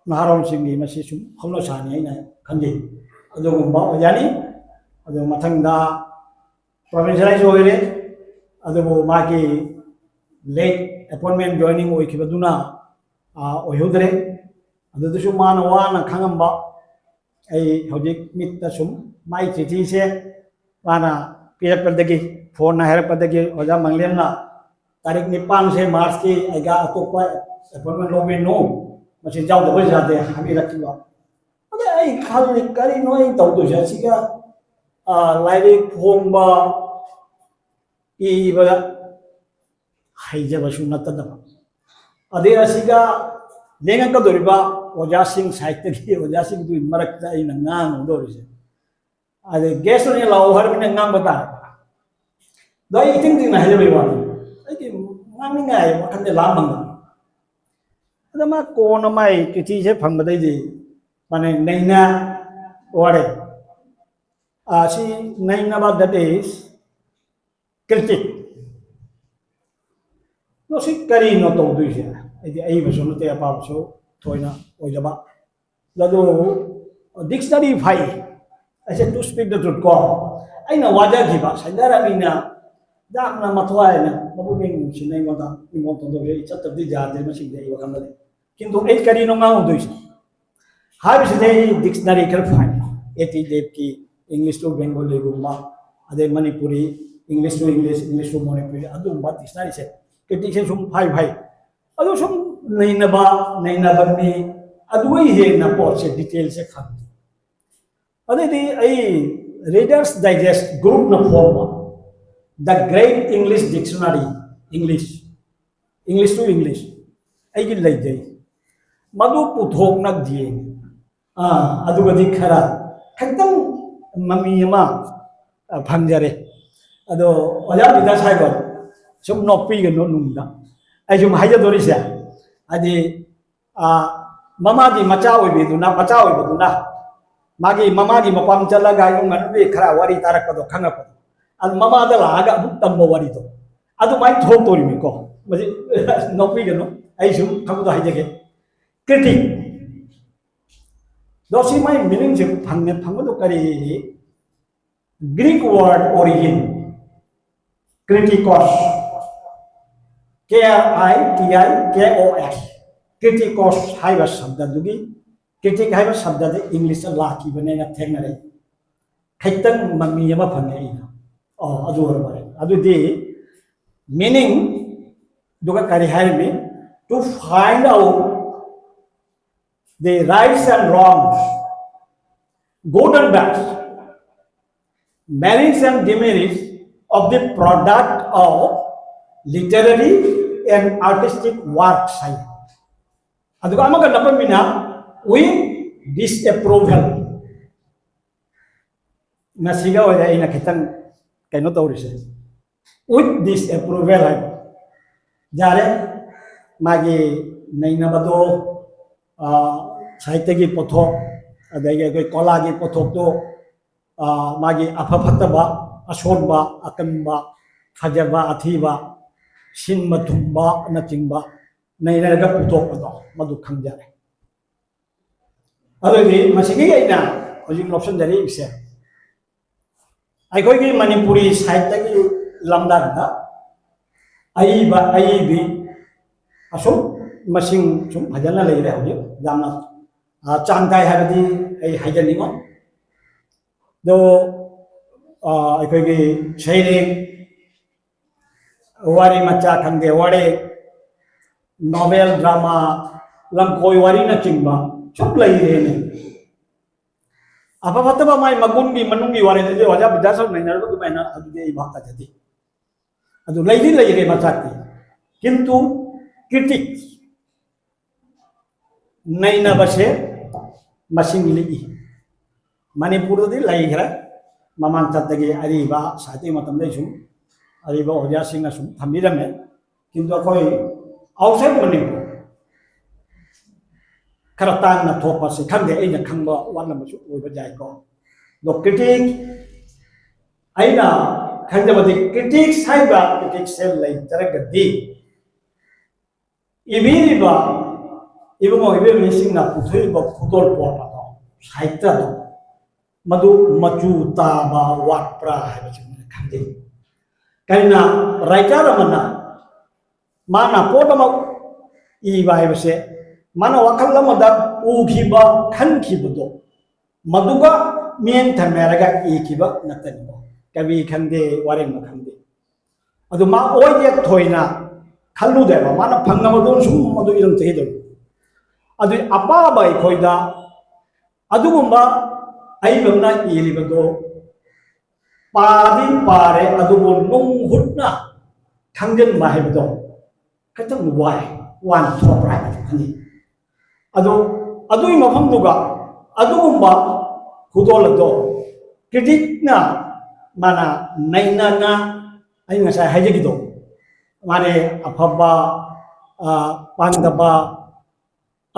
ꯅꯍꯥꯔꯣꯜꯁꯤꯡꯒꯤ ꯃꯁꯤ ꯁꯨꯝ ꯍꯧꯅꯁꯥꯅꯤ ꯍꯥꯏꯅ ꯈꯟꯖꯩ꯫ ꯑꯗꯨꯒꯨꯝꯕ ꯑꯣꯏꯖꯅꯤ꯫ ꯑꯗꯨ ꯃꯊꯪꯗ provincialize ꯑꯣꯏꯔꯦ꯫ ꯑꯗꯨꯕꯨ ꯃꯥꯒꯤ late appointment joining ꯑꯣꯏꯈꯤꯕꯗꯨꯅ, ꯑ, ꯑꯣꯏꯍꯧꯗ꯭ꯔꯦ꯫ ꯑꯗꯨꯗꯁꯨ ꯃꯥꯅ ꯋꯥꯅ ꯈꯥꯡꯉꯝꯕ ꯑꯩ ꯍꯧꯖꯤꯛ ꯃꯤꯠꯇ ꯁꯨꯝ ꯃꯥꯏ ꯆꯤꯊꯤꯁꯦ ꯃꯥꯅ ꯄꯤꯔꯛꯄꯗꯒꯤ, ꯐꯣꯟꯅ ꯍꯥꯏꯔꯛꯄꯗꯒꯤ ꯑꯣꯖꯥ ꯃꯪꯂꯦꯝꯅ ꯇꯥꯔꯤꯛ ꯅꯤꯄꯥꯟꯁꯦ ꯃꯥꯔꯆꯀꯤ ꯑꯩꯒ ꯑꯇꯣꯞꯄ ꯑꯦꯄꯣꯏꯟꯃꯦꯟ ꯂꯧꯕꯤꯅꯨ, ꯃꯁꯤ ꯌꯥꯎꯗꯕ ꯌꯥꯗꯦ ꯍꯥꯏꯕꯤꯔꯛꯈꯤꯕ꯫ ꯑꯗ ꯑꯩ ꯈꯜꯂꯤ, ꯀꯔꯤꯅꯣ ꯑꯩ ꯇꯧꯗꯣꯏꯁꯦ? ꯑꯁꯤꯒ, ꯑ, ꯂꯥꯏꯔꯤꯛ ꯐꯣꯡꯕ, ꯏꯕ ꯍꯩꯖꯕꯁꯨ ꯅꯠꯇꯗꯕ, ꯑꯗꯩ ꯑꯁꯤꯒ ꯂꯦꯡꯉꯛꯀꯗꯧꯔꯤꯕ ꯑꯣꯖꯥꯁꯤꯡ, ꯁꯥꯍꯤꯇ꯭ꯌꯒꯤ ꯑꯣꯖꯥꯁꯤꯡꯗꯨꯒꯤ ꯃꯔꯛꯇ ꯑꯩꯅ ꯉꯥꯡꯉꯨꯗꯧꯔꯤꯁꯦ꯫ ꯑꯗꯩ ꯒꯦꯁ ꯑꯣꯏꯅ ꯂꯥꯛꯑꯣ ꯍꯥꯏꯔꯕꯅꯤꯅ ꯉꯥꯡꯕ ꯇꯥꯔꯦ꯫ ꯑꯗꯣ ꯑꯩ ꯏꯊꯤꯡ ꯊꯤꯡꯅ ꯍꯥꯏꯖꯕꯒꯤ ꯋꯥꯅꯤ, ꯑꯩꯗꯤ ꯉꯥꯡꯅꯤꯡꯉꯥꯏ ꯋꯥꯈꯜꯁꯦ ꯂꯥꯛꯑꯝꯃꯝꯗꯕ꯫ ꯑꯗ ꯃꯥ ꯀꯣꯟꯅ ꯃꯥꯏ ꯆꯤꯊꯤꯁꯦ ꯐꯪꯕꯗꯩꯗꯤ ꯃꯥꯅ ꯅꯩꯅ ꯋꯥꯔꯦ꯫ ꯑ, ꯁꯤ ꯅꯩꯅꯕ, that is critic꯫ ꯃꯁꯤ ꯀꯔꯤꯅꯣ ꯇꯧꯗꯣꯏꯁꯦ? ꯑꯩꯗꯤ ꯑꯏꯕꯁꯨ ꯅꯠꯇꯦ, ꯑꯄꯥꯕꯁꯨ ꯊꯣꯏꯅ ꯑꯣꯏꯗꯕ꯫ ꯑꯗꯨ dictionary ꯐꯩ꯫ ꯑꯩꯁꯦ, to speak the truth ꯀꯣ, ꯑꯩꯅ ꯋꯥꯖꯈꯤꯕ ꯁꯥꯏꯗꯥꯔꯥꯃꯤꯅ ꯌꯥꯝꯅ ꯃꯊ꯭ꯋꯥꯏꯅ ꯃꯄꯨꯛꯅꯤꯡ ꯅꯨꯡꯁꯤꯅ ꯑꯩꯉꯣꯟꯗ ꯏꯃꯣꯟ ꯇꯧꯗꯧꯁꯦ ꯑꯩ ꯆꯠꯇꯕꯗꯤ ꯌꯥꯗꯦ, ꯃꯁꯤꯗꯤ ꯑꯩ ꯋꯥꯈꯜꯗꯗꯤ꯫ ꯀꯤꯟꯇꯨ ꯑꯩ ꯀꯔꯤꯅꯣ ꯉꯥꯡꯉꯨꯗꯣꯏꯁꯦ ꯍꯥꯏꯕꯁꯤꯗꯤ ꯑꯩ dictionary ꯈꯔ ꯐꯩ, ꯑꯦ ꯇꯤ ꯗꯦꯕꯀꯤ English to Bengali ꯒꯨꯝꯕ, ꯑꯗꯩ Manipuri English to English, English to Manipuri, ꯑꯗꯨꯒꯨꯝꯕ dictionary ꯁꯦ, critic ꯁꯦ ꯁꯨꯝ ꯐꯩ ꯐꯩ꯫ ꯑꯗꯨ ꯁꯨꯝ ꯅꯩꯅꯕ, ꯅꯩꯅꯕ ꯃꯤ, ꯑꯗꯨꯒ ꯍꯦꯟꯅ ꯄꯣꯠꯁꯦ detail ꯁꯦ ꯈꯪꯗꯦ꯫ ꯑꯗꯩꯗꯤ ꯑꯩ Reader's Digest group ꯅ ꯐꯣꯡꯕ The Great English Dictionary, English, English to English, ꯑꯩꯒꯤ ꯂꯩꯖꯩ꯫ ꯃꯗꯨ ꯄꯨꯊꯣꯛꯅ ꯌꯦꯡꯉꯤ꯫ ꯑꯥ, ꯑꯗꯨꯒꯗꯤ ꯈꯔ ꯈꯤꯇꯪ ꯃꯃꯤ ꯑꯃ, ꯑ, ꯐꯪꯖꯔꯦ꯫ ꯑꯗꯣ ꯑꯣꯖꯥ ꯕꯤꯗ꯭ꯌꯥꯁꯥꯒꯔ, ꯁꯨꯝ ꯅꯣꯛꯄꯤꯒꯅꯨ ꯅꯨꯡꯗ꯫ ꯑꯩ ꯁꯨꯝ ꯍꯥꯏꯖꯗꯣꯔꯤꯁꯦ, ꯍꯥꯏꯗꯤ, ꯑ, ꯃꯃꯥꯒꯤ ꯃꯆꯥ ꯑꯣꯏꯕꯤꯗꯨꯅ, ꯃꯆꯥ ꯑꯣꯏꯕꯗꯨꯅ ꯃꯥꯒꯤ ꯃꯃꯥꯒꯤ ꯃꯄꯥꯝ ꯆꯠꯂꯒ ꯏꯃꯨꯡ ꯃꯅꯨꯡꯒꯤ ꯈꯔ ꯋꯥꯔꯤ ꯇꯥꯔꯛꯄꯗꯣ, ꯈꯪꯉꯛꯄꯗꯣ, ꯑꯗꯨ ꯃꯃꯥꯗ ꯂꯥꯛꯑꯒ ꯑꯃꯨꯛ ꯇꯝꯕ ꯋꯥꯔꯤꯗꯣ ꯑꯗꯨꯃꯥꯏꯅ ꯊꯣꯛꯇꯣꯔꯤꯅꯤꯀꯣ꯫ ꯃꯁꯤ ꯅꯣꯛꯄꯤꯒꯅꯨ, ꯑꯩ ꯁꯨꯝ ꯈꯪꯕꯗꯣ ꯍꯥꯏꯖꯒꯦ꯫ Critic꯫ ꯑꯗꯣ ꯁꯤ ꯃꯥꯏ meaning ꯁꯦ ꯐꯪꯉꯦ, ꯐꯪꯕꯗꯣ ꯀꯔꯤ? Greek word origin, kritikos, K R I T I K O S, kritikos ꯍꯥꯏꯕ ꯁꯕꯗꯗꯨꯒꯤ ꯀ꯭ꯔꯤꯇꯤꯛ ꯍꯥꯏꯕ ꯁꯕꯗꯗꯤ ꯏꯪꯂꯤꯁꯇ ꯂꯥꯛꯈꯤꯕꯅꯦꯅ ꯊꯦꯡꯅꯔꯦ꯫ ꯈꯤꯇꯪ ꯃꯃꯤ ꯑꯃ ꯐꯪꯉꯦ ꯑꯩꯅ꯫ ꯑꯣ, ꯑꯗꯨ ꯑꯣꯏꯔ ꯃꯥꯜꯂꯦ꯫ ꯑꯗꯨꯗꯤ meaning ꯑꯗꯨꯒ ꯀꯔꯤ ꯍꯥꯏꯔꯝꯃꯤ? To find out the rights and wrongs, good and bad, merits and demerits of the product of literary and artistic works ꯍꯥꯏ꯫ ꯑꯗꯨꯒ ꯑꯃꯒ ꯅꯞꯄꯝꯃꯤꯅ with disapproval꯫ ꯃꯁꯤꯒ ꯑꯣꯏꯔꯦ ꯑꯩꯅ ꯈꯤꯇꯪ ꯀꯩꯅꯣ ꯇꯧꯔꯤꯁꯦ꯫ With disapproval ꯍꯥꯏꯕ ꯌꯥꯔꯦ꯫ ꯃꯥꯒꯤ ꯅꯩꯅꯕꯗꯣ, ꯁꯥꯍꯤꯇ꯭ꯌꯒꯤ ꯄꯣꯠꯊꯣꯛ, ꯑꯗꯒꯤ ꯑꯩꯈꯣꯏ ꯀꯂꯥꯒꯤ ꯄꯣꯠꯊꯣꯛꯇꯣ, ꯃꯥꯒꯤ ꯑꯐ ꯐꯠꯇꯕ, ꯑꯁꯣꯟꯕ ꯑꯀꯟꯕ, ꯐꯖꯕ ꯑꯊꯤꯕ, ꯁꯤꯟꯕ ꯊꯨꯝꯕꯅꯆꯤꯡꯕ ꯅꯩꯅꯔꯒ ꯄꯨꯊꯣꯛꯄꯗꯣ ꯃꯗꯨ ꯈꯪꯖꯔꯦ꯫ ꯑꯗꯨꯗꯤ ꯃꯁꯤꯒꯤ ꯑꯩꯅ ꯍꯧꯖꯤꯛ ꯂꯧꯁꯤꯟꯖꯔꯤꯕꯁꯦ, ꯑꯩꯈꯣꯏꯒꯤ ꯃꯅꯤꯄꯨꯔꯤ ꯁꯥꯍꯤꯇ꯭ꯌꯒꯤ ꯂꯝꯗꯥꯡꯗ ꯑꯏꯕ ꯑꯏꯕꯤ ꯑꯁꯨꯝ ꯃꯁꯤꯡ ꯁꯨꯝ ꯐꯖꯅ ꯂꯩꯔꯦ꯫ ꯍꯧꯖꯤꯛ ꯌꯥꯝꯅ ꯆꯥꯡ ꯇꯥꯏ ꯍꯥꯏꯕꯗꯤ ꯑꯩ ꯍꯥꯏꯖꯅꯤꯡꯉꯣꯏ꯫ ꯑꯗꯣ ꯑꯩꯈꯣꯏꯒꯤ ꯁꯩꯔꯦꯡ, ꯋꯥꯔꯤ ꯃꯆꯥ ꯈꯪꯗꯦ, ꯋꯥꯔꯦ, ꯅꯣꯕꯦꯜ, ꯗ꯭ꯔꯃꯥ, ꯂꯝꯀꯣꯏ ꯋꯥꯔꯤꯅꯆꯤꯡꯕ ꯁꯨꯝ ꯂꯩꯔꯦꯅꯦ꯫ ꯑꯐ ꯐꯠꯇꯕ ꯃꯥꯏ ꯃꯒꯨꯟꯒꯤ ꯃꯅꯨꯡꯒꯤ ꯋꯥꯔꯤꯗꯨꯗꯤ ꯑꯣꯖꯥ ꯕꯤꯗ꯭ꯌꯥꯆꯟꯗ꯭ꯔ ꯅꯩꯅꯔꯒ ꯑꯗꯨꯃꯥꯏꯅ ꯑꯗꯨꯗꯤ ꯑꯩ ꯚꯥꯞ ꯇꯥꯖꯗꯦ꯫ ꯑꯗꯨ ꯂꯩꯗꯤ ꯂꯩꯔꯦ ꯃꯆꯥꯛꯇꯤ, ꯀꯤꯟꯇꯨ ꯀ꯭ꯔꯤꯇꯤꯛ ꯅꯩꯅꯕꯁꯦ ꯃꯁꯤꯡ ꯂꯤꯛꯏ꯫ ꯃꯅꯤꯄꯨꯔꯗꯗꯤ ꯂꯩꯈ꯭ꯔꯦ, ꯃꯃꯥꯡ ꯆꯠꯇꯒꯤ ꯑꯔꯤꯕ ꯁꯥꯍꯤꯇ꯭ꯌ ꯃꯇꯝꯗꯩ ꯁꯨꯝ ꯑꯔꯤꯕ ꯑꯣꯖꯥꯁꯤꯡꯅ ꯁꯨꯝ ꯊꯝꯕꯤꯔꯝꯃꯦ꯫ ꯀꯤꯟꯇꯨ ꯑꯩꯈꯣꯏ ꯑꯥꯎꯠꯁꯥꯏꯠ ꯃꯅꯤꯄꯨꯔ ꯈꯔ ꯇꯥꯡꯅ ꯊꯣꯛꯄꯁꯦ ꯈꯪꯗꯦ, ꯑꯩꯅ ꯈꯪꯕ ꯋꯥꯠꯂꯝꯕꯁꯨ ꯑꯣꯏꯕ ꯌꯥꯏꯀꯣ꯫ ꯑꯗꯣ ꯀ꯭ꯔꯤꯇꯤꯛ, ꯑꯩꯅ ꯈꯪꯖꯕꯗꯤ ꯀ꯭ꯔꯤꯇꯤꯛꯁ ꯍꯥꯏꯕ ꯀ꯭ꯔꯤꯇꯤꯛꯁꯦ ꯂꯩꯇ꯭ꯔꯒꯗꯤ ꯏꯕꯤꯔꯤꯕ ꯏꯕꯨꯡꯉꯣ ꯏꯕꯦꯝꯃꯁꯤꯡꯅ ꯄꯨꯊꯣꯛꯏꯕ ꯈꯨꯗꯣꯜꯄꯣꯠ ꯑꯗꯣ, ꯁꯥꯍꯤꯇ꯭ꯌꯗꯣ, ꯃꯗꯨ ꯃꯆꯨ ꯇꯥꯕ ꯋꯥꯠꯄ꯭ꯔꯥ ꯍꯥꯏꯕꯁꯤ ꯑꯩꯅ ꯈꯪꯖꯩ꯫ ꯀꯔꯤꯅ ꯔꯥꯏꯇꯔ ꯑꯃꯅ ꯃꯥꯅ ꯄꯣꯠ ꯑꯃ ꯏꯕ ꯍꯥꯏꯕꯁꯦ ꯃꯥꯅ ꯋꯥꯈꯜ ꯑꯃꯗ ꯎꯈꯤꯕ, ꯈꯟꯈꯤꯕꯗꯣ, ꯃꯗꯨꯒ ꯃꯤꯠꯌꯦꯡ ꯊꯝꯅꯔꯒ ꯏꯈꯤꯕ ꯅꯠꯇꯅꯤꯀꯣ꯫ ꯀꯕꯤ ꯈꯪꯗꯦ, ꯋꯥꯔꯦꯡꯕ ꯈꯪꯗꯦ, ꯑꯗꯨ ꯃꯥ ꯑꯣꯏꯗꯦ ꯊꯣꯏꯅ ꯈꯜꯂꯨꯗꯦꯕ꯫ ꯃꯥꯅ ꯐꯪꯉꯕꯗꯣ ꯁꯨꯝ ꯑꯗꯨ ꯏꯔꯝ ꯆꯠꯈꯤꯗꯣꯏꯅꯤ꯫ ꯑꯗꯨꯏ ꯑꯄꯥꯕ ꯑꯩꯈꯣꯏꯗ ꯑꯗꯨꯒꯨꯝꯕ ꯑꯏꯕ ꯑꯃꯅ ꯏꯔꯤꯕꯗꯣ ꯄꯥꯗꯤ ꯄꯥꯔꯦ, ꯑꯗꯨꯕꯨ ꯅꯨꯡ ꯍꯨꯠꯅ ꯈꯪꯖꯤꯟꯕ ꯍꯥꯏꯕꯗꯣ ꯈꯤꯇꯪ ꯋꯥꯏ, ꯋꯥꯅ ꯊꯣꯛꯄ꯭ꯔꯥ ꯍꯥꯏꯕꯗꯨ ꯈꯪꯉꯤ꯫ ꯑꯗꯨ, ꯑꯗꯨꯒꯤ ꯃꯐꯝꯗꯨꯒ ꯑꯗꯨꯒꯨꯝꯕ ꯈꯨꯗꯣꯜ ꯑꯗꯣ ꯀ꯭ꯔꯤꯇꯤꯛꯅ ꯃꯥꯅ ꯅꯩꯅꯅ, ꯑꯩ ꯉꯁꯥꯏ ꯍꯥꯏꯖꯈꯤꯗꯣ, ꯃꯥꯅꯦ, ꯑꯐꯕ, ꯑ, ꯄꯥꯝꯗꯕ,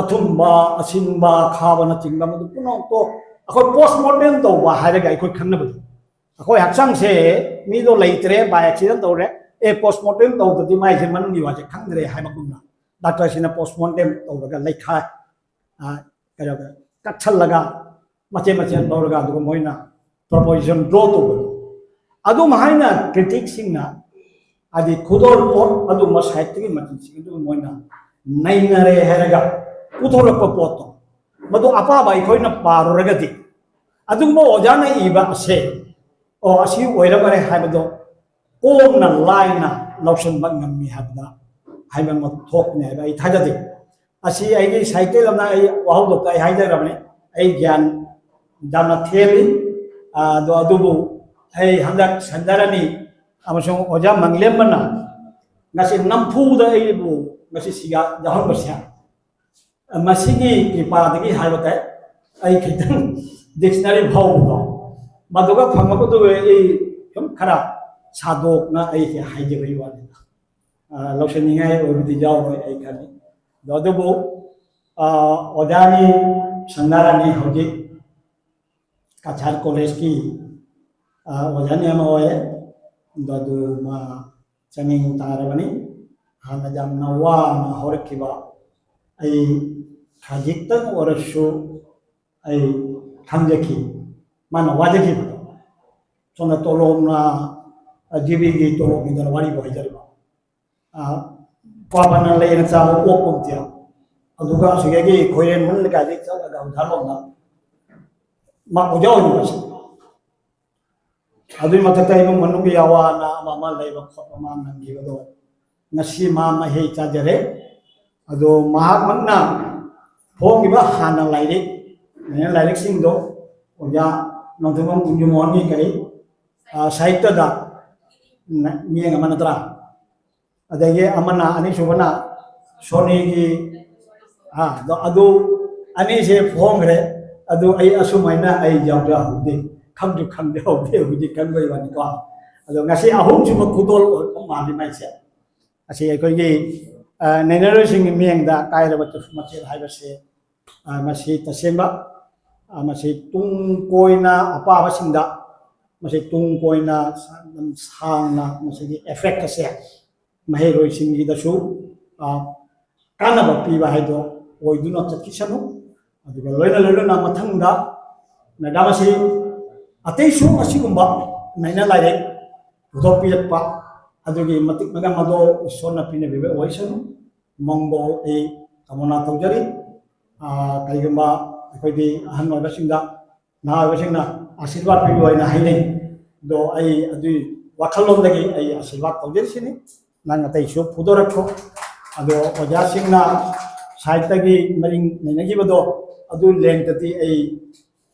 ꯑꯊꯨꯝꯕ, ꯑꯁꯤꯟꯕ, ꯈꯥꯕꯅꯆꯤꯡꯕ ꯃꯗꯨ ꯄꯨꯝꯅꯃꯛꯇꯣ ꯑꯩꯈꯣꯏ postmortem ꯇꯧꯕ ꯍꯥꯏꯔꯒ ꯑꯩꯈꯣꯏ ꯈꯪꯅꯕꯗꯣ, ꯑꯩꯈꯣꯏ ꯍꯛꯆꯥꯡꯁꯦ ꯃꯤꯗꯣ ꯂꯩꯇ꯭ꯔꯦ, by accident ꯇꯧꯔꯦ, ꯑꯦ, postmortem ꯇꯧꯗ꯭ꯔꯗꯤ ꯃꯥꯏꯁꯦ ꯃꯅꯨꯡꯒꯤ ꯋꯥꯁꯦ ꯈꯪꯗ꯭ꯔꯦ ꯍꯥꯏꯕꯒꯨꯝꯅ ꯗꯥꯛꯇꯔꯁꯤꯅ postmortem ꯇꯧꯔꯒ ꯂꯩꯈꯥꯏ, ꯑ, ꯀꯩꯅꯣ, ꯀꯛꯁꯜꯂꯒ ꯃꯆꯦꯠ ꯃꯆꯦꯠ ꯂꯧꯔꯒ ꯑꯗꯨꯒ ꯃꯣꯏꯅ proposition draw ꯇꯧꯕꯗꯣ, ꯑꯗꯨꯝ ꯍꯥꯏꯅ ꯀ꯭ꯔꯤꯇꯤꯛꯁꯤꯡꯅ ꯍꯥꯏꯗꯤ ꯈꯨꯗꯣꯜ ꯄꯣꯠ ꯑꯗꯨꯒꯨꯝꯕ ꯁꯥꯍꯤꯠꯌꯒꯤ ꯃꯆꯤꯟꯁꯤꯡ ꯑꯗꯨ ꯃꯣꯏꯅ ꯅꯩꯅꯔꯦ ꯍꯥꯏꯔꯒ ꯄꯨꯊꯣꯔꯛꯄ ꯄꯣꯠꯇꯣ, ꯃꯗꯨ ꯑꯄꯥꯕ ꯑꯩꯈꯣꯏꯅ ꯄꯥꯔꯨꯔꯒꯗꯤ ꯑꯗꯨꯒꯨꯝꯕ ꯑꯣꯖꯥꯅ ꯏꯕ ꯑꯁꯦ, ꯑꯣ, ꯑꯁꯤ ꯑꯣꯏꯔꯕꯔꯦ ꯍꯥꯏꯕꯗꯣ ꯀꯣꯝꯅ ꯂꯥꯏꯅ ꯂꯧꯁꯤꯟꯕ ꯉꯝꯃꯤ ꯍꯥꯏꯕꯗ ꯍꯥꯏꯕ ꯑꯃ ꯊꯣꯛꯄꯅꯤ ꯍꯥꯏꯕ ꯑꯩ ꯊꯥꯖꯗꯦ꯫ ꯑꯁꯤ ꯑꯩꯒꯤ ꯁꯥꯍꯤꯇ꯭ꯌ ꯂꯝꯗ ꯑꯩ ꯋꯥꯍꯧꯗꯣꯛꯇ ꯑꯩ ꯍꯥꯏꯖꯈ꯭ꯔꯕꯅꯤ, ꯑꯩ ꯒ꯭ꯌꯥꯟ ꯌꯥꯝꯅ ꯊꯦꯜꯂꯤ꯫ ꯑꯗꯣ ꯑꯗꯨꯕꯨ ꯑꯩ ꯍꯟꯗꯛ ꯁꯟꯗꯔꯅꯤ ꯑꯃꯁꯨꯡ ꯑꯣꯖꯥ ꯃꯪꯂꯦꯝꯕꯅ ꯉꯁꯤ ꯅꯝꯐꯨꯗ ꯑꯩꯕꯨ ꯉꯁꯤ ꯁꯤꯒ ꯌꯥꯎꯍꯟꯕꯁꯦ, ꯃꯁꯤꯒꯤ ꯀ꯭ꯔꯤꯄꯥꯗꯒꯤ ꯍꯥꯏꯕ ꯇꯥꯏ꯫ ꯑꯩ ꯈꯤꯇꯪ dictionary ꯐꯥꯎꯕꯗꯣ ꯃꯗꯨꯒ ꯐꯪꯉꯛꯄꯗꯨ ꯑꯩ ꯁꯨꯝ ꯈꯔ ꯁꯥꯗꯣꯛꯅ ꯑꯩꯁꯦ ꯍꯥꯏꯖꯕꯒꯤ ꯋꯥꯅꯤꯗ꯫ ꯑ, ꯂꯧꯁꯤꯟꯅꯤꯡꯉꯥꯏ ꯑꯣꯏꯕꯗꯤ ꯌꯥꯎꯔꯣꯏ ꯑꯩ ꯈꯜꯂꯤ꯫ ꯑꯗꯣ ꯑꯗꯨꯕꯨ, ꯑ, ꯑꯣꯖꯥꯅꯤ ꯁꯪꯅꯔꯅꯤ ꯍꯧꯖꯤꯛ ꯀꯆꯥꯔ ꯀꯣꯂꯦꯖꯀꯤ, ꯑ, ꯑꯣꯖꯥꯅꯤ ꯑꯃ ꯑꯣꯏꯔꯦ꯫ ꯑꯗꯣ ꯑꯗꯨ ꯃꯥ ꯆꯥꯅꯤꯡ ꯇꯥꯔꯕꯅꯤ꯫ ꯍꯥꯟꯅ ꯌꯥꯝꯅ ꯋꯥꯅ ꯍꯧꯔꯛꯈꯤꯕ ꯑꯩ ꯈꯖꯤꯛꯇꯪ ꯑꯣꯏꯔꯁꯨ ꯑꯩ ꯈꯪꯖꯈꯤ꯫ ꯃꯥꯅ ꯋꯥꯖꯈꯤꯕꯗꯣ꯫ ꯁꯣꯝꯗ ꯇꯣꯂꯣꯞꯅ, ꯑ, ꯖꯤꯕꯤꯒꯤ ꯇꯣꯂꯣꯞꯅꯤꯗꯅ ꯋꯥꯔꯤꯕꯨ ꯍꯥꯏꯖꯔꯤꯕ꯫ ꯑ, ꯄꯥꯕꯅ ꯂꯩꯅ ꯆꯥꯕ ꯑꯣꯛꯄ ꯃꯊꯦꯜ꯫ ꯑꯗꯨꯒ ꯑꯁꯤꯗꯒꯤ ꯈꯣꯏꯔꯦꯟ ꯃꯅꯨꯡ ꯂꯩꯀꯥꯏꯗꯒꯤ ꯆꯠꯂꯒ ꯍꯨꯟꯊꯔꯣꯝꯗ ꯃꯥ ꯑꯣꯖꯥ ꯑꯣꯏꯔꯤꯕꯁꯦ꯫ ꯑꯗꯨꯒꯤ ꯃꯊꯛꯇ ꯏꯃꯨꯡ ꯃꯅꯨꯡꯒꯤ ꯑꯋꯥ ꯑꯅꯥ ꯑꯃ ꯑꯃ ꯂꯩꯕ ꯈꯣꯠꯄ ꯃꯥ ꯅꯪꯈꯤꯕꯗꯣ ꯉꯁꯤ ꯃꯥ ꯃꯍꯩ ꯆꯥꯖꯔꯦ꯫ ꯑꯗꯣ ꯃꯍꯥꯛꯃꯛꯅ ꯐꯣꯡꯉꯤꯕ ꯍꯥꯟꯅ ꯂꯥꯏꯔꯤꯛ, ꯂꯥꯏꯔꯤꯛꯁꯤꯡꯗꯣ ꯑꯣꯖꯥ ꯅꯣꯡꯊꯣꯝꯕꯝ ꯀꯨꯟꯖꯃꯣꯍꯟꯒꯤ ꯀꯔꯤ, ꯁꯥꯍꯤꯇ꯭ꯌꯗ ꯃꯤꯠꯌꯦꯡ ꯑꯃ ꯅꯠꯇ꯭ꯔꯥ? ꯑꯗꯒꯤ ꯑꯃꯅ, ꯑꯅꯤꯁꯨꯕꯅ ꯁꯣꯅꯤꯒꯤ, ꯑꯥ, ꯑꯗꯣ ꯑꯗꯨ ꯑꯅꯤꯁꯦ ꯐꯣꯡꯈ꯭ꯔꯦ꯫ ꯑꯗꯨ ꯑꯩ ꯑꯁꯨꯃꯥꯏꯅ ꯑꯩ ꯌꯥꯎꯖꯍꯧꯗꯦ, ꯈꯪꯁꯨ ꯈꯪꯖꯍꯧꯗꯦ, ꯍꯧꯖꯤꯛ ꯈꯪꯕꯩ ꯋꯥꯅꯤꯀꯣ꯫ ꯑꯗꯣ ꯉꯁꯤ ꯑꯍꯨꯝꯁꯨꯕ ꯈꯨꯗꯣꯜ ꯑꯣꯏꯔꯛꯄ ꯃꯥꯜꯂꯤ ꯃꯥꯏꯁꯦ꯫ ꯑꯁꯤ ꯑꯩꯈꯣꯏꯒꯤ, ꯑ, ꯅꯩꯅꯔꯣꯏꯁꯤꯡꯒꯤ ꯃꯤꯠꯌꯦꯡꯗ ꯀꯥꯏꯔꯕ ꯇꯨꯁꯨ ꯃꯆꯦꯠ ꯍꯥꯏꯕꯁꯦ, ꯑ, ꯃꯁꯤ ꯇꯁꯦꯡꯕ, ꯑ, ꯃꯁꯤ ꯇꯨꯡ ꯀꯣꯏꯅ ꯑꯄꯥꯕꯁꯤꯡꯗ ꯃꯁꯤ ꯇꯨꯡ ꯀꯣꯏꯅ ꯁꯥꯡꯅ ꯃꯁꯤꯒꯤ effect ꯑꯁꯦ ꯃꯍꯩꯔꯣꯏꯁꯤꯡꯒꯤꯗꯁꯨ, ꯑ, ꯀꯥꯟꯅꯕ ꯄꯤꯕ ꯍꯥꯏꯗꯣ ꯑꯣꯏꯗꯨꯅ ꯆꯠꯈꯤꯁꯅꯨ꯫ ꯑꯗꯨꯒ ꯂꯣꯏꯅ ꯂꯣꯏꯅꯅ ꯃꯊꯪꯗ ꯃꯦꯗꯥꯝ ꯑꯁꯤ ꯑꯇꯩꯁꯨ ꯑꯁꯤꯒꯨꯝꯕ ꯅꯩꯅ ꯂꯥꯏꯔꯤꯛ ꯄꯨꯊꯣꯛꯄꯤꯔꯛꯄ ꯑꯗꯨꯒꯤ ꯃꯇꯤꯛ ꯃꯒꯝ ꯑꯗꯣ ꯏꯁꯣꯔꯅ ꯄꯤꯅꯕꯤꯕ ꯑꯣꯏꯁꯅꯨ꯫ ꯃꯪꯒꯣꯜ ꯑꯩ ꯀꯃꯅꯥ ꯇꯧꯖꯔꯤ꯫ ꯑ, ꯀꯔꯤꯒꯨꯝꯕ ꯑꯩꯈꯣꯏꯗꯤ ꯑꯍꯟ ꯑꯣꯏꯕꯁꯤꯡꯗ ꯅꯍꯥ ꯑꯣꯏꯕꯁꯤꯡꯅ ꯑꯥꯁꯤꯔꯕꯥꯗ ꯄꯤꯕ ꯑꯣꯏꯅ ꯍꯥꯏꯅꯩ꯫ ꯑꯗꯣ ꯑꯩ ꯑꯗꯨꯒꯤ ꯋꯥꯈꯜꯂꯣꯟꯗꯒꯤ ꯑꯩ ꯑꯥꯁꯤꯔꯕꯥꯗ ꯇꯧꯖꯔꯤꯁꯤꯅꯤ꯫ ꯅꯪ ꯑꯇꯩꯁꯨ ꯐꯨꯗꯣꯔꯛꯈꯣ꯫ ꯑꯗꯣ ꯑꯣꯖꯥꯁꯤꯡꯅ ꯁꯥꯍꯤꯇ꯭ꯌꯒꯤ ꯃꯔꯤꯡ ꯅꯩꯅꯈꯤꯕꯗꯣ ꯑꯗꯨ ꯂꯦꯡꯇꯗꯤ ꯑꯩ,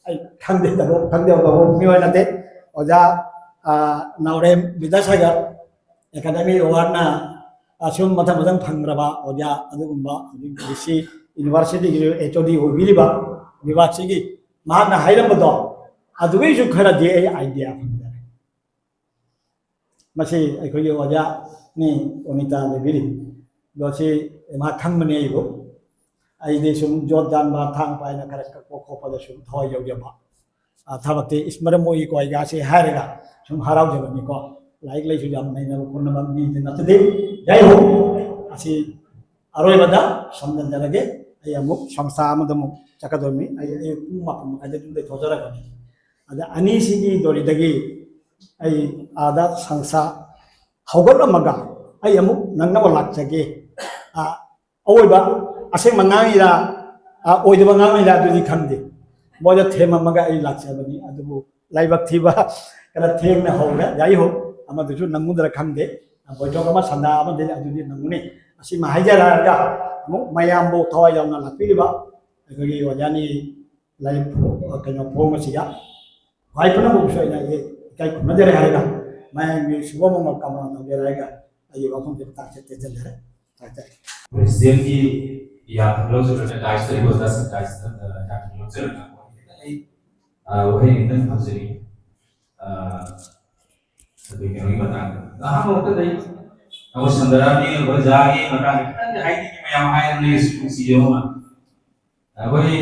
ꯑꯩ ꯈꯪꯗꯦ, ꯇꯧꯕ ꯈꯪꯗꯦ, ꯇꯧꯕ ꯃꯤꯑꯣꯏ ꯅꯠꯇꯦ꯫ ꯑꯣꯖꯥ, ꯑ, ꯅꯥꯎꯔꯦꯝ ꯕꯤꯗ꯭ꯌꯥꯁꯥꯒꯔ ꯑꯦꯀꯥꯗꯃꯤ ꯑꯦꯋꯥꯔꯗꯅ ꯑꯁꯨꯝ ꯃꯊꯪ ꯃꯊꯪ ꯐꯪꯈ꯭ꯔꯕ ꯑꯣꯖꯥ ꯑꯗꯨꯒꯨꯝꯕ ꯍꯧꯖꯤꯛ ꯗꯤ ꯁꯤ ꯌꯨꯅꯤꯚꯔꯁꯤꯇꯤꯒꯤ ꯑꯦꯆ ꯑꯣ ꯗꯤ ꯑꯣꯏꯕꯤꯔꯤꯕ ꯕꯤꯚꯥꯛꯁꯤꯒꯤ ꯃꯍꯥꯛꯅ ꯍꯥꯏꯔꯝꯕꯗꯣ ꯑꯗꯨꯒꯤꯁꯨ ꯈꯔꯗꯤ ꯑꯩ ꯑꯥꯏꯗꯤꯌꯥ ꯐꯪꯖꯔꯦ꯫ ꯃꯁꯤ ꯑꯩꯈꯣꯏꯒꯤ ꯑꯣꯖꯥꯅꯤ ꯑꯣꯅꯤꯇꯥ ꯂꯩꯕꯤꯔꯤ꯫ ꯑꯗꯣ ꯁꯤ ꯃꯥ ꯈꯪꯕꯅꯤ ꯑꯩꯕꯨ꯫ ꯑꯩꯗꯤ ꯁꯨꯝ ꯖꯣꯠ ꯌꯥꯟꯕ, ꯊꯥꯡ ꯄꯥꯏꯅ ꯈꯔ ꯀꯛꯄ ꯈꯣꯠꯄꯗ ꯁꯨꯝ ꯊꯋꯥꯏ ꯌꯥꯎꯖꯕ꯫ ꯑ, ꯊꯕꯛꯇꯤ ꯏꯁ ꯃꯔꯝ ꯃꯣꯛꯏꯀꯣ ꯑꯩꯒꯥꯁꯦ ꯍꯥꯏꯔꯒ ꯁꯨꯝ ꯍꯔꯥꯎꯖꯕꯅꯤꯀꯣ꯫ ꯂꯥꯏꯔꯤꯛ ꯂꯥꯏꯁꯨ ꯌꯥꯝ ꯅꯩꯅꯕ ꯈꯣꯠꯅꯕ ꯃꯤꯗꯤ ꯅꯠꯆꯗꯦ꯫ ꯌꯥꯏꯍꯧ ꯑꯁꯤ ꯑꯔꯣꯏꯕꯗ ꯁꯝꯖꯤꯟꯖꯔꯒꯦ꯫ ꯑꯩ ꯑꯃꯨꯛ ꯁꯪꯁꯥ ꯑꯃꯗ ꯑꯃꯨꯛ ꯆꯠꯀꯗꯧꯔꯤꯕꯅꯤ꯫ ꯑꯩ, ꯑꯩ ꯄꯨꯡ ꯃꯥꯄꯟ ꯃꯈꯥꯏꯗ ꯑꯗꯨꯝ ꯂꯩꯊꯣꯛꯆꯔꯛꯀꯅꯤ꯫ ꯑꯗ ꯑꯅꯤꯁꯤꯒꯤ ꯗꯣꯔꯤꯗꯒꯤ ꯑꯩ ꯑꯥꯗ ꯁꯪꯁꯥ ꯍꯧꯒꯠꯂꯝꯃꯒ ꯑꯩ ꯑꯃꯨꯛ ꯅꯪꯅꯕ ꯂꯥꯛꯆꯒꯦ꯫ ꯑ, ꯑꯋꯣꯏꯕ ꯑꯁꯦꯡꯕ ꯉꯥꯡꯉꯤꯔꯥ, ꯑ, ꯑꯣꯏꯗꯕ ꯉꯥꯡꯉꯤꯔꯥ ꯑꯗꯨꯗꯤ ꯈꯪꯗꯦ꯫ ꯃꯣꯏꯗ ꯊꯦꯝꯃꯝꯃꯒ ꯑꯩ ꯂꯥꯛꯆꯕꯅꯤ꯫ ꯑꯗꯨꯕꯨ ꯂꯥꯏꯕꯛ ꯊꯤꯕ ꯈꯔ ꯊꯦꯡꯅ ꯍꯧꯔꯦ꯫ ꯌꯥꯏꯍꯣ, ꯑꯃꯗꯨꯁꯨ ꯅꯪꯉꯨꯗ꯭ꯔꯥ ꯈꯪꯗꯦ꯫ ꯕꯣꯏꯊꯣꯛ ꯑꯃ ꯁꯟꯗꯥ ꯑꯃꯗꯤ ꯑꯗꯨꯗꯤ ꯅꯪꯉꯨꯅꯤ꯫ ꯑꯁꯤꯃ ꯍꯥꯏꯖꯔꯛꯑꯒ ꯑꯃꯨꯛ ꯃꯌꯥꯝꯕꯨ ꯊꯋꯥꯏ ꯌꯥꯎꯅ ꯂꯥꯛꯄꯤꯔꯤꯕ ꯑꯩꯈꯣꯏꯒꯤ ꯑꯣꯖꯥꯅꯤ ꯂꯥꯏꯔꯤꯛ ꯐꯣ-, ꯀꯩꯅꯣ ꯐꯣꯡꯕꯁꯤꯗ ꯈ꯭ꯋꯥꯏ ꯄꯨꯝꯅꯃꯛꯁꯨ ꯑꯩꯅ ꯑꯩ ꯏꯀꯥꯏ ꯈꯨꯝꯅꯖꯔꯦ ꯍꯥꯏꯔꯒ ꯃꯌꯥꯝꯒꯤ ꯁꯨꯕ ꯃꯃꯜ ꯀꯃꯅ ꯇꯧꯖꯔꯦ ꯍꯥꯏꯔꯒ ꯑꯩꯒꯤ ꯋꯥꯐꯝꯁꯦ ꯃꯇꯥꯡꯁꯤꯗ ꯇꯦꯟꯁꯤꯟꯖꯔꯦ꯫ ꯊꯥꯒꯠꯆꯔꯤ꯫ ꯄ꯭ꯔꯦꯁꯤꯗꯦꯟꯠꯀꯤ ꯌꯥꯊꯪ ꯂꯧꯖꯔꯒ ꯗꯥꯏꯁꯇ ꯂꯩꯕ ꯑꯣꯖꯥꯁꯤꯡ ꯗꯥꯏꯁꯇ, ꯑ, ꯌꯥꯊꯪ ꯂꯧꯖꯔꯒ ꯋꯥꯍꯩ ꯈꯤꯇꯪ ꯑꯩ, ꯑ, ꯋꯥꯍꯩ ꯈꯤꯇꯪ ꯊꯝꯖꯒꯦ꯫ ꯑ, ꯑꯗꯨꯒꯤ ꯀꯩꯅꯣꯒꯤ ꯃꯇꯥꯡꯗ ꯑꯍꯥꯟꯕ ꯃꯛꯇꯗ ꯑꯩ ꯑꯩꯈꯣꯏ ꯁꯟꯗꯔꯥꯅꯤ ꯑꯣꯖꯥꯒꯤ ꯃꯇꯥꯡꯗ ꯈꯤꯇꯪꯗꯤ ꯍꯥꯏꯅꯤꯡꯉꯤ꯫ ꯃꯌꯥꯝ ꯍꯥꯏꯔꯕꯅꯤ, ꯅꯨꯡꯁꯤꯌꯦ ꯑꯃ꯫ ꯑꯩꯈꯣꯏ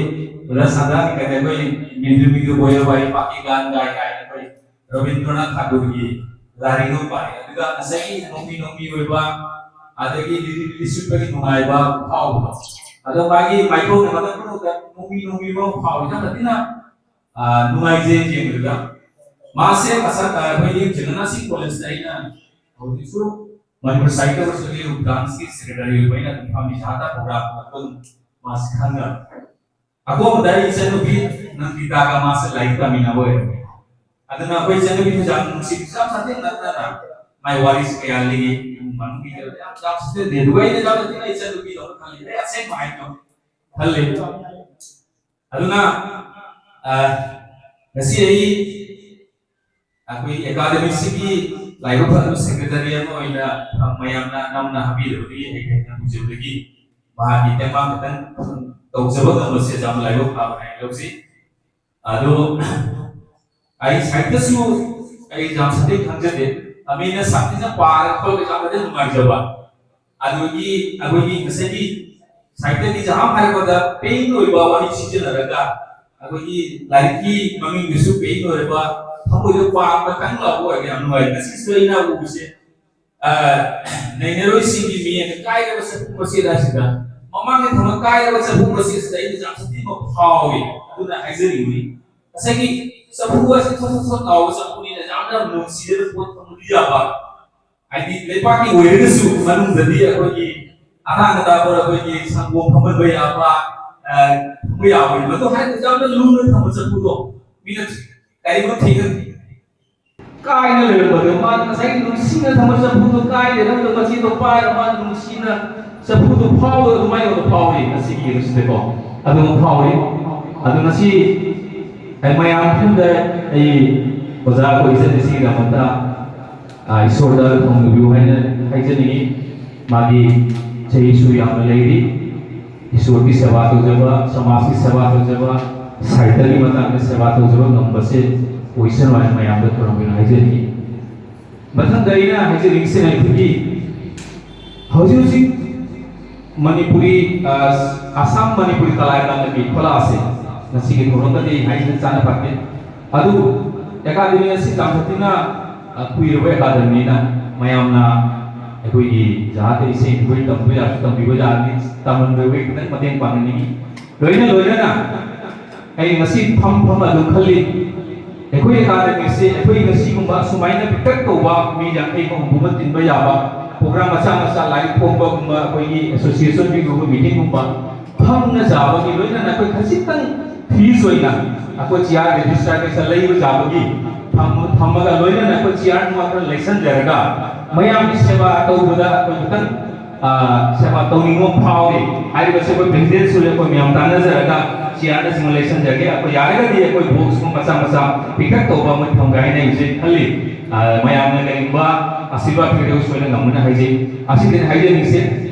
ꯑꯣꯖꯥ ꯁꯟꯗꯔꯥꯅꯤ ꯀꯩꯗ ꯑꯩꯈꯣꯏ ꯃꯤꯟꯗꯨ ꯃꯤꯟꯗꯨ ꯕꯣꯌꯔ ꯕꯥꯏ ꯄꯥꯀꯤ ꯒꯥꯟ ꯒꯥꯏ ꯀꯥꯏꯅ ꯑꯩꯈꯣꯏ ꯔꯕꯤꯟꯗ꯭ꯔꯅꯥꯊ ꯊꯥꯀꯨꯔꯒꯤ ꯂꯥꯏꯔꯤꯛ ꯑꯃ ꯄꯥꯏ꯫ ꯑꯗꯨꯒ ꯉꯁꯥꯏꯒꯤ ꯅꯣꯡꯃꯤ ꯅꯣꯡꯃꯤ ꯑꯣꯏꯕ ꯑꯗꯒꯤ ꯂꯤꯔꯤꯛ ꯂꯤꯁꯨꯠꯄꯒꯤ ꯅꯨꯡꯉꯥꯏꯕ ꯐꯥꯎꯕꯗꯣ꯫ ꯑꯗꯣ ꯃꯥꯒꯤ ꯃꯥꯏꯊꯣꯡꯗ ꯃꯇꯝ ꯄꯨꯝꯅꯃꯛꯇ ꯅꯣꯡꯃꯤ ꯅꯣꯡꯃꯤ ꯑꯃ ꯐꯥꯎꯏ꯫ ꯌꯥꯝꯅ ꯊꯤꯅ, ꯑ, ꯅꯨꯡꯉꯥꯏꯖꯩ ꯌꯦꯡꯕꯗ꯫ ꯃꯥꯁꯦ ꯃꯁꯛ, ꯑ, ꯑꯩꯈꯣꯏꯒꯤ ꯖꯒꯅꯥꯊ ꯁꯤꯡ ꯀꯣꯂꯦꯖꯇ ꯑꯩꯅ ꯍꯧꯖꯤꯛꯁꯨ ꯃꯅꯤꯄꯨꯔ ꯁꯥꯍꯤꯇ꯭ꯌ ꯄꯔꯤꯁꯗꯀꯤ ꯕ꯭ꯔꯥꯟꯁꯀꯤ ꯁꯦꯀ꯭ꯔꯦꯇꯔꯤ ꯑꯣꯏꯕ ꯑꯩꯅ ꯑꯗꯨꯝ ꯐꯝꯃꯤ꯫ ꯁꯥꯍꯤꯇ꯭ꯌ ꯄ꯭ꯔꯣꯒ꯭ꯔꯥꯝ ꯑꯗꯨꯝ ꯃꯥꯁꯦ ꯈꯪꯅꯕ꯫ ꯑꯀꯣꯟꯕꯗ ꯑꯩ ꯏꯆꯟꯅꯨꯄꯤ ꯅꯪꯒꯤꯇꯥꯒ ꯃꯥꯁꯦ ꯂꯥꯏꯔꯤꯛ ꯇꯝꯃꯤꯟꯅꯕ ꯑꯣꯏꯔꯝꯃꯦ꯫ ꯑꯗꯨꯅ ꯑꯩꯈꯣꯏ ꯏꯆꯟꯅꯨꯄꯤꯁꯨ ꯌꯥꯝ ꯅꯨꯡꯁꯤꯕꯁꯨ ꯌꯥꯝ ꯁꯥꯊꯤ ꯅꯛꯅꯅ ꯃꯥꯏ ꯋꯥꯔꯤꯁꯨ ꯀꯌꯥ ꯂꯤꯔꯤ꯫ ꯏꯃꯨꯡ ꯃꯅꯨꯡꯒꯤ ꯀꯩꯅꯣꯗ ꯌꯥꯝ, ꯌꯥꯝ ꯁꯤꯖꯤꯟꯅꯗꯦ꯫ ꯑꯗꯨꯒ ꯑꯩꯅ ꯌꯥꯝꯅ ꯊꯤꯅ ꯏꯆꯟꯅꯨꯄꯤꯗꯧꯅ ꯈꯜꯂꯤ꯫ ꯑꯩ ꯑꯁꯦꯡꯕ ꯍꯥꯏꯗꯣ ꯈꯜꯂꯤ꯫ ꯑꯗꯨꯅ, ꯑ, ꯉꯁꯤ ꯑꯩ ꯑꯩꯈꯣꯏ ꯑꯦꯀꯥꯗꯃꯤꯁꯤꯒꯤ ꯂꯥꯏꯕꯛ ꯐꯖꯕ ꯁꯦꯀ꯭ꯔꯦꯇꯔꯤ ꯑꯃ ꯑꯣꯏꯅ ꯃꯌꯥꯝꯅ ꯅꯝꯅ ꯍꯥꯞꯄꯤꯔꯕꯗꯒꯤ ꯑꯩ ꯍꯦꯟꯅ ꯎꯖꯕꯗꯒꯤ ꯃꯍꯥꯛꯀꯤ ꯇꯦꯡꯕꯥꯡ ꯈꯤꯇꯪ ꯇꯧꯖꯕ ꯉꯝꯕꯁꯦ ꯌꯥꯝꯅ ꯂꯥꯏꯕꯛ ꯐꯕ ꯍꯥꯏꯅ ꯂꯧꯖꯩ꯫ ꯑꯗꯣ ꯑꯩ ꯁꯥꯍꯤꯇ꯭ꯌꯁꯨ ꯑꯩ ꯌꯥꯝ ꯁꯥꯊꯤ ꯈꯪꯖꯗꯦ꯫ ꯑꯃꯤꯅ ꯁꯥꯊꯤꯅ ꯄꯥꯔꯒ ꯈꯣꯠꯂꯒ ꯌꯥꯝꯅ ꯅꯨꯡꯉꯥꯏꯖꯕ꯫ ꯑꯗꯨꯒꯤ ꯑꯩꯈꯣꯏꯒꯤ ꯉꯁꯥꯏꯒꯤ ꯁꯥꯍꯤꯇ꯭ꯌꯒꯤ ꯖꯍꯥꯝ ꯍꯥꯏꯔꯛꯄꯗ ꯄꯦꯟ ꯑꯣꯏꯕ ꯋꯥꯔꯤ ꯁꯤꯖꯤꯟꯅꯔꯒ ꯑꯩꯈꯣꯏꯒꯤ ꯂꯥꯏꯔꯤꯛꯀꯤ ꯃꯃꯤꯡꯗꯨꯁꯨ ꯄꯦꯟ ꯑꯣꯏꯔꯕ, ꯊꯃꯣꯏꯗ ꯄꯥꯟꯕ ꯀꯪ ꯂꯥꯎꯕ ꯑꯣꯏꯔꯒ ꯌꯥꯝ ꯅꯨꯡꯉꯥꯏ꯫ ꯉꯁꯤꯁꯨ ꯑꯩꯅ ꯎꯕꯁꯦ, ꯑ, ꯅꯩꯅꯔꯣꯏꯁꯤꯡꯒꯤ ꯃꯤꯠꯌꯦꯡꯗ ꯀꯥꯏꯔꯕ ꯆꯐꯨ ꯃꯆꯦꯠ ꯑꯁꯤꯗ, ꯃꯃꯥꯡꯗ ꯊꯝꯕ ꯀꯥꯏꯔꯕ ꯆꯐꯨ ꯃꯆꯦꯠ ꯑꯁꯤꯗ ꯑꯩꯅ ꯌꯥꯝ ꯁꯥꯊꯤꯅ ꯐꯥꯎꯏ꯫ ꯑꯗꯨꯅ ꯍꯥꯏꯖꯅꯤꯡꯕꯅꯤ, ꯉꯁꯥꯏꯒꯤ ꯆꯐꯨ ꯑꯁꯤ ꯊꯣꯠ ꯊꯣꯠ ꯊꯣꯠ ꯂꯥꯎꯕ ꯆꯐꯨꯅꯤꯅ ꯌꯥꯝꯅ ꯅꯨꯡꯁꯤꯖꯅ ꯄꯣꯠ ꯊꯝꯕꯗꯤ ꯌꯥꯕ, ꯍꯥꯏꯗꯤ ꯂꯩꯄꯥꯛꯀꯤ ꯑꯣꯏꯔꯒꯁꯨ ꯃꯅꯨꯡꯗꯗꯤ ꯑꯩꯈꯣꯏꯒꯤ ꯑꯉꯥꯡ ꯑꯇꯥ ꯑꯩꯈꯣꯏꯒꯤ ꯁꯪꯒꯣꯝ ꯐꯝꯍꯟꯕ ꯌꯥꯕ, ꯑ, ꯊꯝꯕ ꯌꯥꯕ, ꯃꯗꯨ ꯍꯥꯏꯅ ꯌꯥꯝꯅ ꯂꯨꯅ ꯊꯝꯕ ꯆꯐꯨꯗꯣ ꯃꯤꯅ ꯀꯔꯤꯒꯨꯝꯕ ꯊꯦꯡꯅ ꯀꯥꯏꯅ ꯂꯩꯔꯝꯕꯗꯣ, ꯃꯥꯅ ꯉꯁꯥꯏꯒꯤ ꯅꯨꯡꯁꯤꯅ ꯊꯝꯕ ꯆꯐꯨꯗꯣ ꯀꯥꯏꯗꯅꯕꯗꯣ ꯃꯆꯦꯗꯣ ꯄꯥꯏꯔꯒ ꯃꯥꯅ ꯅꯨꯡꯁꯤꯅ ꯆꯐꯨꯗꯣ ꯐꯥꯎꯕꯗꯣ ꯑꯗꯨꯃꯥꯏꯅ ꯇꯧꯅ ꯐꯥꯎꯔꯤ ꯉꯁꯤꯒꯤ ꯅꯨꯃꯤꯠꯁꯤꯗꯀꯣ꯫ ꯑꯗꯨꯝ ꯐꯥꯎꯔꯤ꯫ ꯑꯗꯨ ꯉꯁꯤ ꯑꯩ ꯃꯌꯥꯝ ꯃꯐꯝꯗ ꯑꯩ ꯑꯣꯖꯥ ꯑꯩꯈꯣꯏ ꯏꯆꯟ ꯏꯆꯦꯒꯤꯗꯃꯛꯇ, ꯑ, ꯏꯁꯣꯔꯗ ꯊꯧꯅꯤꯕꯤꯌꯨ ꯍꯥꯏꯅ ꯍꯥꯏꯖꯅꯤꯡꯉꯤ꯫ ꯃꯥꯒꯤ ꯆꯍꯤꯁꯨ ꯌꯥꯝꯅ ꯂꯩꯔꯤ꯫ ꯏꯁꯣꯔꯒꯤ ꯁꯦꯕꯥ ꯇꯧꯖꯕ, ꯁꯃꯥꯖꯀꯤ ꯁꯦꯕꯥ ꯇꯧꯖꯕ, ꯁꯥꯍꯤꯇ꯭ꯌꯒꯤ ꯃꯇꯥꯡꯗ ꯁꯦꯕꯥ ꯇꯧꯖꯕ ꯉꯝꯕꯁꯦ ꯑꯣꯏꯁꯅꯨ ꯍꯥꯏꯅ ꯃꯌꯥꯝꯗ ꯈꯨꯔꯨꯝꯕꯤꯌꯨ ꯍꯥꯏꯖꯔꯤ꯫ ꯃꯊꯪꯗ ꯑꯩꯅ ꯍꯥꯏꯖꯅꯤꯡꯉꯤꯁꯤꯅ ꯑꯩꯈꯣꯏꯒꯤ ꯍꯧꯖꯤꯛ ꯍꯧꯖꯤꯛ ꯃꯅꯤꯄꯨꯔꯤ, ꯑ, ꯑꯁꯥꯝ ꯃꯅꯤꯄꯨꯔꯤ ꯀꯂꯥ ꯑꯦꯀꯥꯗꯃꯤ ꯈꯣꯂꯥꯁꯦ ꯉꯁꯤꯒꯤ ꯊꯧꯔꯝꯗꯗꯤ ꯑꯩ ꯍꯥꯏꯖꯅ ꯆꯥꯅ ꯐꯠꯇꯦ꯫ ꯑꯗꯨꯕꯨ ꯑꯦꯀꯥꯗꯃꯤ ꯑꯁꯤ ꯌꯥꯝ ꯊꯤꯅ, ꯑ, ꯀꯨꯏꯔꯕ ꯑꯦꯀꯥꯗꯃꯤꯅ ꯃꯌꯥꯝꯅ ꯑꯩꯈꯣꯏꯒꯤ ꯖꯥꯠꯇ ꯏꯁꯩ ꯑꯩꯈꯣꯏ ꯇꯝꯕ ꯌꯥꯔꯁꯨ ꯇꯝꯕꯤꯕ ꯌꯥꯔꯅꯤ, ꯇꯝꯍꯟꯕ ꯑꯩꯈꯣꯏ ꯈꯤꯇꯪ ꯃꯇꯦꯡ ꯄꯥꯡꯍꯟꯅꯤꯡꯉꯤ꯫ ꯂꯣꯏꯅ ꯂꯣꯏꯅꯅ ꯑꯩ ꯉꯁꯤ ꯐꯝ ꯐꯝ ꯑꯗꯨꯝ ꯈꯜꯂꯤ, ꯑꯩꯈꯣꯏ ꯑꯦꯀꯥꯗꯃꯤꯁꯦ ꯑꯩꯈꯣꯏ ꯉꯁꯤꯒꯨꯝꯕ ꯁꯨꯃꯥꯏꯅ ꯄꯤꯛꯇꯛ ꯇꯧꯕ ꯃꯤ ꯌꯥꯡꯈꯩ ꯍꯨꯝꯐꯨ ꯑꯃ ꯇꯤꯟꯕ ꯌꯥꯕ ꯄ꯭ꯔꯣꯒ꯭ꯔꯥꯝ ꯃꯆꯥ ꯃꯆꯥ, ꯂꯥꯏꯔꯤꯛ ꯐꯣꯡꯕꯒꯨꯝꯕ, ꯑꯩꯈꯣꯏꯒꯤ ꯑꯦꯁꯣꯁꯤꯌꯦꯁꯟꯒꯤ ꯒ꯭ꯔꯨꯞ ꯃꯤꯇꯤꯡꯒꯨꯝꯕ ꯐꯝꯅ ꯆꯥꯕꯒꯤ ꯂꯣꯏꯅꯅ ꯑꯩꯈꯣꯏ ꯈꯖꯤꯛꯇꯪ ꯐꯤꯁ ꯑꯣꯏꯅ ꯑꯩꯈꯣꯏ ꯆꯤꯌꯥꯔ ꯔꯦꯖꯤꯁꯇꯔ ꯀꯩꯁꯥ ꯂꯩꯕ ꯆꯥꯕꯒꯤ ꯊꯝ-, ꯊꯝꯃꯒ ꯂꯣꯏꯅꯅ ꯑꯩꯈꯣꯏ ꯆꯤꯌꯥꯔ ꯅꯨꯡꯉꯥꯏ ꯈꯔ ꯂꯩꯁꯟꯖꯔꯒ ꯃꯌꯥꯝꯒꯤ ꯁꯦꯕꯥ ꯇꯧꯕꯗ ꯑꯩꯈꯣꯏ ꯈꯤꯇꯪ, ꯑ, ꯁꯦꯕꯥ ꯇꯧꯅꯤꯡꯕ ꯑꯃ ꯐꯥꯎꯔꯤ꯫ ꯍꯥꯏꯔꯤꯕꯁꯤ ꯑꯩꯈꯣꯏ ꯄ꯭ꯔꯦꯁꯤꯗꯦꯟꯁꯨ ꯑꯩꯈꯣꯏ ꯃꯌꯥꯝ ꯇꯥꯟꯅꯖꯔꯒ ꯆꯤꯌꯥꯔꯅꯆꯤꯡꯕ ꯂꯩꯁꯟꯖꯒꯦ꯫ ꯑꯩꯈꯣꯏ ꯌꯥꯔꯒꯗꯤ ꯑꯩꯈꯣꯏ ꯕꯣꯛꯁꯀꯨꯝꯕ ꯃꯆꯥ ꯃꯆꯥ ꯄꯤꯛꯇꯛ ꯇꯧꯕ ꯑꯃ ꯊꯝꯒꯦ ꯍꯥꯏꯅ ꯑꯩꯁꯦ ꯈꯜꯂꯤ꯫ ꯑ, ꯃꯌꯥꯝꯅ ꯀꯔꯤꯒꯨꯝꯕ ꯑꯁꯤꯔꯕꯥꯗ ꯄꯤꯔꯒꯁꯨ ꯑꯩꯅ ꯉꯝꯒꯅꯤ ꯍꯥꯏꯖꯩ꯫ ꯑꯁꯤꯗꯤ ꯍꯥꯏꯖꯅꯤꯡꯁꯦ꯫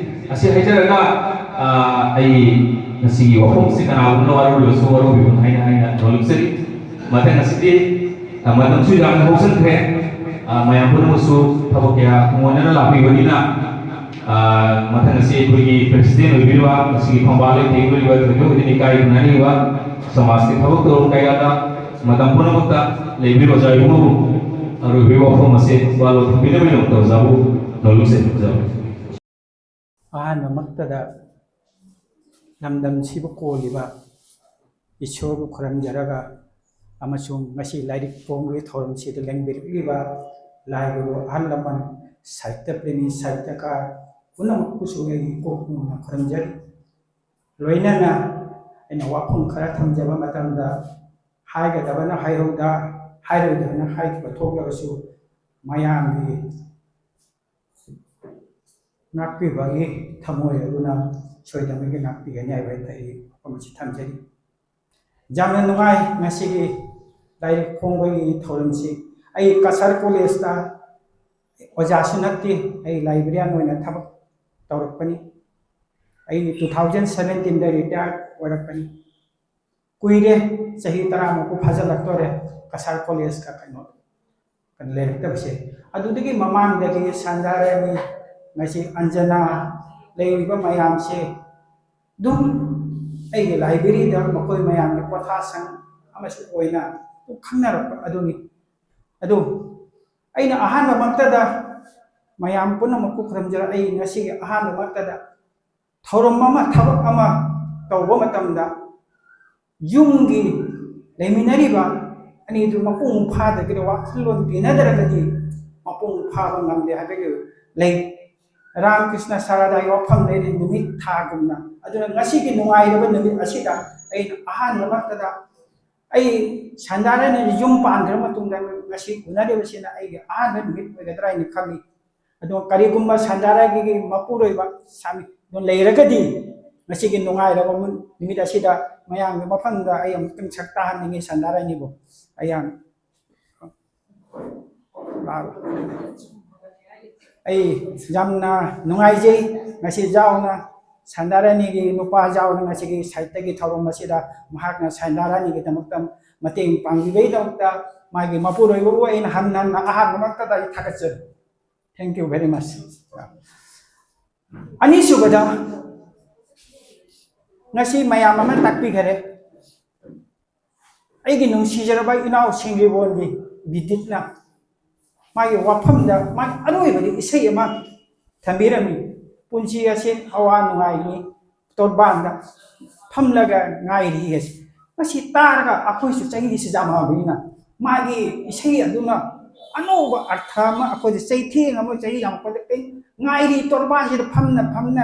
ꯑꯁꯤ ꯍꯥꯏꯖꯔꯒ, ꯑ, ꯑꯩ ꯉꯁꯤꯒꯤ ꯋꯥꯐꯝꯁꯤ ꯀꯅꯥꯒꯨꯝꯕꯅ ꯋꯥꯔꯧꯔꯤꯕꯁꯨ ꯋꯥꯔꯧꯕꯤꯕꯅ ꯍꯥꯏꯅ ꯍꯥꯏꯅ ꯅꯣꯂꯨꯛꯆꯔꯤ꯫ ꯃꯊꯪ ꯑꯁꯤꯗꯤ, ꯑ, ꯃꯇꯝꯁꯨ ꯌꯥꯝꯅ ꯍꯧꯖꯤꯟꯈ꯭ꯔꯦ꯫ ꯑ, ꯃꯌꯥꯝ ꯄꯨꯝꯅꯃꯛꯁꯨ ꯊꯕꯛ ꯀꯌꯥ ꯈꯨꯃꯣꯟꯅꯅ ꯂꯥꯛꯄꯤꯕꯅꯤꯅ, ꯑ, ꯃꯊꯪ ꯑꯁꯤ ꯑꯩꯈꯣꯏꯒꯤ ꯄ꯭ꯔꯦꯁꯤꯗꯦꯟ ꯑꯣꯏꯕꯤꯔꯤꯕ, ꯉꯁꯤꯒꯤ ꯐꯝꯕꯥꯜ ꯂꯩꯇꯦꯡ ꯑꯣꯏꯔꯤꯕ, ꯊꯣꯏꯗꯣꯛ ꯍꯦꯟꯗꯣꯛꯅ ꯏꯀꯥꯏ ꯈꯨꯝꯅꯔꯤꯕ ꯁꯃꯥꯖꯀꯤ ꯊꯕꯛ ꯊꯧꯔꯝ ꯀꯌꯥꯗ ꯃꯇꯝ ꯄꯨꯝꯅꯃꯛꯇ ꯂꯩꯕꯤꯔꯤꯕ ꯑꯣꯖꯥ ꯏꯕꯨꯡꯉꯣꯕꯨ ꯑꯔꯣꯏꯕꯒꯤ ꯋꯥꯐꯝ ꯑꯁꯤ ꯋꯥꯂꯣ ꯊꯝꯕꯤꯅꯕꯒꯤꯗꯃꯛꯇ ꯑꯣꯖꯥꯕꯨ ꯅꯣꯂꯨꯛꯆꯩ꯫ ꯑꯣꯖꯥꯕꯨ꯫ ꯑꯍꯥꯟꯕꯃꯛꯇꯗ ꯂꯝꯗꯝꯁꯤꯕꯨ ꯀꯣꯜꯂꯤꯕ ꯏꯁꯣꯔꯕꯨ ꯈꯨꯔꯨꯝꯖꯔꯒ ꯑꯃꯁꯨꯡ ꯉꯁꯤ ꯂꯥꯏꯔꯤꯛ ꯐꯣꯡꯕꯒꯤ ꯊꯧꯔꯝꯁꯤꯗ ꯂꯦꯡꯕꯤꯔꯛꯂꯤꯕ ꯂꯥꯏ ꯒꯨꯔꯨ ꯑꯍꯜ ꯂꯃꯟ, ꯁꯥꯍꯤꯇ꯭ꯌ ꯄ꯭ꯔꯦꯃꯤ, ꯁꯥꯍꯤꯇ꯭ꯌꯀꯥꯔ, ꯄꯨꯝꯅꯃꯛꯄꯨꯁꯨ ꯑꯩꯒꯤ ꯀꯣꯛ ꯅꯣꯝꯅ ꯈꯨꯔꯨꯝꯖꯔꯤ꯫ ꯂꯣꯏꯅꯅ ꯑꯩꯅ ꯋꯥꯐꯝ ꯈꯔ ꯊꯝꯖꯕ ꯃꯇꯝꯗ ꯍꯥꯏꯒꯗꯕꯅ ꯍꯥꯏꯍꯧꯗ, ꯍꯥꯏꯔꯣꯏꯗꯕꯅ ꯍꯥꯏꯈꯤꯕ ꯊꯣꯛꯂꯕꯁꯨ ꯃꯌꯥꯝꯒꯤ ꯉꯥꯛꯄꯤꯕꯒꯤ ꯊꯃꯣꯏ ꯑꯗꯨꯅ ꯁꯣꯏꯗꯅꯃꯛꯀꯤ ꯉꯥꯛꯄꯤꯒꯅꯤ ꯍꯥꯏꯕ ꯑꯩ ꯋꯥꯐꯝ ꯑꯁꯤ ꯊꯝꯖꯔꯤ꯫ ꯌꯥꯝꯅ ꯅꯨꯡꯉꯥꯏ ꯉꯁꯤꯒꯤ ꯂꯥꯏꯔꯤꯛ ꯐꯣꯡꯕꯒꯤ ꯊꯧꯔꯝꯁꯤ꯫ ꯑꯩ ꯀꯁꯥꯔ ꯀꯣꯂꯦꯖꯇ ꯑꯣꯖꯥꯁꯨ ꯅꯠꯇꯦ, ꯑꯩ ꯂꯥꯏꯕ꯭ꯔꯦꯔꯤꯌꯥꯟ ꯑꯣꯏꯅ ꯊꯕꯛ ꯇꯧꯔꯛꯄꯅꯤ꯫ ꯑꯩ two thousand seventeenꯗ retire ꯑꯣꯏꯔꯛꯄꯅꯤ꯫ ꯀꯨꯏꯔꯦ, ꯆꯍꯤ ꯇꯔꯥꯃꯨꯛꯄꯨ ꯐꯥꯖꯤꯜꯂꯛꯇꯣꯔꯦ ꯀꯁꯥꯔ ꯀꯣꯂꯦꯖꯀ ꯀꯩꯅꯣ ꯂꯩꯔꯛꯇꯕꯁꯦ꯫ ꯑꯗꯨꯗꯒꯤ ꯃꯃꯥꯡꯗꯒꯤ ꯁꯟꯗꯥꯔꯥꯅꯤ, ꯉꯁꯤ ꯑꯟꯖꯅꯥ, ꯂꯩꯔꯤꯕ ꯃꯌꯥꯝꯁꯦ ꯑꯗꯨꯝ ꯑꯩꯒꯤ ꯂꯥꯏꯕ꯭ꯔꯦꯔꯤꯗ ꯃꯈꯣꯏ ꯃꯌꯥꯝꯒꯤ ꯄꯣꯊꯥꯁꯪ ꯑꯃꯁꯨ ꯑꯣꯏꯅ ꯑꯗꯨꯝ ꯈꯪꯅꯔꯛꯄ ꯑꯗꯨꯅꯤ꯫ ꯑꯗꯨ ꯑꯩꯅ ꯑꯍꯥꯟꯕꯃꯛꯇꯗ ꯃꯌꯥꯝ ꯄꯨꯝꯅꯃꯛꯄꯨ ꯈꯨꯔꯨꯝꯖꯔ, ꯑꯩ ꯉꯁꯤꯒꯤ ꯑꯍꯥꯟꯕꯃꯛꯇꯗ ꯊꯧꯔꯝ ꯑꯃ, ꯊꯕꯛ ꯑꯃ ꯇꯧꯕ ꯃꯇꯝꯗ ꯌꯨꯝꯒꯤ ꯂꯩꯃꯤꯟꯅꯔꯤꯕ ꯑꯅꯤꯗꯨ ꯃꯄꯨꯡ ꯐꯥꯗ꯭ꯔꯒꯗꯤ, ꯋꯥꯈꯜꯂꯣꯟ ꯇꯤꯟꯅꯗ꯭ꯔꯒꯗꯤ ꯃꯄꯨꯡ ꯐꯥꯕ ꯉꯝꯗꯦ ꯍꯥꯏꯕꯒꯤ ꯂꯩ꯫ ꯔꯥꯃꯀ꯭ꯔꯤꯁꯅ ꯁꯔꯥꯗꯥꯒꯤ ꯋꯥꯐꯝ ꯂꯩꯔꯤ, ꯅꯨꯃꯤꯠ ꯊꯥꯒꯨꯝꯅ꯫ ꯑꯗꯨꯅ ꯉꯁꯤꯒꯤ ꯅꯨꯡꯉꯥꯏꯔꯕ ꯅꯨꯃꯤꯠ ꯑꯁꯤꯗ ꯑꯩꯅ ꯑꯍꯥꯟꯕꯃꯛꯇꯗ ꯑꯩ ꯁꯟꯗꯥꯔꯥꯅꯤ ꯌꯨꯝ ꯄꯥꯟꯈ꯭ꯔ ꯃꯇꯨꯡꯗ ꯉꯁꯤ ꯎꯅꯔꯤꯕꯁꯤꯅ ꯑꯩꯒꯤ ꯑꯍꯥꯟꯕ ꯅꯨꯃꯤꯠ ꯑꯣꯏꯒꯗ꯭ꯔꯥ ꯍꯥꯏꯅ ꯈꯜꯂꯤ꯫ ꯑꯗꯣ ꯀꯔꯤꯒꯨꯝꯕ ꯁꯟꯗꯥꯔꯥꯅꯤꯒꯤ ꯃꯄꯨꯔꯣꯏꯕ ꯁꯥꯃꯤ ꯑꯗꯨ ꯂꯩꯔꯒꯗꯤ ꯉꯁꯤꯒꯤ ꯅꯨꯡꯉꯥꯏꯔꯕ ꯅꯨꯃꯤꯠ ꯑꯁꯤꯗ ꯃꯌꯥꯝꯒꯤ ꯃꯐꯝꯗ ꯑꯩ ꯑꯃꯨꯛꯇꯪ ꯁꯛ ꯇꯥꯍꯟꯅꯤꯡꯉꯤ ꯁꯟꯗꯥꯔꯥꯅꯤꯕꯨ꯫ ꯑꯩ ꯌꯥꯝ ꯑꯩ ꯌꯥꯝꯅ ꯅꯨꯡꯉꯥꯏꯖꯩ꯫ ꯉꯁꯤ ꯖꯥꯎꯅ ꯁꯟꯗꯥꯔꯥꯅꯤꯒꯤ ꯅꯨꯄꯥ ꯖꯥꯎꯅ ꯉꯁꯤꯒꯤ ꯁꯥꯍꯤꯇ꯭ꯌꯒꯤ ꯊꯧꯔꯝ ꯑꯁꯤꯗ ꯃꯍꯥꯛꯅ ꯁꯟꯗꯥꯔꯥꯅꯤꯒꯤꯗꯃꯛꯇ ꯃꯇꯦꯡ ꯄꯥꯡꯕꯤꯕꯒꯤꯗꯃꯛꯇ ꯃꯥꯒꯤ ꯃꯄꯨꯔꯣꯏꯕꯕꯨ ꯑꯩꯅ ꯍꯟꯅ ꯍꯟꯅ ꯑꯍꯥꯟꯕꯃꯛꯇꯗ ꯑꯩ ꯊꯥꯒꯠꯆꯔꯤ꯫ Thank you very much꯫ ꯑꯅꯤꯁꯨꯕꯗ, ꯉꯁꯤ ꯃꯌꯥꯝ ꯑꯃ ꯇꯥꯛꯄꯤꯈꯔꯦ꯫ ꯑꯩꯒꯤ ꯅꯨꯡꯁꯤꯖꯔꯕ ꯏꯅꯥꯎ ꯁꯤꯡꯖꯤꯕꯣꯟꯒꯤ ꯕꯤꯗꯤꯠꯅ ꯃꯥꯒꯤ ꯋꯥꯐꯝꯗ ꯃꯥꯒꯤ ꯑꯔꯣꯏꯕꯗ ꯏꯁꯩ ꯑꯃ ꯊꯝꯕꯤꯔꯝꯃꯤ꯫ ꯄꯨꯟꯁꯤ ꯑꯁꯤ ꯑꯋꯥ ꯅꯨꯡꯉꯥꯏꯒꯤ ꯇꯣꯔꯕꯥꯟꯗ ꯐꯝꯂꯒ ꯉꯥꯏꯔꯤ ꯑꯁꯤ꯫ ꯃꯁꯤ ꯇꯥꯔꯒ ꯑꯩꯈꯣꯏꯁꯨ ꯆꯍꯤꯁꯤ ꯌꯥꯝꯃꯛꯑꯕꯅꯤꯅ ꯃꯥꯒꯤ ꯏꯁꯩ ꯑꯗꯨꯅ ꯑꯅꯧꯕ ꯑꯔꯊ ꯑꯃ ꯑꯩꯈꯣꯏꯗ ꯆꯩꯊꯦꯡ ꯑꯃ ꯆꯍꯤ ꯌꯥꯝꯃꯛꯄꯗ ꯀꯩ ꯉꯥꯏꯔꯤ, ꯇꯣꯔꯕꯥꯟꯁꯤꯗ ꯐꯝꯅ ꯐꯝꯅ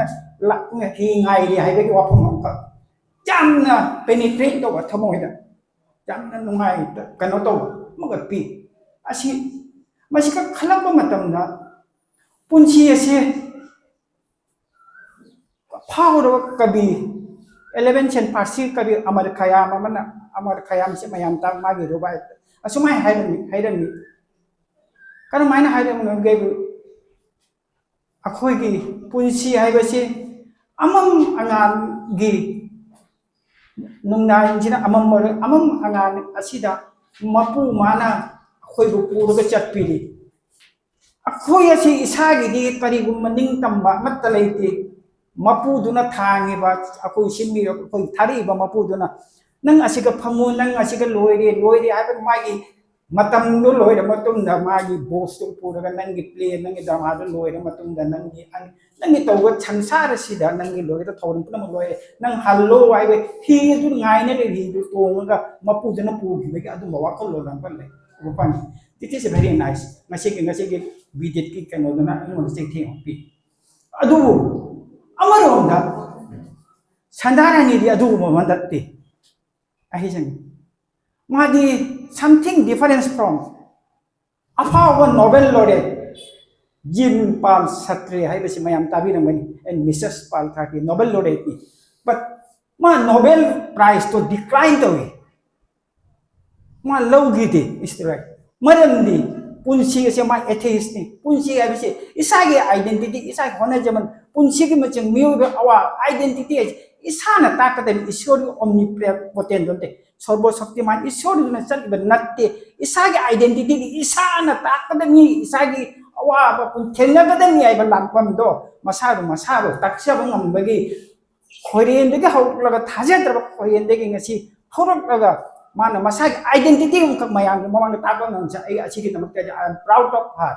ꯂꯥꯛꯅ ꯍꯤ ꯉꯥꯏꯔꯤ ꯍꯥꯏꯕꯒꯤ ꯋꯥꯐꯝ ꯑꯃꯈꯛ ꯌꯥꯝꯅ ꯄꯦꯅꯤꯇ꯭ꯔꯦꯠ ꯇꯧꯕ, ꯊꯃꯣꯏꯗ ꯌꯥꯝꯅ ꯅꯨꯡꯉꯥꯏ, ꯀꯩꯅꯣ ꯇꯧꯕ ꯑꯃꯈꯛ ꯄꯤ꯫ ꯑꯁꯤ, ꯃꯁꯤꯈꯛ ꯈꯜꯂꯛꯄ ꯃꯇꯝꯗ ꯄꯨꯟꯁꯤ ꯑꯁꯤ ꯐꯥꯎꯔꯕ ꯀꯕꯤ, ꯑꯦꯂꯦꯚꯦꯟ ꯁꯦꯟ ꯄꯥꯔꯁꯤ ꯀꯕꯤ ꯑꯃꯔ ꯈꯌꯥꯝ ꯑꯃꯅ, ꯑꯃꯔ ꯈꯌꯥꯝꯁꯦ ꯃꯌꯥꯝ ꯇꯥ ꯃꯥꯒꯤ ꯔꯨꯕꯥꯏ ꯑꯁꯨꯃꯥꯏꯅ ꯍꯥꯏꯔꯝꯃꯤ ꯍꯥꯏꯔꯝꯃꯤ ꯀꯔꯝꯍꯥꯏꯅ ꯍꯥꯏꯔꯝꯃꯤ? ꯑꯩꯈꯣꯏꯒꯤ ꯄꯨꯟꯁꯤ ꯍꯥꯏꯕꯁꯤ ꯑꯃꯝ ꯑꯉꯥꯟꯒꯤ ꯅꯨꯡꯗꯥꯡꯁꯤꯅ ꯑꯃꯝ ꯑꯣꯏꯔ-, ꯑꯃꯝ ꯑꯉꯥꯟ ꯑꯁꯤꯗ ꯃꯄꯨ ꯃꯥꯅ ꯑꯩꯈꯣꯏꯕꯨ ꯄꯨꯔꯒ ꯆꯠꯄꯤꯔꯤ꯫ ꯑꯩꯈꯣꯏ ꯑꯁꯤ ꯏꯁꯥꯒꯤꯗꯤ ꯀꯔꯤꯒꯨꯝꯕ ꯅꯤꯡꯇꯝꯕ ꯑꯃꯠꯇ ꯂꯩꯇꯦ꯫ ꯃꯄꯨꯗꯨꯅ ꯊꯥꯡꯉꯤꯕ, ꯑꯩꯈꯣꯏ ꯁꯤꯟꯕꯤꯔ-, ꯑꯩꯈꯣꯏ ꯊꯥꯔꯛꯏꯕ ꯃꯄꯨꯗꯨꯅ, "ꯅꯪ ꯑꯁꯤꯒ ꯐꯝꯃꯨ, ꯅꯪ ꯑꯁꯤꯒ ꯂꯣꯏꯔꯦ, ꯂꯣꯏꯔꯦ" ꯍꯥꯏꯕ ꯃꯥꯒꯤ ꯃꯇꯝꯗꯨ ꯂꯣꯏꯔ ꯃꯇꯨꯡꯗ, ꯃꯥꯒꯤ ꯕꯣꯁꯇꯨ ꯄꯨꯔꯒ ꯅꯪꯒꯤ ꯄ꯭ꯂꯦ, ꯅꯪꯒꯤ ꯗ꯭ꯔꯃꯥꯗꯨ ꯂꯣꯏꯔ ꯃꯇꯨꯡꯗ, ꯅꯪꯒꯤ ꯑꯪ-, ꯅꯪꯒꯤ ꯇꯧꯕ ꯁꯪꯁꯥꯔ ꯑꯁꯤꯗ ꯅꯪꯒꯤ ꯂꯣꯏꯒꯗ ꯊꯧꯔꯝ ꯄꯨꯝꯅꯃꯛ ꯂꯣꯏꯔꯦ, ꯅꯪ ꯍꯜꯂꯣ ꯍꯥꯏꯕ ꯍꯤ ꯑꯗꯨ ꯉꯥꯏꯅ ꯂꯩꯔꯤ, ꯍꯤꯗꯨ ꯇꯣꯡꯉꯒ ꯃꯄꯨꯗꯨꯅ ꯄꯨꯈꯤꯕꯒꯤ ꯑꯗꯨꯝꯕ ꯋꯥꯈꯜꯂꯣꯟ ꯑꯃ ꯂꯩ꯫ ꯎꯕ ꯐꯪꯉꯤ꯫ It is very nice꯫ ꯉꯁꯤꯒꯤ, ꯉꯁꯤꯒꯤ ꯕꯤꯗꯤꯠꯀꯤ ꯀꯩꯅꯣꯗꯨꯅ ꯑꯩꯉꯣꯟꯗ ꯆꯩꯊꯦꯡ ꯑꯃ ꯄꯤ꯫ ꯑꯗꯨꯕꯨ ꯑꯃꯔꯣꯝꯗ ꯁꯟꯗꯥꯔꯥꯅꯤꯗꯤ ꯑꯗꯨꯒꯨꯝꯕ ꯑꯃ ꯅꯠꯇꯦ꯫ ꯑꯍꯤꯁꯤꯡ ꯃꯥꯗꯤ something difference from ꯑꯐꯥꯎꯕ Nobel laureate Jean Paul Sartre ꯍꯥꯏꯕꯁꯤ ꯃꯌꯥꯝ ꯇꯥꯕꯤꯔꯝꯒꯅꯤ꯫ And Mrs Paul Sartre Nobel ꯂꯣꯔꯦꯠꯅꯤ꯫ ꯕꯠ ꯃꯥ ꯅꯣꯕꯦꯜ ꯄ꯭ꯔꯥꯏꯖꯇꯣ ꯗꯤꯀ꯭ꯂꯥꯏꯟ ꯇꯧꯏ, ꯃꯥ ꯂꯧꯈꯤꯗꯦ ꯏꯁꯇꯤꯔꯣꯏꯗ꯫ ꯃꯔꯝꯗꯤ ꯄꯨꯟꯁꯤ ꯑꯁꯦ ꯃꯥ ꯑꯦꯊꯤꯁꯅꯤ꯫ ꯄꯨꯟꯁꯤ ꯍꯥꯏꯕꯁꯤ ꯏꯁꯥꯒꯤ ꯑꯥꯏꯗꯦꯟꯇꯤꯇꯤ, ꯏꯁꯥꯒꯤ ꯍꯣꯠꯅꯖꯃꯟ, ꯄꯨꯟꯁꯤꯒꯤ ꯃꯆꯪ, ꯃꯤꯑꯣꯏꯕ ꯑꯋꯥ ꯑꯥꯏꯗꯦꯟꯇꯤꯇꯤ ꯍꯥꯏꯁꯤ ꯏꯁꯥꯅ ꯇꯥꯛꯀꯗꯕꯅꯤ꯫ ꯏꯁꯣꯔꯒꯤ ꯑꯣꯝꯅꯤꯄ꯭ꯔꯦꯄꯣꯇꯦꯟꯗꯨ ꯅꯠꯇꯦ, ꯁꯣꯔꯕꯣ ꯁꯛꯇꯤꯃꯥꯟ ꯏꯁꯣꯔꯗꯨꯅ ꯆꯠꯂꯤꯕ ꯅꯠꯇꯦ꯫ ꯏꯁꯥꯒꯤ ꯑꯥꯏꯗꯦꯟꯇꯤꯇꯤꯗꯤ ꯏꯁꯥꯅ ꯇꯥꯛꯀꯗꯕꯅꯤ, ꯏꯁꯥꯒꯤ ꯑꯋꯥꯕ ꯄꯨꯟ-, ꯊꯦꯡꯅꯒꯗꯕꯅꯤ ꯍꯥꯏꯕ ꯂꯥꯛꯐꯝꯗꯣ ꯃꯁꯥꯗꯣ, ꯃꯁꯥꯗꯣ ꯇꯥꯛꯆꯕ ꯉꯝꯕꯒꯤ ꯈꯣꯏꯔꯦꯟꯗꯒꯤ ꯍꯧꯔꯛꯂꯒ ꯊꯥꯖꯗ꯭ꯔꯕ ꯈꯣꯏꯔꯦꯟꯗꯒꯤ ꯉꯁꯤ ꯍꯧꯔꯛꯂꯒ ꯃꯥꯅ ꯃꯁꯥꯒꯤ ꯑꯥꯏꯗꯦꯟꯇꯤꯇꯤ ꯑꯃꯈꯛ ꯃꯌꯥꯝꯒꯤ ꯃꯃꯥꯡꯗ ꯇꯥꯛꯄ ꯉꯝꯁꯦ꯫ ꯑꯩ ꯑꯁꯤꯒꯤꯗꯃꯛꯇꯗꯤ I am proud of her꯫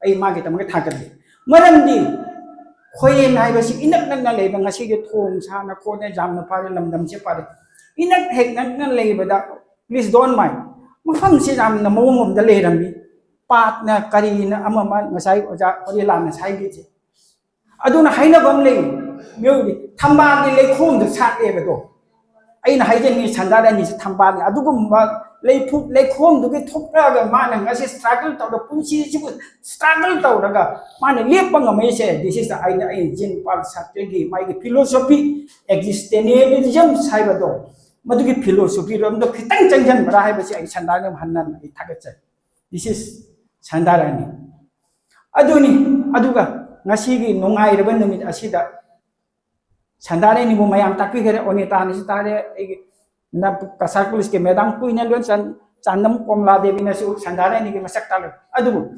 ꯑꯩ ꯃꯥꯒꯤꯗꯃꯛꯇ ꯊꯥꯒꯠꯂꯤ꯫ ꯃꯔꯝꯗꯤ ꯈꯣꯏꯔꯦꯟ ꯍꯥꯏꯕꯁꯤ ꯏꯅꯛ ꯅꯛꯅ ꯂꯩꯕ, ꯉꯁꯤꯗꯤ ꯊꯣꯡ ꯁꯥꯅ ꯈꯣꯠꯅ ꯌꯥꯝꯅ ꯐꯔꯦ, ꯂꯝꯗꯝꯁꯦ ꯐꯔꯦ, ꯏꯅꯛ ꯍꯦꯛ ꯅꯛꯅ ꯂꯩꯕꯗ, please don't mind, ꯃꯐꯝꯁꯤ ꯌꯥꯝꯅ ꯃꯑꯣꯡ ꯑꯃꯗ ꯂꯩꯔꯝꯃꯤ꯫ ꯄꯥꯠꯅ ꯀꯔꯤꯅ ꯑꯃ ꯑꯃ ꯉꯁꯥꯏ ꯑꯣꯖꯥ ꯍꯣꯔꯤꯂꯥꯜꯅ ꯍꯥꯏꯈꯤꯁꯦ꯫ ꯑꯗꯨꯅ ꯍꯥꯏꯅꯕ ꯑꯃ ꯂꯩ, ꯃꯤꯑꯣꯏꯕꯗꯤ ꯊꯝꯕꯥꯜꯒꯤ ꯂꯩꯈꯣꯝꯗ ꯁꯥꯠꯂꯦꯕꯗꯣ꯫ ꯑꯩꯅ ꯍꯥꯏꯖꯅꯤꯡꯉꯤ ꯁꯟꯗꯥꯔꯥꯅꯤꯁꯤ ꯊꯝꯕꯥꯜꯅꯤ꯫ ꯑꯗꯨꯒꯨꯝꯕ ꯂꯩꯐꯨ ꯂꯩꯈꯣꯝꯗꯨꯒꯤ ꯊꯣꯛꯂꯛꯑꯒ ꯃꯥꯅ ꯉꯁꯤ struggle ꯇꯧꯔꯒ ꯄꯨꯟꯁꯤꯁꯤꯕꯨ struggle ꯇꯧꯔꯒ ꯃꯥꯅ ꯂꯦꯞꯄ ꯉꯝꯃꯛꯏꯁꯦ꯫ This is the, ꯑꯩꯅ ꯑꯩ ꯖꯤꯟ ꯄꯥꯜ ꯁꯥꯔꯇ꯭ꯔꯒꯤ ꯃꯥꯒꯤ philosophy, existentialism ꯍꯥꯏꯕꯗꯣ, ꯃꯗꯨꯒꯤ philosophy ꯔꯣꯝꯗ ꯈꯤꯇꯪ ꯆꯪꯁꯤꯟꯕ꯭ꯔꯥ ꯍꯥꯏꯕꯁꯤ ꯑꯩ ꯁꯟꯗꯥꯔꯥꯅꯤ ꯍꯟꯅ ꯍꯟꯅ ꯑꯩ ꯊꯥꯒꯠꯆꯔꯤ꯫ This is ꯁꯟꯗꯥꯔꯥꯅꯤ꯫ ꯑꯗꯨꯅꯤ꯫ ꯑꯗꯨꯒ ꯉꯁꯤꯒꯤ ꯅꯨꯡꯉꯥꯏꯔꯕ ꯅꯨꯃꯤꯠ ꯑꯁꯤꯗ ꯁꯟꯗꯥꯔꯥꯅꯤꯕꯨ ꯃꯌꯥꯝ ꯇꯥꯛꯄꯤꯈ꯭ꯔꯦ, ꯑꯣꯅꯤꯇꯥꯅꯁꯨ ꯇꯥꯔꯦ, ꯑꯩꯒꯤ ꯅ-, ꯀꯁꯥꯔ ꯀꯣꯂꯦꯖꯀꯤ ꯃꯦꯗꯥꯝ ꯀꯨꯏꯅ ꯂꯣꯏ ꯆꯥꯟ-, ꯆꯥꯟꯗꯝ ꯀꯣꯝꯂꯥ ꯗꯦꯕꯤꯅꯁꯨ ꯁꯟꯗꯥꯔꯥꯅꯤꯒꯤ ꯃꯁꯛ ꯇꯥꯛꯂꯦ꯫ ꯑꯗꯨꯕꯨ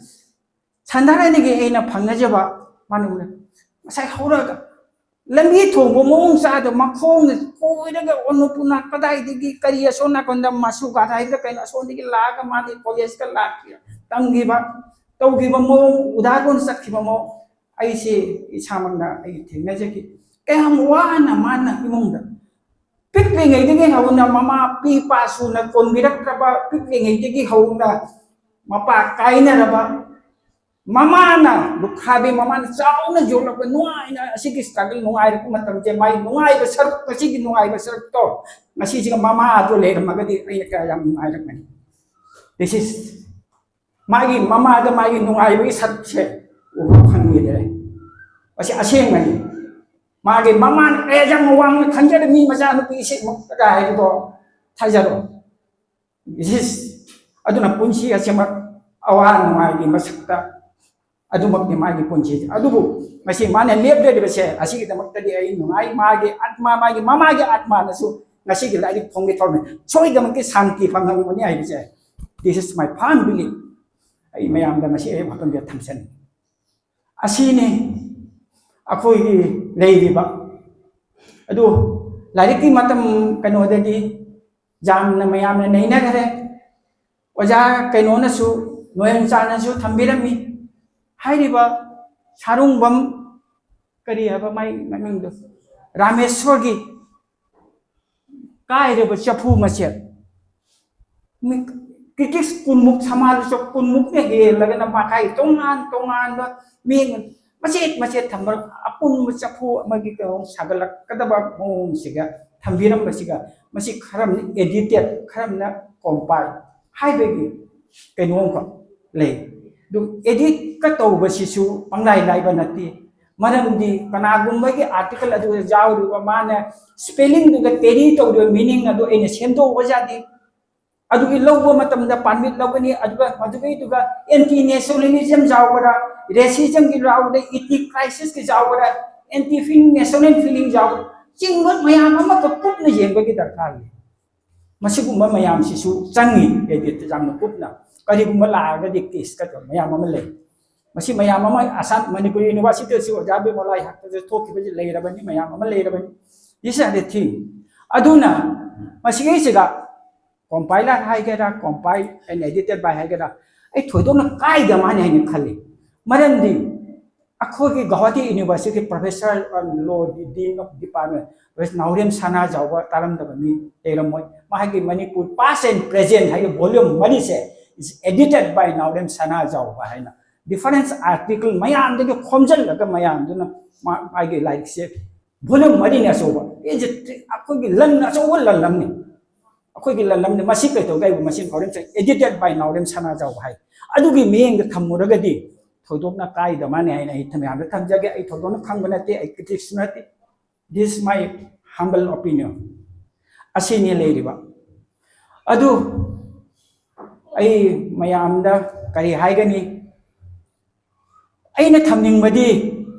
ꯁꯟꯗꯥꯔꯥꯅꯤꯒꯤ ꯑꯩꯅ ꯐꯪꯅꯖꯕ ꯃꯥꯅ ꯉꯁꯥꯏ ꯍꯧꯔꯒ ꯂꯝꯕꯤ ꯊꯣꯡꯕ ꯃꯑꯣꯡ ꯆꯥꯗ ꯃꯈꯣꯡꯅ ꯀꯣꯏꯔꯒ ꯑꯣꯅꯣꯄꯨꯅꯥ ꯀꯗꯥꯏꯗꯒꯤ ꯀꯔꯤ ꯑꯁꯣꯝ ꯅꯥꯀꯟꯗ ꯃꯁꯨꯒꯥꯗ ꯍꯥꯏꯕ꯭ꯔꯥ ꯀꯩꯅꯣ ꯑꯁꯣꯝꯗꯒꯤ ꯂꯥꯛꯑꯒ ꯃꯥꯗꯤ ꯀꯣꯂꯦꯖꯇ ꯂꯥꯛꯈꯤ, ꯇꯝꯈꯤꯕ, ꯇꯧꯈꯤꯕ ꯃꯑꯣꯡ, ꯎꯗꯥꯒꯣꯟ ꯆꯠꯈꯤꯕ ꯃꯑꯣꯡ ꯑꯩꯁꯦ ꯏꯁꯥꯃꯛꯅ ꯑꯩ ꯊꯦꯡꯅꯖꯈꯤ꯫ ꯀꯌꯥꯝ ꯋꯥꯅ ꯃꯥꯅ ꯏꯃꯨꯡꯗ ꯄꯤꯛꯂꯤꯉꯩꯗꯒꯤ ꯍꯧꯅ ꯃꯃꯥ ꯄꯤ ꯄꯥ ꯁꯨꯅ ꯀꯣꯟꯕꯤꯔꯛꯇ꯭ꯔꯕ, ꯄꯤꯛꯂꯤꯉꯩꯗꯒꯤ ꯍꯧꯅ ꯃꯄꯥ ꯀꯥꯏꯅꯔꯕ, ꯃꯃꯥꯅ ꯂꯨꯈ꯭ꯔꯥꯕꯤ ꯃꯃꯥꯅ ꯆꯥꯎꯅ ꯌꯣꯛꯂꯛꯄ ꯅꯨꯡꯉꯥꯏꯅ ꯑꯁꯤꯒꯤ struggle ꯅꯨꯡꯉꯥꯏꯔꯛꯄ ꯃꯇꯝꯁꯦ ꯃꯥꯒꯤ ꯅꯨꯡꯉꯥꯏꯕ ꯁꯔꯨꯛ, ꯉꯁꯤꯒꯤ ꯅꯨꯡꯉꯥꯏꯕ ꯁꯔꯨꯛꯇꯣ ꯉꯁꯤꯁꯤꯒ ꯃꯃꯥ ꯑꯗꯨ ꯂꯩꯔꯝꯃꯒꯗꯤ ꯑꯩꯅ ꯀꯌꯥ ꯌꯥꯝ ꯅꯨꯡꯉꯥꯏꯔꯛꯀꯅꯤ꯫ This is ꯃꯥꯒꯤ ꯃꯃꯥꯗ ꯃꯥꯒꯤ ꯅꯨꯡꯉꯥꯏꯕꯒꯤ ꯁꯔꯨꯛꯁꯦ ꯎꯕ ꯐꯪꯈꯤꯗ꯭ꯔꯦ꯫ ꯃꯁꯤ ꯑꯁꯦꯡꯕꯅꯤ꯫ ꯃꯥꯒꯤ ꯃꯃꯥꯅ ꯀꯌꯥ ꯌꯥꯝ ꯋꯥꯡꯅ ꯈꯟꯖꯔꯦ, ꯃꯤ ꯃꯆꯥꯅꯨꯄꯤꯁꯦ ꯃꯨꯛꯇꯒ ꯍꯥꯏꯕꯗꯣ ꯊꯥꯖꯔꯣ꯫ This is ꯑꯗꯨꯅ ꯄꯨꯟꯁꯤ ꯑꯁꯤꯃꯛ ꯑꯋꯥ ꯅꯨꯡꯉꯥꯏꯒꯤ ꯃꯁꯛꯇ ꯑꯗꯨꯃꯛꯅꯤ ꯃꯥꯒꯤ ꯄꯨꯟꯁꯤꯁꯦ꯫ ꯑꯗꯨꯕꯨ ꯉꯁꯤ ꯃꯥꯅ ꯂꯦꯞꯂꯤꯕꯁꯦ ꯑꯁꯤꯒꯤꯗꯃꯛꯇꯗꯤ ꯑꯩ ꯅꯨꯡꯉꯥꯏ꯫ ꯃꯥꯒꯤ ꯑꯠꯃꯥ, ꯃꯥꯒꯤ ꯃꯃꯥꯒꯤ ꯑꯠꯃꯥꯅꯁꯨ ꯉꯁꯤꯒꯤ ꯂꯥꯏꯔꯤꯛ ꯐꯣꯡꯒꯦ ꯇꯧꯔꯝꯃꯤ, ꯁꯣꯏꯗꯅꯃꯛꯀꯤ ꯁꯥꯟꯇꯤ ꯐꯪꯍꯟꯒꯅꯤ ꯍꯥꯏꯕꯁꯦ, this is my firm belief꯫ ꯑꯩ ꯃꯌꯥꯝꯗ ꯉꯁꯤ ꯑꯩ ꯋꯥꯐꯝꯁꯦ ꯊꯝꯖꯅꯤꯡꯉꯤ꯫ ꯑꯁꯤꯅꯤ ꯑꯩꯈꯣꯏꯒꯤ ꯂꯩꯔꯤꯕ꯫ ꯑꯗꯨ ꯂꯥꯏꯔꯤꯛꯀꯤ ꯃꯇꯝ ꯀꯩꯅꯣꯗꯗꯤ ꯌꯥꯝꯅ ꯃꯌꯥꯝꯅ ꯅꯩꯅꯈ꯭ꯔꯦ꯫ ꯑꯣꯖꯥ ꯀꯩꯅꯣꯅꯁꯨ, ꯅꯣꯌꯟꯆꯥꯅꯁꯨ ꯊꯝꯕꯤꯔꯝꯃꯤ꯫ ꯍꯥꯏꯔꯤꯕ ꯁꯥꯔꯨꯡꯕꯝ, ꯀꯔꯤ ꯍꯥꯏꯕ ꯃꯥꯏ ꯃꯃꯤꯡꯗꯣ, ꯔꯥꯃꯦꯁꯣꯔꯒꯤ ꯀꯥꯏꯔꯕ ꯆꯐꯨ ꯃꯁꯦ ꯃꯤ-, ꯀ꯭ꯔꯤꯇꯤꯛꯁ ꯀꯨꯟꯃꯨꯛ, ꯁꯃꯥꯖꯁꯨ ꯀꯨꯟꯃꯨꯛꯅ ꯍꯦꯜꯂꯒꯅ ꯃꯈꯥꯏ ꯇꯣꯉꯥꯟ ꯇꯣꯉꯥꯟꯕ ꯃꯤꯡ ꯃꯆꯦꯠ ꯃꯆꯦꯠ ꯊꯝꯕ, ꯑꯄꯨꯟꯕ ꯆꯐꯨ ꯑꯃꯒꯤ ꯀꯩꯅꯣ ꯁꯥꯒꯠꯂꯛꯀꯗꯕ ꯃꯑꯣꯡꯁꯤꯒ ꯊꯝꯕꯤꯔꯝꯕꯁꯤꯒ, ꯃꯁꯤ ꯈꯔ ꯑꯃꯅ edited, ꯈꯔ ꯑꯃꯅ compile ꯍꯥꯏꯕꯒꯤ ꯀꯩꯅꯣ ꯑꯃꯈꯛ ꯂꯩ꯫ ꯑꯗꯨ editꯀ ꯇꯧꯕꯁꯤꯁꯨ ꯄꯪꯂꯥꯏ ꯂꯥꯏꯕ ꯅꯠꯇꯦ꯫ ꯃꯔꯝꯗꯤ ꯀꯅꯥꯒꯨꯝꯕꯒꯤ article ꯑꯗꯨꯗ ꯌꯥꯎꯔꯤꯕ ꯃꯥꯅ spellingꯗꯨꯒ tally ꯇꯧꯔꯤꯕ meaning ꯑꯗꯨ ꯑꯩꯅ ꯁꯦꯝꯗꯣꯛꯎꯕ ꯌꯥꯗꯦ꯫ ꯑꯗꯨꯒꯤ ꯂꯧꯕ ꯃꯇꯝꯗ permit ꯂꯧꯒꯅꯤ, ꯑꯗꯨꯒ ꯃꯗꯨꯒꯤꯗꯨꯒ anti nationalism ꯌꯥꯎꯕ꯭ꯔꯥ, racismꯒꯤ ꯌꯥꯎꯕ꯭ꯔꯥ, ethnic crisisꯀꯤ ꯌꯥꯎꯕ꯭ꯔꯥ, anti feeling, national feeling ꯌꯥꯎꯕ꯭ꯔꯥ, ꯆꯤꯡꯕ ꯃꯌꯥꯝ ꯑꯃꯈꯛ ꯀꯨꯞꯅ ꯌꯦꯡꯕꯒꯤ ꯗꯔꯀꯥꯔ ꯂꯩ꯫ ꯃꯁꯤꯒꯨꯝꯕ ꯃꯌꯥꯝꯁꯤꯁꯨ ꯆꯪꯉꯤ edit ꯌꯥꯝꯅ ꯀꯨꯞꯅ꯫ ꯀꯔꯤꯒꯨꯝꯕ ꯂꯥꯛꯑꯒꯗꯤ caseꯀ ꯃꯌꯥꯝ ꯑꯃ ꯂꯩ꯫ ꯃꯁꯤ ꯃꯌꯥꯝ ꯑꯃ ꯑꯁꯥꯝ ꯃꯅꯤꯄꯨꯔ universityꯗꯁꯨ ꯑꯣꯖꯥ ꯕꯤꯃꯣꯂꯥ ꯍꯥꯛꯇꯛꯇ ꯊꯣꯛꯈꯤꯕꯁꯤ ꯂꯩꯔꯕꯅꯤ, ꯃꯌꯥꯝ ꯑꯃ ꯂꯩꯔꯕꯅꯤ꯫ These are the thing꯫ ꯑꯗꯨꯅ ꯃꯁꯤꯒꯤꯁꯤꯗ compiler ꯍꯥꯏꯒꯦꯔꯥ, compile and edited by ꯍꯥꯏꯒꯦꯔꯥ, ꯑꯩ ꯊꯣꯏꯗꯣꯛꯅ ꯀꯥꯏꯗ ꯃꯥꯅꯤ ꯍꯥꯏꯅ ꯈꯜꯂꯤ꯫ ꯃꯔꯝꯗꯤ ꯑꯩꯈꯣꯏꯒꯤ Guwahati universityꯒꯤ professor, law dean of department, Professor ꯅꯥꯎꯔꯦꯝ ꯁꯅꯥꯖꯥꯎꯕ ꯇꯥꯔꯝꯗꯕ ꯃꯤ ꯂꯩꯔꯝꯃꯣꯏ꯫ ꯃꯥꯒꯤ ꯃꯅꯤꯄꯨꯔ past and present ꯍꯥꯏꯕ volume ꯃꯔꯤꯁꯦ is edited by ꯅꯥꯎꯔꯦꯝ ꯁꯅꯥꯖꯥꯎꯕ ꯍꯥꯏꯅ different article ꯃꯌꯥꯝꯗꯒꯤ ꯈꯣꯝꯖꯤꯜꯂꯒ ꯃꯌꯥꯝꯗꯨꯅ ꯃꯥ-, ꯃꯥꯒꯤ ꯂꯥꯏꯔꯤꯛꯁꯦ volume ꯃꯔꯤꯅꯤ ꯑꯆꯧꯕ꯫ ꯑꯩꯁꯦ ꯑꯩꯈꯣꯏꯒꯤ ꯂꯟ ꯑꯆꯧꯕ ꯂꯟ ꯑꯃꯅꯤ꯫ ꯑꯩꯈꯣꯏꯒꯤ ꯂꯟ ꯑꯃꯅꯤ꯫ ꯃꯁꯤ ꯀꯩꯗꯧꯒꯦ ꯍꯥꯏꯕ, ꯃꯁꯤ ꯅꯥꯎꯔꯦꯝ edited by ꯅꯥꯎꯔꯦꯝ ꯁꯅꯥꯖꯥꯎꯕ ꯍꯥꯏ꯫ ꯑꯗꯨꯒꯤ ꯃꯤꯠꯌꯦꯡꯗ ꯊꯝꯃꯨꯔꯒꯗꯤ ꯊꯣꯏꯗꯣꯛꯅ ꯀꯥꯏꯗ ꯃꯥꯅꯤ ꯍꯥꯏꯅ ꯑꯩ ꯃꯌꯥꯝꯗ ꯊꯝꯖꯒꯦ꯫ ꯑꯩ ꯊꯣꯏꯗꯣꯛꯅ ꯈꯪꯕ ꯅꯠꯇꯦ, ꯑꯩ critics ꯅꯠꯇꯦ꯫ This is my humble opinion꯫ ꯑꯁꯤꯅꯤ ꯂꯩꯔꯤꯕ꯫ ꯑꯗꯨ ꯑꯩ ꯃꯌꯥꯝꯗ ꯀꯔꯤ ꯍꯥꯏꯒꯅꯤ? ꯑꯩꯅ ꯊꯝꯅꯤꯡꯕꯗꯤ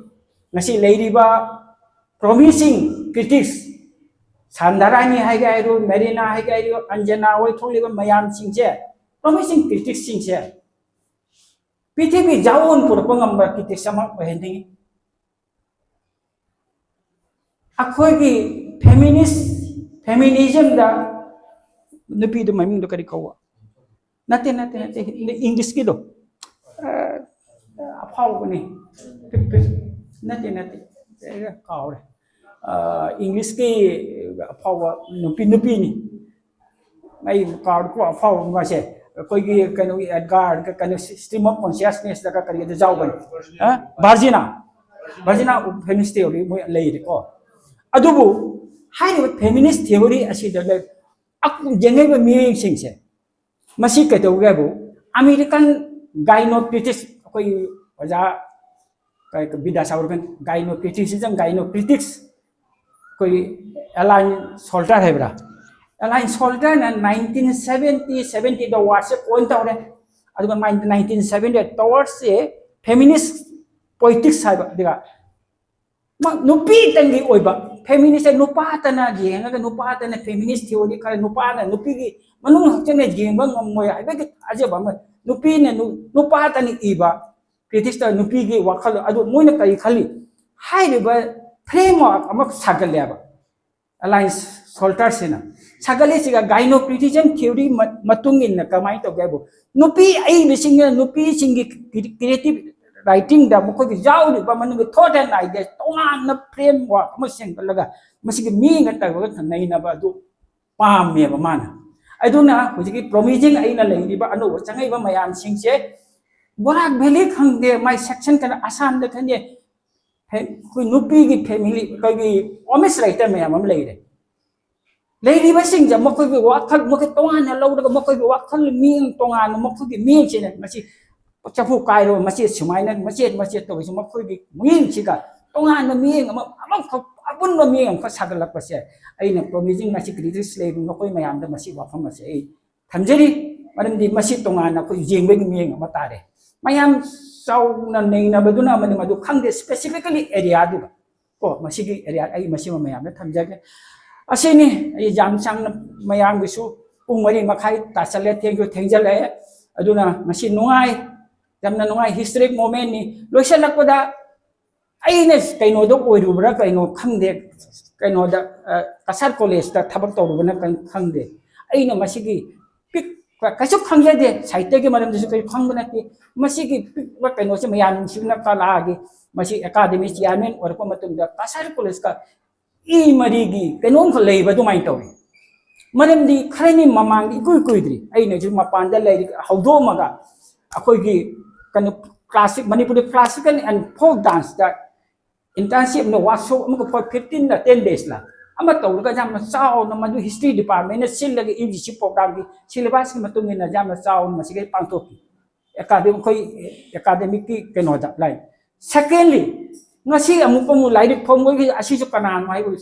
ꯉꯁꯤ ꯂꯩꯔꯤꯕ promising critics, ꯁꯥꯟꯗꯔꯥꯅꯤ ꯍꯥꯏꯒꯦ ꯍꯥꯏꯔꯣ, ꯃꯦꯔꯤꯅꯥ ꯍꯥꯏꯒꯦ ꯍꯥꯏꯔꯣ, ꯑꯟꯖꯅꯥ ꯍꯣꯏ ꯊꯣꯛꯂꯤꯕ ꯃꯌꯥꯝꯁꯤꯡꯁꯦ, promising criticsꯁꯤꯡꯁꯦ ꯄ꯭ꯔꯤꯊꯤꯕꯤ ꯖꯥꯋꯣꯟ ꯄꯨꯔꯛꯄ ꯉꯝꯕ critics ꯑꯃ ꯑꯣꯏꯍꯟꯅꯤꯡꯉꯤ꯫ ꯑꯩꯈꯣꯏꯒꯤ feminist, feminismꯗ ꯅꯨꯄꯤꯗꯨ ꯃꯃꯤꯡꯗꯣ ꯀꯔꯤ ꯀꯧꯕ? ꯅꯠꯇꯦ, ꯅꯠꯇꯦ, ꯅꯠꯇꯦ, Englishꯀꯤꯗꯣ꯫ ꯑ, ꯑꯐꯥꯎꯕꯅꯤ꯫ ꯅꯠꯇꯦ, ꯅꯠꯇꯦ, ꯑꯩ ꯀꯥꯎꯔꯦ꯫ ꯑ, Englishꯀꯤ ꯑꯐꯥꯎꯕ ꯅꯨꯄꯤ, ꯅꯨꯄꯤꯅꯤ꯫ ꯑꯩ ꯀꯥꯎꯔꯦꯀꯣ, ꯑꯐꯥꯎꯕ ꯃꯥꯁꯦ꯫ ꯑꯩꯈꯣꯏꯒꯤ ꯀꯩꯅꯣꯒꯤ ꯑꯦꯗꯒꯥꯔ, ꯀꯩꯅꯣ stream of consciousness ꯀꯔꯤꯗ ꯌꯥꯎꯕꯅꯤ꯫ ꯚꯥꯔꯖꯤꯅꯥ, ꯚꯥꯔꯖꯤꯅꯥ feminist theory ꯃꯣꯏ ꯂꯩꯔꯦꯀꯣ꯫ ꯑꯗꯨꯕꯨ ꯍꯥꯏꯔꯤꯕ feminist theory ꯑꯁꯤꯗ ꯌꯦꯡꯉꯛꯏꯕ ꯃꯤꯑꯣꯏꯁꯤꯡꯁꯦ, ꯃꯁꯤ ꯀꯩꯗꯧꯒꯦ ꯍꯥꯏꯕꯨ, ꯑꯃꯦꯔꯤꯀꯟ ꯒꯥꯏꯅꯣꯀ꯭ꯔꯤꯇꯤꯛꯁ, ꯑꯩꯈꯣꯏ ꯑꯣꯖꯥ ꯕꯤꯗ꯭ꯌꯥꯁꯥꯒꯔ ꯒꯥꯏꯅꯣꯀ꯭ꯔꯤꯇꯤꯁꯤꯖꯝ, ꯒꯥꯏꯅꯣꯀ꯭ꯔꯤꯇꯤꯛꯁ, ꯑꯩꯈꯣꯏꯒꯤ ꯑꯦꯂꯥꯏꯟ ꯁꯣꯜꯇꯔ ꯍꯥꯏꯕ꯭ꯔꯥ, ꯑꯦꯂꯥꯏꯟ ꯁꯣꯜꯇꯔꯅ ꯅꯥꯏꯟꯇꯤꯟ ꯁꯚꯦꯟꯇꯤ ꯁꯚꯦꯟꯇꯤꯗ ꯋꯥꯔꯗꯁꯦ ꯀꯣꯏꯟ ꯇꯧꯔꯦ꯫ ꯑꯗꯨꯒ ꯅꯥꯏꯟꯇꯤꯟ ꯁꯚꯦꯟꯇꯤ ꯇꯧꯋꯥꯔꯗꯁꯦ ꯐꯦꯃꯤꯅꯤꯁ ꯄꯣꯏꯇꯤꯛꯁ ꯍꯥꯏꯕ, ꯑꯗꯨꯒ ꯅꯨꯄꯤꯇꯪꯒꯤ ꯑꯣꯏꯕ ꯐꯦꯃꯤꯅꯤꯁꯁꯦ, ꯅꯨꯄꯥꯇꯅ ꯌꯦꯡꯉꯒ, ꯅꯨꯄꯥꯇꯅ ꯐꯦꯃꯤꯅꯤꯁ ꯊꯤꯑꯣꯔꯤ ꯈꯔ, ꯅꯨꯄꯥꯅ ꯅꯨꯄꯤꯒꯤ ꯃꯅꯨꯡ ꯍꯛꯆꯥꯡꯅ ꯌꯦꯡꯕ ꯉꯝꯃꯣꯏ ꯍꯥꯏꯕꯒꯤ ꯊꯥꯖꯕ ꯑꯃ, ꯅꯨꯄꯤꯅ ꯅꯨꯄꯥꯇꯅ ꯏꯕ ꯀ꯭ꯔꯤꯇꯤꯛꯁꯇ ꯅꯨꯄꯤꯒꯤ ꯋꯥꯈꯜ ꯑꯗꯨ ꯃꯣꯏꯅ ꯀꯔꯤ ꯈꯜꯂꯤ? ꯍꯥꯏꯔꯤꯕ ꯐ꯭ꯔꯦꯝꯋꯥꯔꯛ ꯑꯃ ꯁꯥꯒꯠꯂꯦꯕ ꯑꯦꯂꯥꯏꯟ ꯁꯣꯜꯇꯔꯁꯤꯅ꯫ ꯁꯥꯒꯠꯂꯤꯁꯤꯒ ꯒꯥꯏꯅꯣꯀ꯭ꯔꯤꯇꯤꯖꯝ ꯊꯤꯑꯣꯔꯤ ꯃꯇꯨꯡ ꯏꯟꯅ ꯀꯃꯥꯏꯅ ꯇꯧꯒꯦ ꯍꯥꯏꯕꯨ, ꯅꯨꯄꯤ ꯑꯏꯕꯁꯤꯡꯅ ꯅꯨꯄꯤꯁꯤꯡꯒꯤ ꯀ꯭ꯔꯤꯌꯦꯇꯤꯞ ꯔꯥꯏꯇꯤꯡꯗ ꯃꯈꯣꯏꯒꯤ ꯌꯥꯎꯔꯤꯕ ꯃꯅꯨꯡꯒꯤ ꯊꯣꯠ ꯑꯦꯟ ꯑꯥꯏꯗꯤꯌꯥ ꯇꯣꯉꯥꯟꯅ ꯐ꯭ꯔꯦꯝꯋꯥꯔꯛ ꯑꯃ ꯁꯦꯝꯒꯠꯂꯒ ꯃꯁꯤꯒꯤ ꯃꯤꯒ ꯇꯧꯔꯒ ꯅꯩꯅꯕ ꯑꯗꯨ ꯄꯥꯝꯃꯦꯕ ꯃꯥꯅ꯫ ꯑꯗꯨꯅ ꯍꯧꯖꯤꯛꯀꯤ ꯄ꯭ꯔꯣꯃꯤꯖꯤꯡ ꯑꯩꯅ ꯂꯩꯔꯤꯕ ꯑꯅꯧꯕ ꯆꯪꯉꯛꯏꯕ ꯃꯌꯥꯝꯁꯤꯡꯁꯦ, ꯕꯣꯔꯥꯛ ꯚꯦꯂꯤ ꯈꯪꯗꯦ, ꯃꯥꯏ ꯁꯦꯛꯁꯟ ꯀꯩꯅꯣ, ꯑꯁꯥꯝꯗ ꯈꯪꯗꯦ, ꯑꯩꯈꯣꯏ ꯅꯨꯄꯤꯒꯤ ꯐꯦꯃꯤꯂꯤ, ꯑꯩꯈꯣꯏꯒꯤ ꯋꯣꯃꯦꯟꯁ ꯔꯥꯏꯇꯔ ꯃꯌꯥꯝ ꯑꯃ ꯂꯩꯔꯦ꯫ ꯂꯩꯔꯤꯕꯁꯤꯡꯁꯦ ꯃꯈꯣꯏꯒꯤ ꯋꯥꯈꯜ, ꯃꯈꯣꯏ ꯇꯣꯉꯥꯟꯅ ꯂꯧꯔꯒ ꯃꯈꯣꯏꯒꯤ ꯋꯥꯈꯜ ꯃꯤꯠꯌꯦꯡ ꯇꯣꯉꯥꯟꯅ, ꯃꯈꯣꯏꯒꯤ ꯃꯤꯠꯌꯦꯡꯁꯤꯅ ꯃꯁꯤ ꯆꯐꯨ ꯀꯥꯏꯔꯕ ꯃꯆꯦꯠ ꯁꯨꯃꯥꯏꯅ ꯃꯆꯦꯠ ꯃꯆꯦꯠ ꯇꯧꯕꯁꯤ, ꯃꯈꯣꯏꯒꯤ ꯃꯤꯠꯌꯦꯡꯁꯤꯒ ꯇꯣꯉꯥꯟꯕ ꯃꯤꯠꯌꯦꯡ ꯑꯃ, ꯑꯃꯈꯛ, ꯑꯄꯨꯟꯕ ꯃꯤꯠꯌꯦꯡ ꯑꯃꯈꯛ ꯁꯥꯒꯠꯂꯛꯄꯁꯦ, ꯑꯩꯅ ꯄ꯭ꯔꯣꯃꯤꯖꯤꯡ ꯃꯁꯤ ꯀ꯭ꯔꯤꯇꯤꯛꯁ ꯂꯩꯔꯤꯕ ꯅꯈꯣꯏ ꯃꯌꯥꯝꯗ ꯃꯁꯤ ꯋꯥꯐꯝ ꯑꯁꯦ ꯑꯩ ꯊꯝꯖꯔꯤ꯫ ꯃꯔꯝꯗꯤ ꯃꯁꯤ ꯇꯣꯉꯥꯟꯅ ꯑꯩꯈꯣꯏ ꯌꯦꯡꯕꯒꯤ ꯃꯤꯠꯌꯦꯡ ꯑꯃ ꯇꯥꯔꯦ꯫ ꯃꯌꯥꯝ ꯆꯥꯎꯅ ꯅꯩꯅꯕꯗꯨꯅ ꯑꯃꯗꯤ ꯃꯗꯨ ꯈꯪꯗꯦ, ꯁ꯭ꯄꯦꯁꯤꯐꯤꯀꯦꯂꯤ ꯑꯦꯔꯤꯌꯥꯗꯨꯗ ꯀꯣ, ꯃꯁꯤꯒꯤ ꯑꯦꯔꯤꯌꯥ ꯑꯩ ꯃꯁꯤꯃ ꯃꯌꯥꯝꯗ ꯊꯝꯖꯒꯦ꯫ ꯑꯁꯤꯅꯤ꯫ ꯑꯩ ꯌꯥꯝ ꯁꯥꯡꯅ, ꯃꯌꯥꯝꯒꯤꯁꯨ ꯄꯨꯡ ꯃꯔꯤ ꯃꯈꯥꯏ ꯇꯥꯁꯜꯂꯦ, ꯊꯦꯡꯁꯨ ꯊꯦꯡꯖꯜꯂꯛꯑꯦ꯫ ꯑꯗꯨꯅ ꯃꯁꯤ ꯅꯨꯡꯉꯥꯏ, ꯌꯥꯝꯅ ꯅꯨꯡꯉꯥꯏ, ꯍꯤꯁꯇꯣꯔꯤꯛ ꯃꯣꯃꯦꯟꯅꯤ꯫ ꯂꯣꯏꯁꯤꯜꯂꯛꯄꯗ ꯑꯩꯅ ꯀꯩꯅꯣꯗ ꯑꯣꯏꯔꯨꯕ꯭ꯔꯥ ꯀꯩꯅꯣ ꯈꯪꯗꯦ, ꯀꯩꯅꯣꯗ, ꯑ, ꯀꯁꯥꯔ ꯀꯣꯂꯦꯖꯇ ꯊꯕꯛ ꯇꯧꯔꯨꯕꯅ ꯀꯩꯅꯣ ꯈꯪꯗꯦ꯫ ꯑꯩꯅ ꯃꯁꯤꯒꯤ ꯄꯤꯛꯄ, ꯀꯩꯁꯨ ꯈꯪꯖꯗꯦ, ꯁꯥꯍꯤꯇ꯭ꯌꯒꯤ ꯃꯔꯝꯗꯁꯨ ꯀꯩꯁꯨ ꯈꯪꯕ ꯅꯠꯇꯦ꯫ ꯃꯁꯤꯒꯤ ꯄꯤꯛꯄ ꯀꯩꯅꯣꯁꯦ ꯃꯌꯥꯝ ꯅꯨꯡꯁꯤꯕꯅ ꯀꯂꯥꯒꯤ, ꯃꯁꯤ ꯑꯦꯀꯥꯗꯃꯤ ꯆꯤꯌꯥꯔꯃꯦꯟ ꯑꯣꯏꯔꯛꯄ ꯃꯇꯝꯗ ꯀꯁꯥꯔ ꯀꯣꯂꯦꯖꯀ ꯏ ꯃꯔꯤꯒꯤ ꯀꯩꯅꯣꯝꯈꯛ ꯂꯩꯕ ꯑꯗꯨꯃꯥꯏꯅ ꯇꯧꯏ꯫ ꯃꯔꯝꯗꯤ ꯈꯔꯅꯤ ꯃꯃꯥꯡꯗ ꯏꯀꯨꯏ ꯀꯨꯏꯗ꯭ꯔꯤ ꯑꯩꯅꯁꯨ ꯃꯄꯥꯟꯗ ꯂꯥꯏꯔꯤꯛ ꯍꯧꯗꯣꯛꯑꯝꯃꯒ ꯑꯩꯈꯣꯏꯒꯤ ꯀꯩꯅꯣ classic, Manipuri classical and folk danceꯇ internship ꯑꯃ workshop ꯑꯃꯒ for fifteen ꯂ ten days ꯂ ꯑꯃ ꯇꯧꯔꯒ ꯌꯥꯝꯅ ꯆꯥꯎꯅ ꯃꯗꯨ history departmentꯅ ꯁꯤꯜꯂꯒ UGC programꯒꯤ syllabusꯀꯤ ꯃꯇꯨꯡ ꯏꯟꯅ ꯌꯥꯝꯅ ꯆꯥꯎꯅ ꯃꯁꯤꯒꯤ ꯄꯥꯡꯊꯣꯛꯈꯤ꯫ Academic, ꯑꯩꯈꯣꯏ academicꯀꯤ ꯀꯩꯅꯣꯗ ꯂꯥꯏ꯫ Secondly, ꯉꯁꯤ ꯑꯃꯨꯛ ꯑꯃꯨꯛ ꯂꯥꯏꯔꯤꯛ ꯐꯣꯡꯕꯒꯤ ꯑꯁꯤꯁꯨ ꯀꯅꯥꯅꯣ ꯍꯥꯏꯕ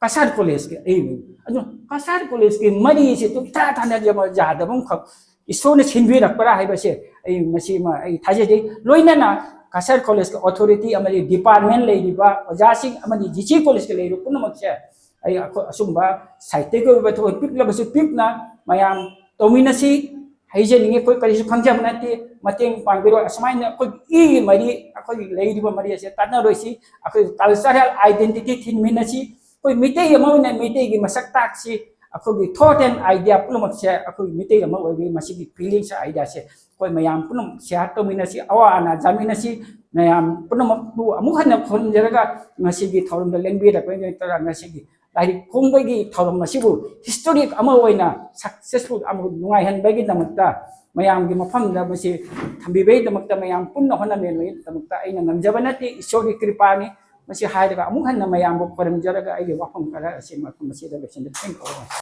ꯀꯁꯥꯔ ꯀꯣꯂꯦꯖꯀꯤ ꯑꯩ ꯑꯗꯨ ꯀꯁꯥꯔ ꯀꯣꯂꯦꯖꯀꯤ ꯃꯔꯤꯁꯦ ꯑꯗꯨꯝ ꯏꯊꯥ ꯊꯥꯅꯗꯕ ꯌꯥꯗꯕ ꯑꯃꯈꯛ ꯏꯁꯣꯔꯅ ꯁꯤꯟꯕꯤꯔꯛꯄ꯭ꯔꯥ ꯍꯥꯏꯕꯁꯦ ꯑꯩ ꯃꯁꯤꯃ ꯑꯩ ꯊꯥꯖꯖꯩ꯫ ꯂꯣꯏꯅꯅ ꯀꯁꯥꯔ ꯀꯣꯂꯦꯖꯀꯤ authority ꯑꯃꯗꯤ department ꯂꯩꯔꯤꯕ ꯑꯣꯖꯥꯁꯤꯡ ꯑꯃꯗꯤ GC ꯀꯣꯂꯦꯖꯀꯤ ꯂꯩꯔꯤꯕ ꯄꯨꯝꯅꯃꯛꯁꯦ ꯑꯩ ꯑꯩꯈꯣꯏ ꯑꯁꯨꯝꯕ ꯁꯥꯍꯤꯇ꯭ꯌꯒꯤ ꯑꯣꯏꯕ ꯊꯕꯛ ꯄꯤꯛꯂꯕꯁꯨ ꯄꯤꯛꯅ ꯃꯌꯥꯝ ꯇꯧꯃꯤꯟꯅꯁꯤ꯫ ꯍꯥꯏꯖꯅꯤꯡꯉꯤ, ꯑꯩꯈꯣꯏ ꯀꯔꯤꯁꯨ ꯈꯪꯖꯕ ꯅꯠꯇꯦ, ꯃꯇꯦꯡ ꯄꯥꯡꯕꯤꯔꯣ꯫ ꯑꯁꯨꯃꯥꯏꯅ ꯑꯩꯈꯣꯏꯒꯤ ꯏꯒꯤ ꯃꯔꯤ, ꯑꯩꯈꯣꯏꯒꯤ ꯂꯩꯔꯤꯕ ꯃꯔꯤ ꯑꯁꯦ ꯇꯠꯅꯔꯣꯏꯁꯤ꯫ ꯑꯩꯈꯣꯏ cultural identity ꯊꯤꯟꯃꯤꯟꯅꯁꯤ꯫ ꯑꯩꯈꯣꯏ ꯃꯤꯇꯩ ꯑꯃ ꯑꯣꯏꯅ ꯃꯤꯇꯩꯒꯤ ꯃꯁꯛ ꯇꯥꯛꯁꯤ꯫ ꯑꯩꯈꯣꯏꯒꯤ thought and idea ꯄꯨꯝꯅꯃꯛꯁꯦ ꯑꯩꯈꯣꯏ ꯃꯤꯇꯩ ꯑꯃ ꯑꯣꯏꯕꯒꯤ ꯃꯁꯤꯒꯤ feelings, ideaꯁꯦ ꯑꯩꯈꯣꯏ ꯃꯌꯥꯝ ꯄꯨꯝꯅꯃꯛ share ꯇꯧꯃꯤꯟꯅꯁꯤ, ꯑꯋꯥ ꯑꯅꯥ ꯌꯥꯃꯤꯟꯅꯁꯤ꯫ ꯃꯌꯥꯝ ꯄꯨꯝꯅꯃꯛꯄꯨ ꯑꯃꯨꯛ ꯍꯟꯅ ꯈꯨꯔꯨꯝꯖꯔꯒ ꯉꯁꯤꯒꯤ ꯊꯧꯔꯝꯗ ꯂꯦꯡꯕꯤꯔꯛꯄꯒꯤꯗꯃꯛꯇ ꯉꯁꯤꯒꯤ ꯂꯥꯏꯔꯤꯛ ꯐꯣꯡꯕꯒꯤ ꯊꯧꯔꯝ ꯑꯁꯤꯕꯨ historic ꯑꯃ ꯑꯣꯏꯅ successful ꯑꯃ ꯅꯨꯡꯉꯥꯏꯍꯟꯕꯒꯤꯗꯃꯛꯇ ꯃꯌꯥꯝꯒꯤ ꯃꯐꯝꯗ ꯃꯁꯤ ꯊꯝꯕꯤꯕꯒꯤꯗꯃꯛꯇ ꯃꯌꯥꯝ ꯄꯨꯟꯅ ꯍꯣꯠꯅꯃꯤꯟꯅꯕꯒꯤꯗꯃꯛꯇ ꯑꯩꯅ ꯉꯝꯖꯕ ꯅꯠꯇꯦ, ꯏꯁꯣꯔꯒꯤ ꯀ꯭ꯔꯤꯄꯥꯅꯤ꯫ ꯃꯁꯤ ꯍꯥꯏꯔꯒ ꯑꯃꯨꯛ ꯍꯟꯅ ꯃꯌꯥꯝꯕꯨ ꯈꯣꯏꯔꯝꯖꯔꯒ ꯑꯩꯒꯤ ꯋꯥꯐꯝ ꯈꯔ ꯑꯁꯤ ꯃꯐꯝ ꯑꯁꯤꯗ ꯂꯣꯏꯁꯤꯟꯖꯔꯦ꯫ Thank you.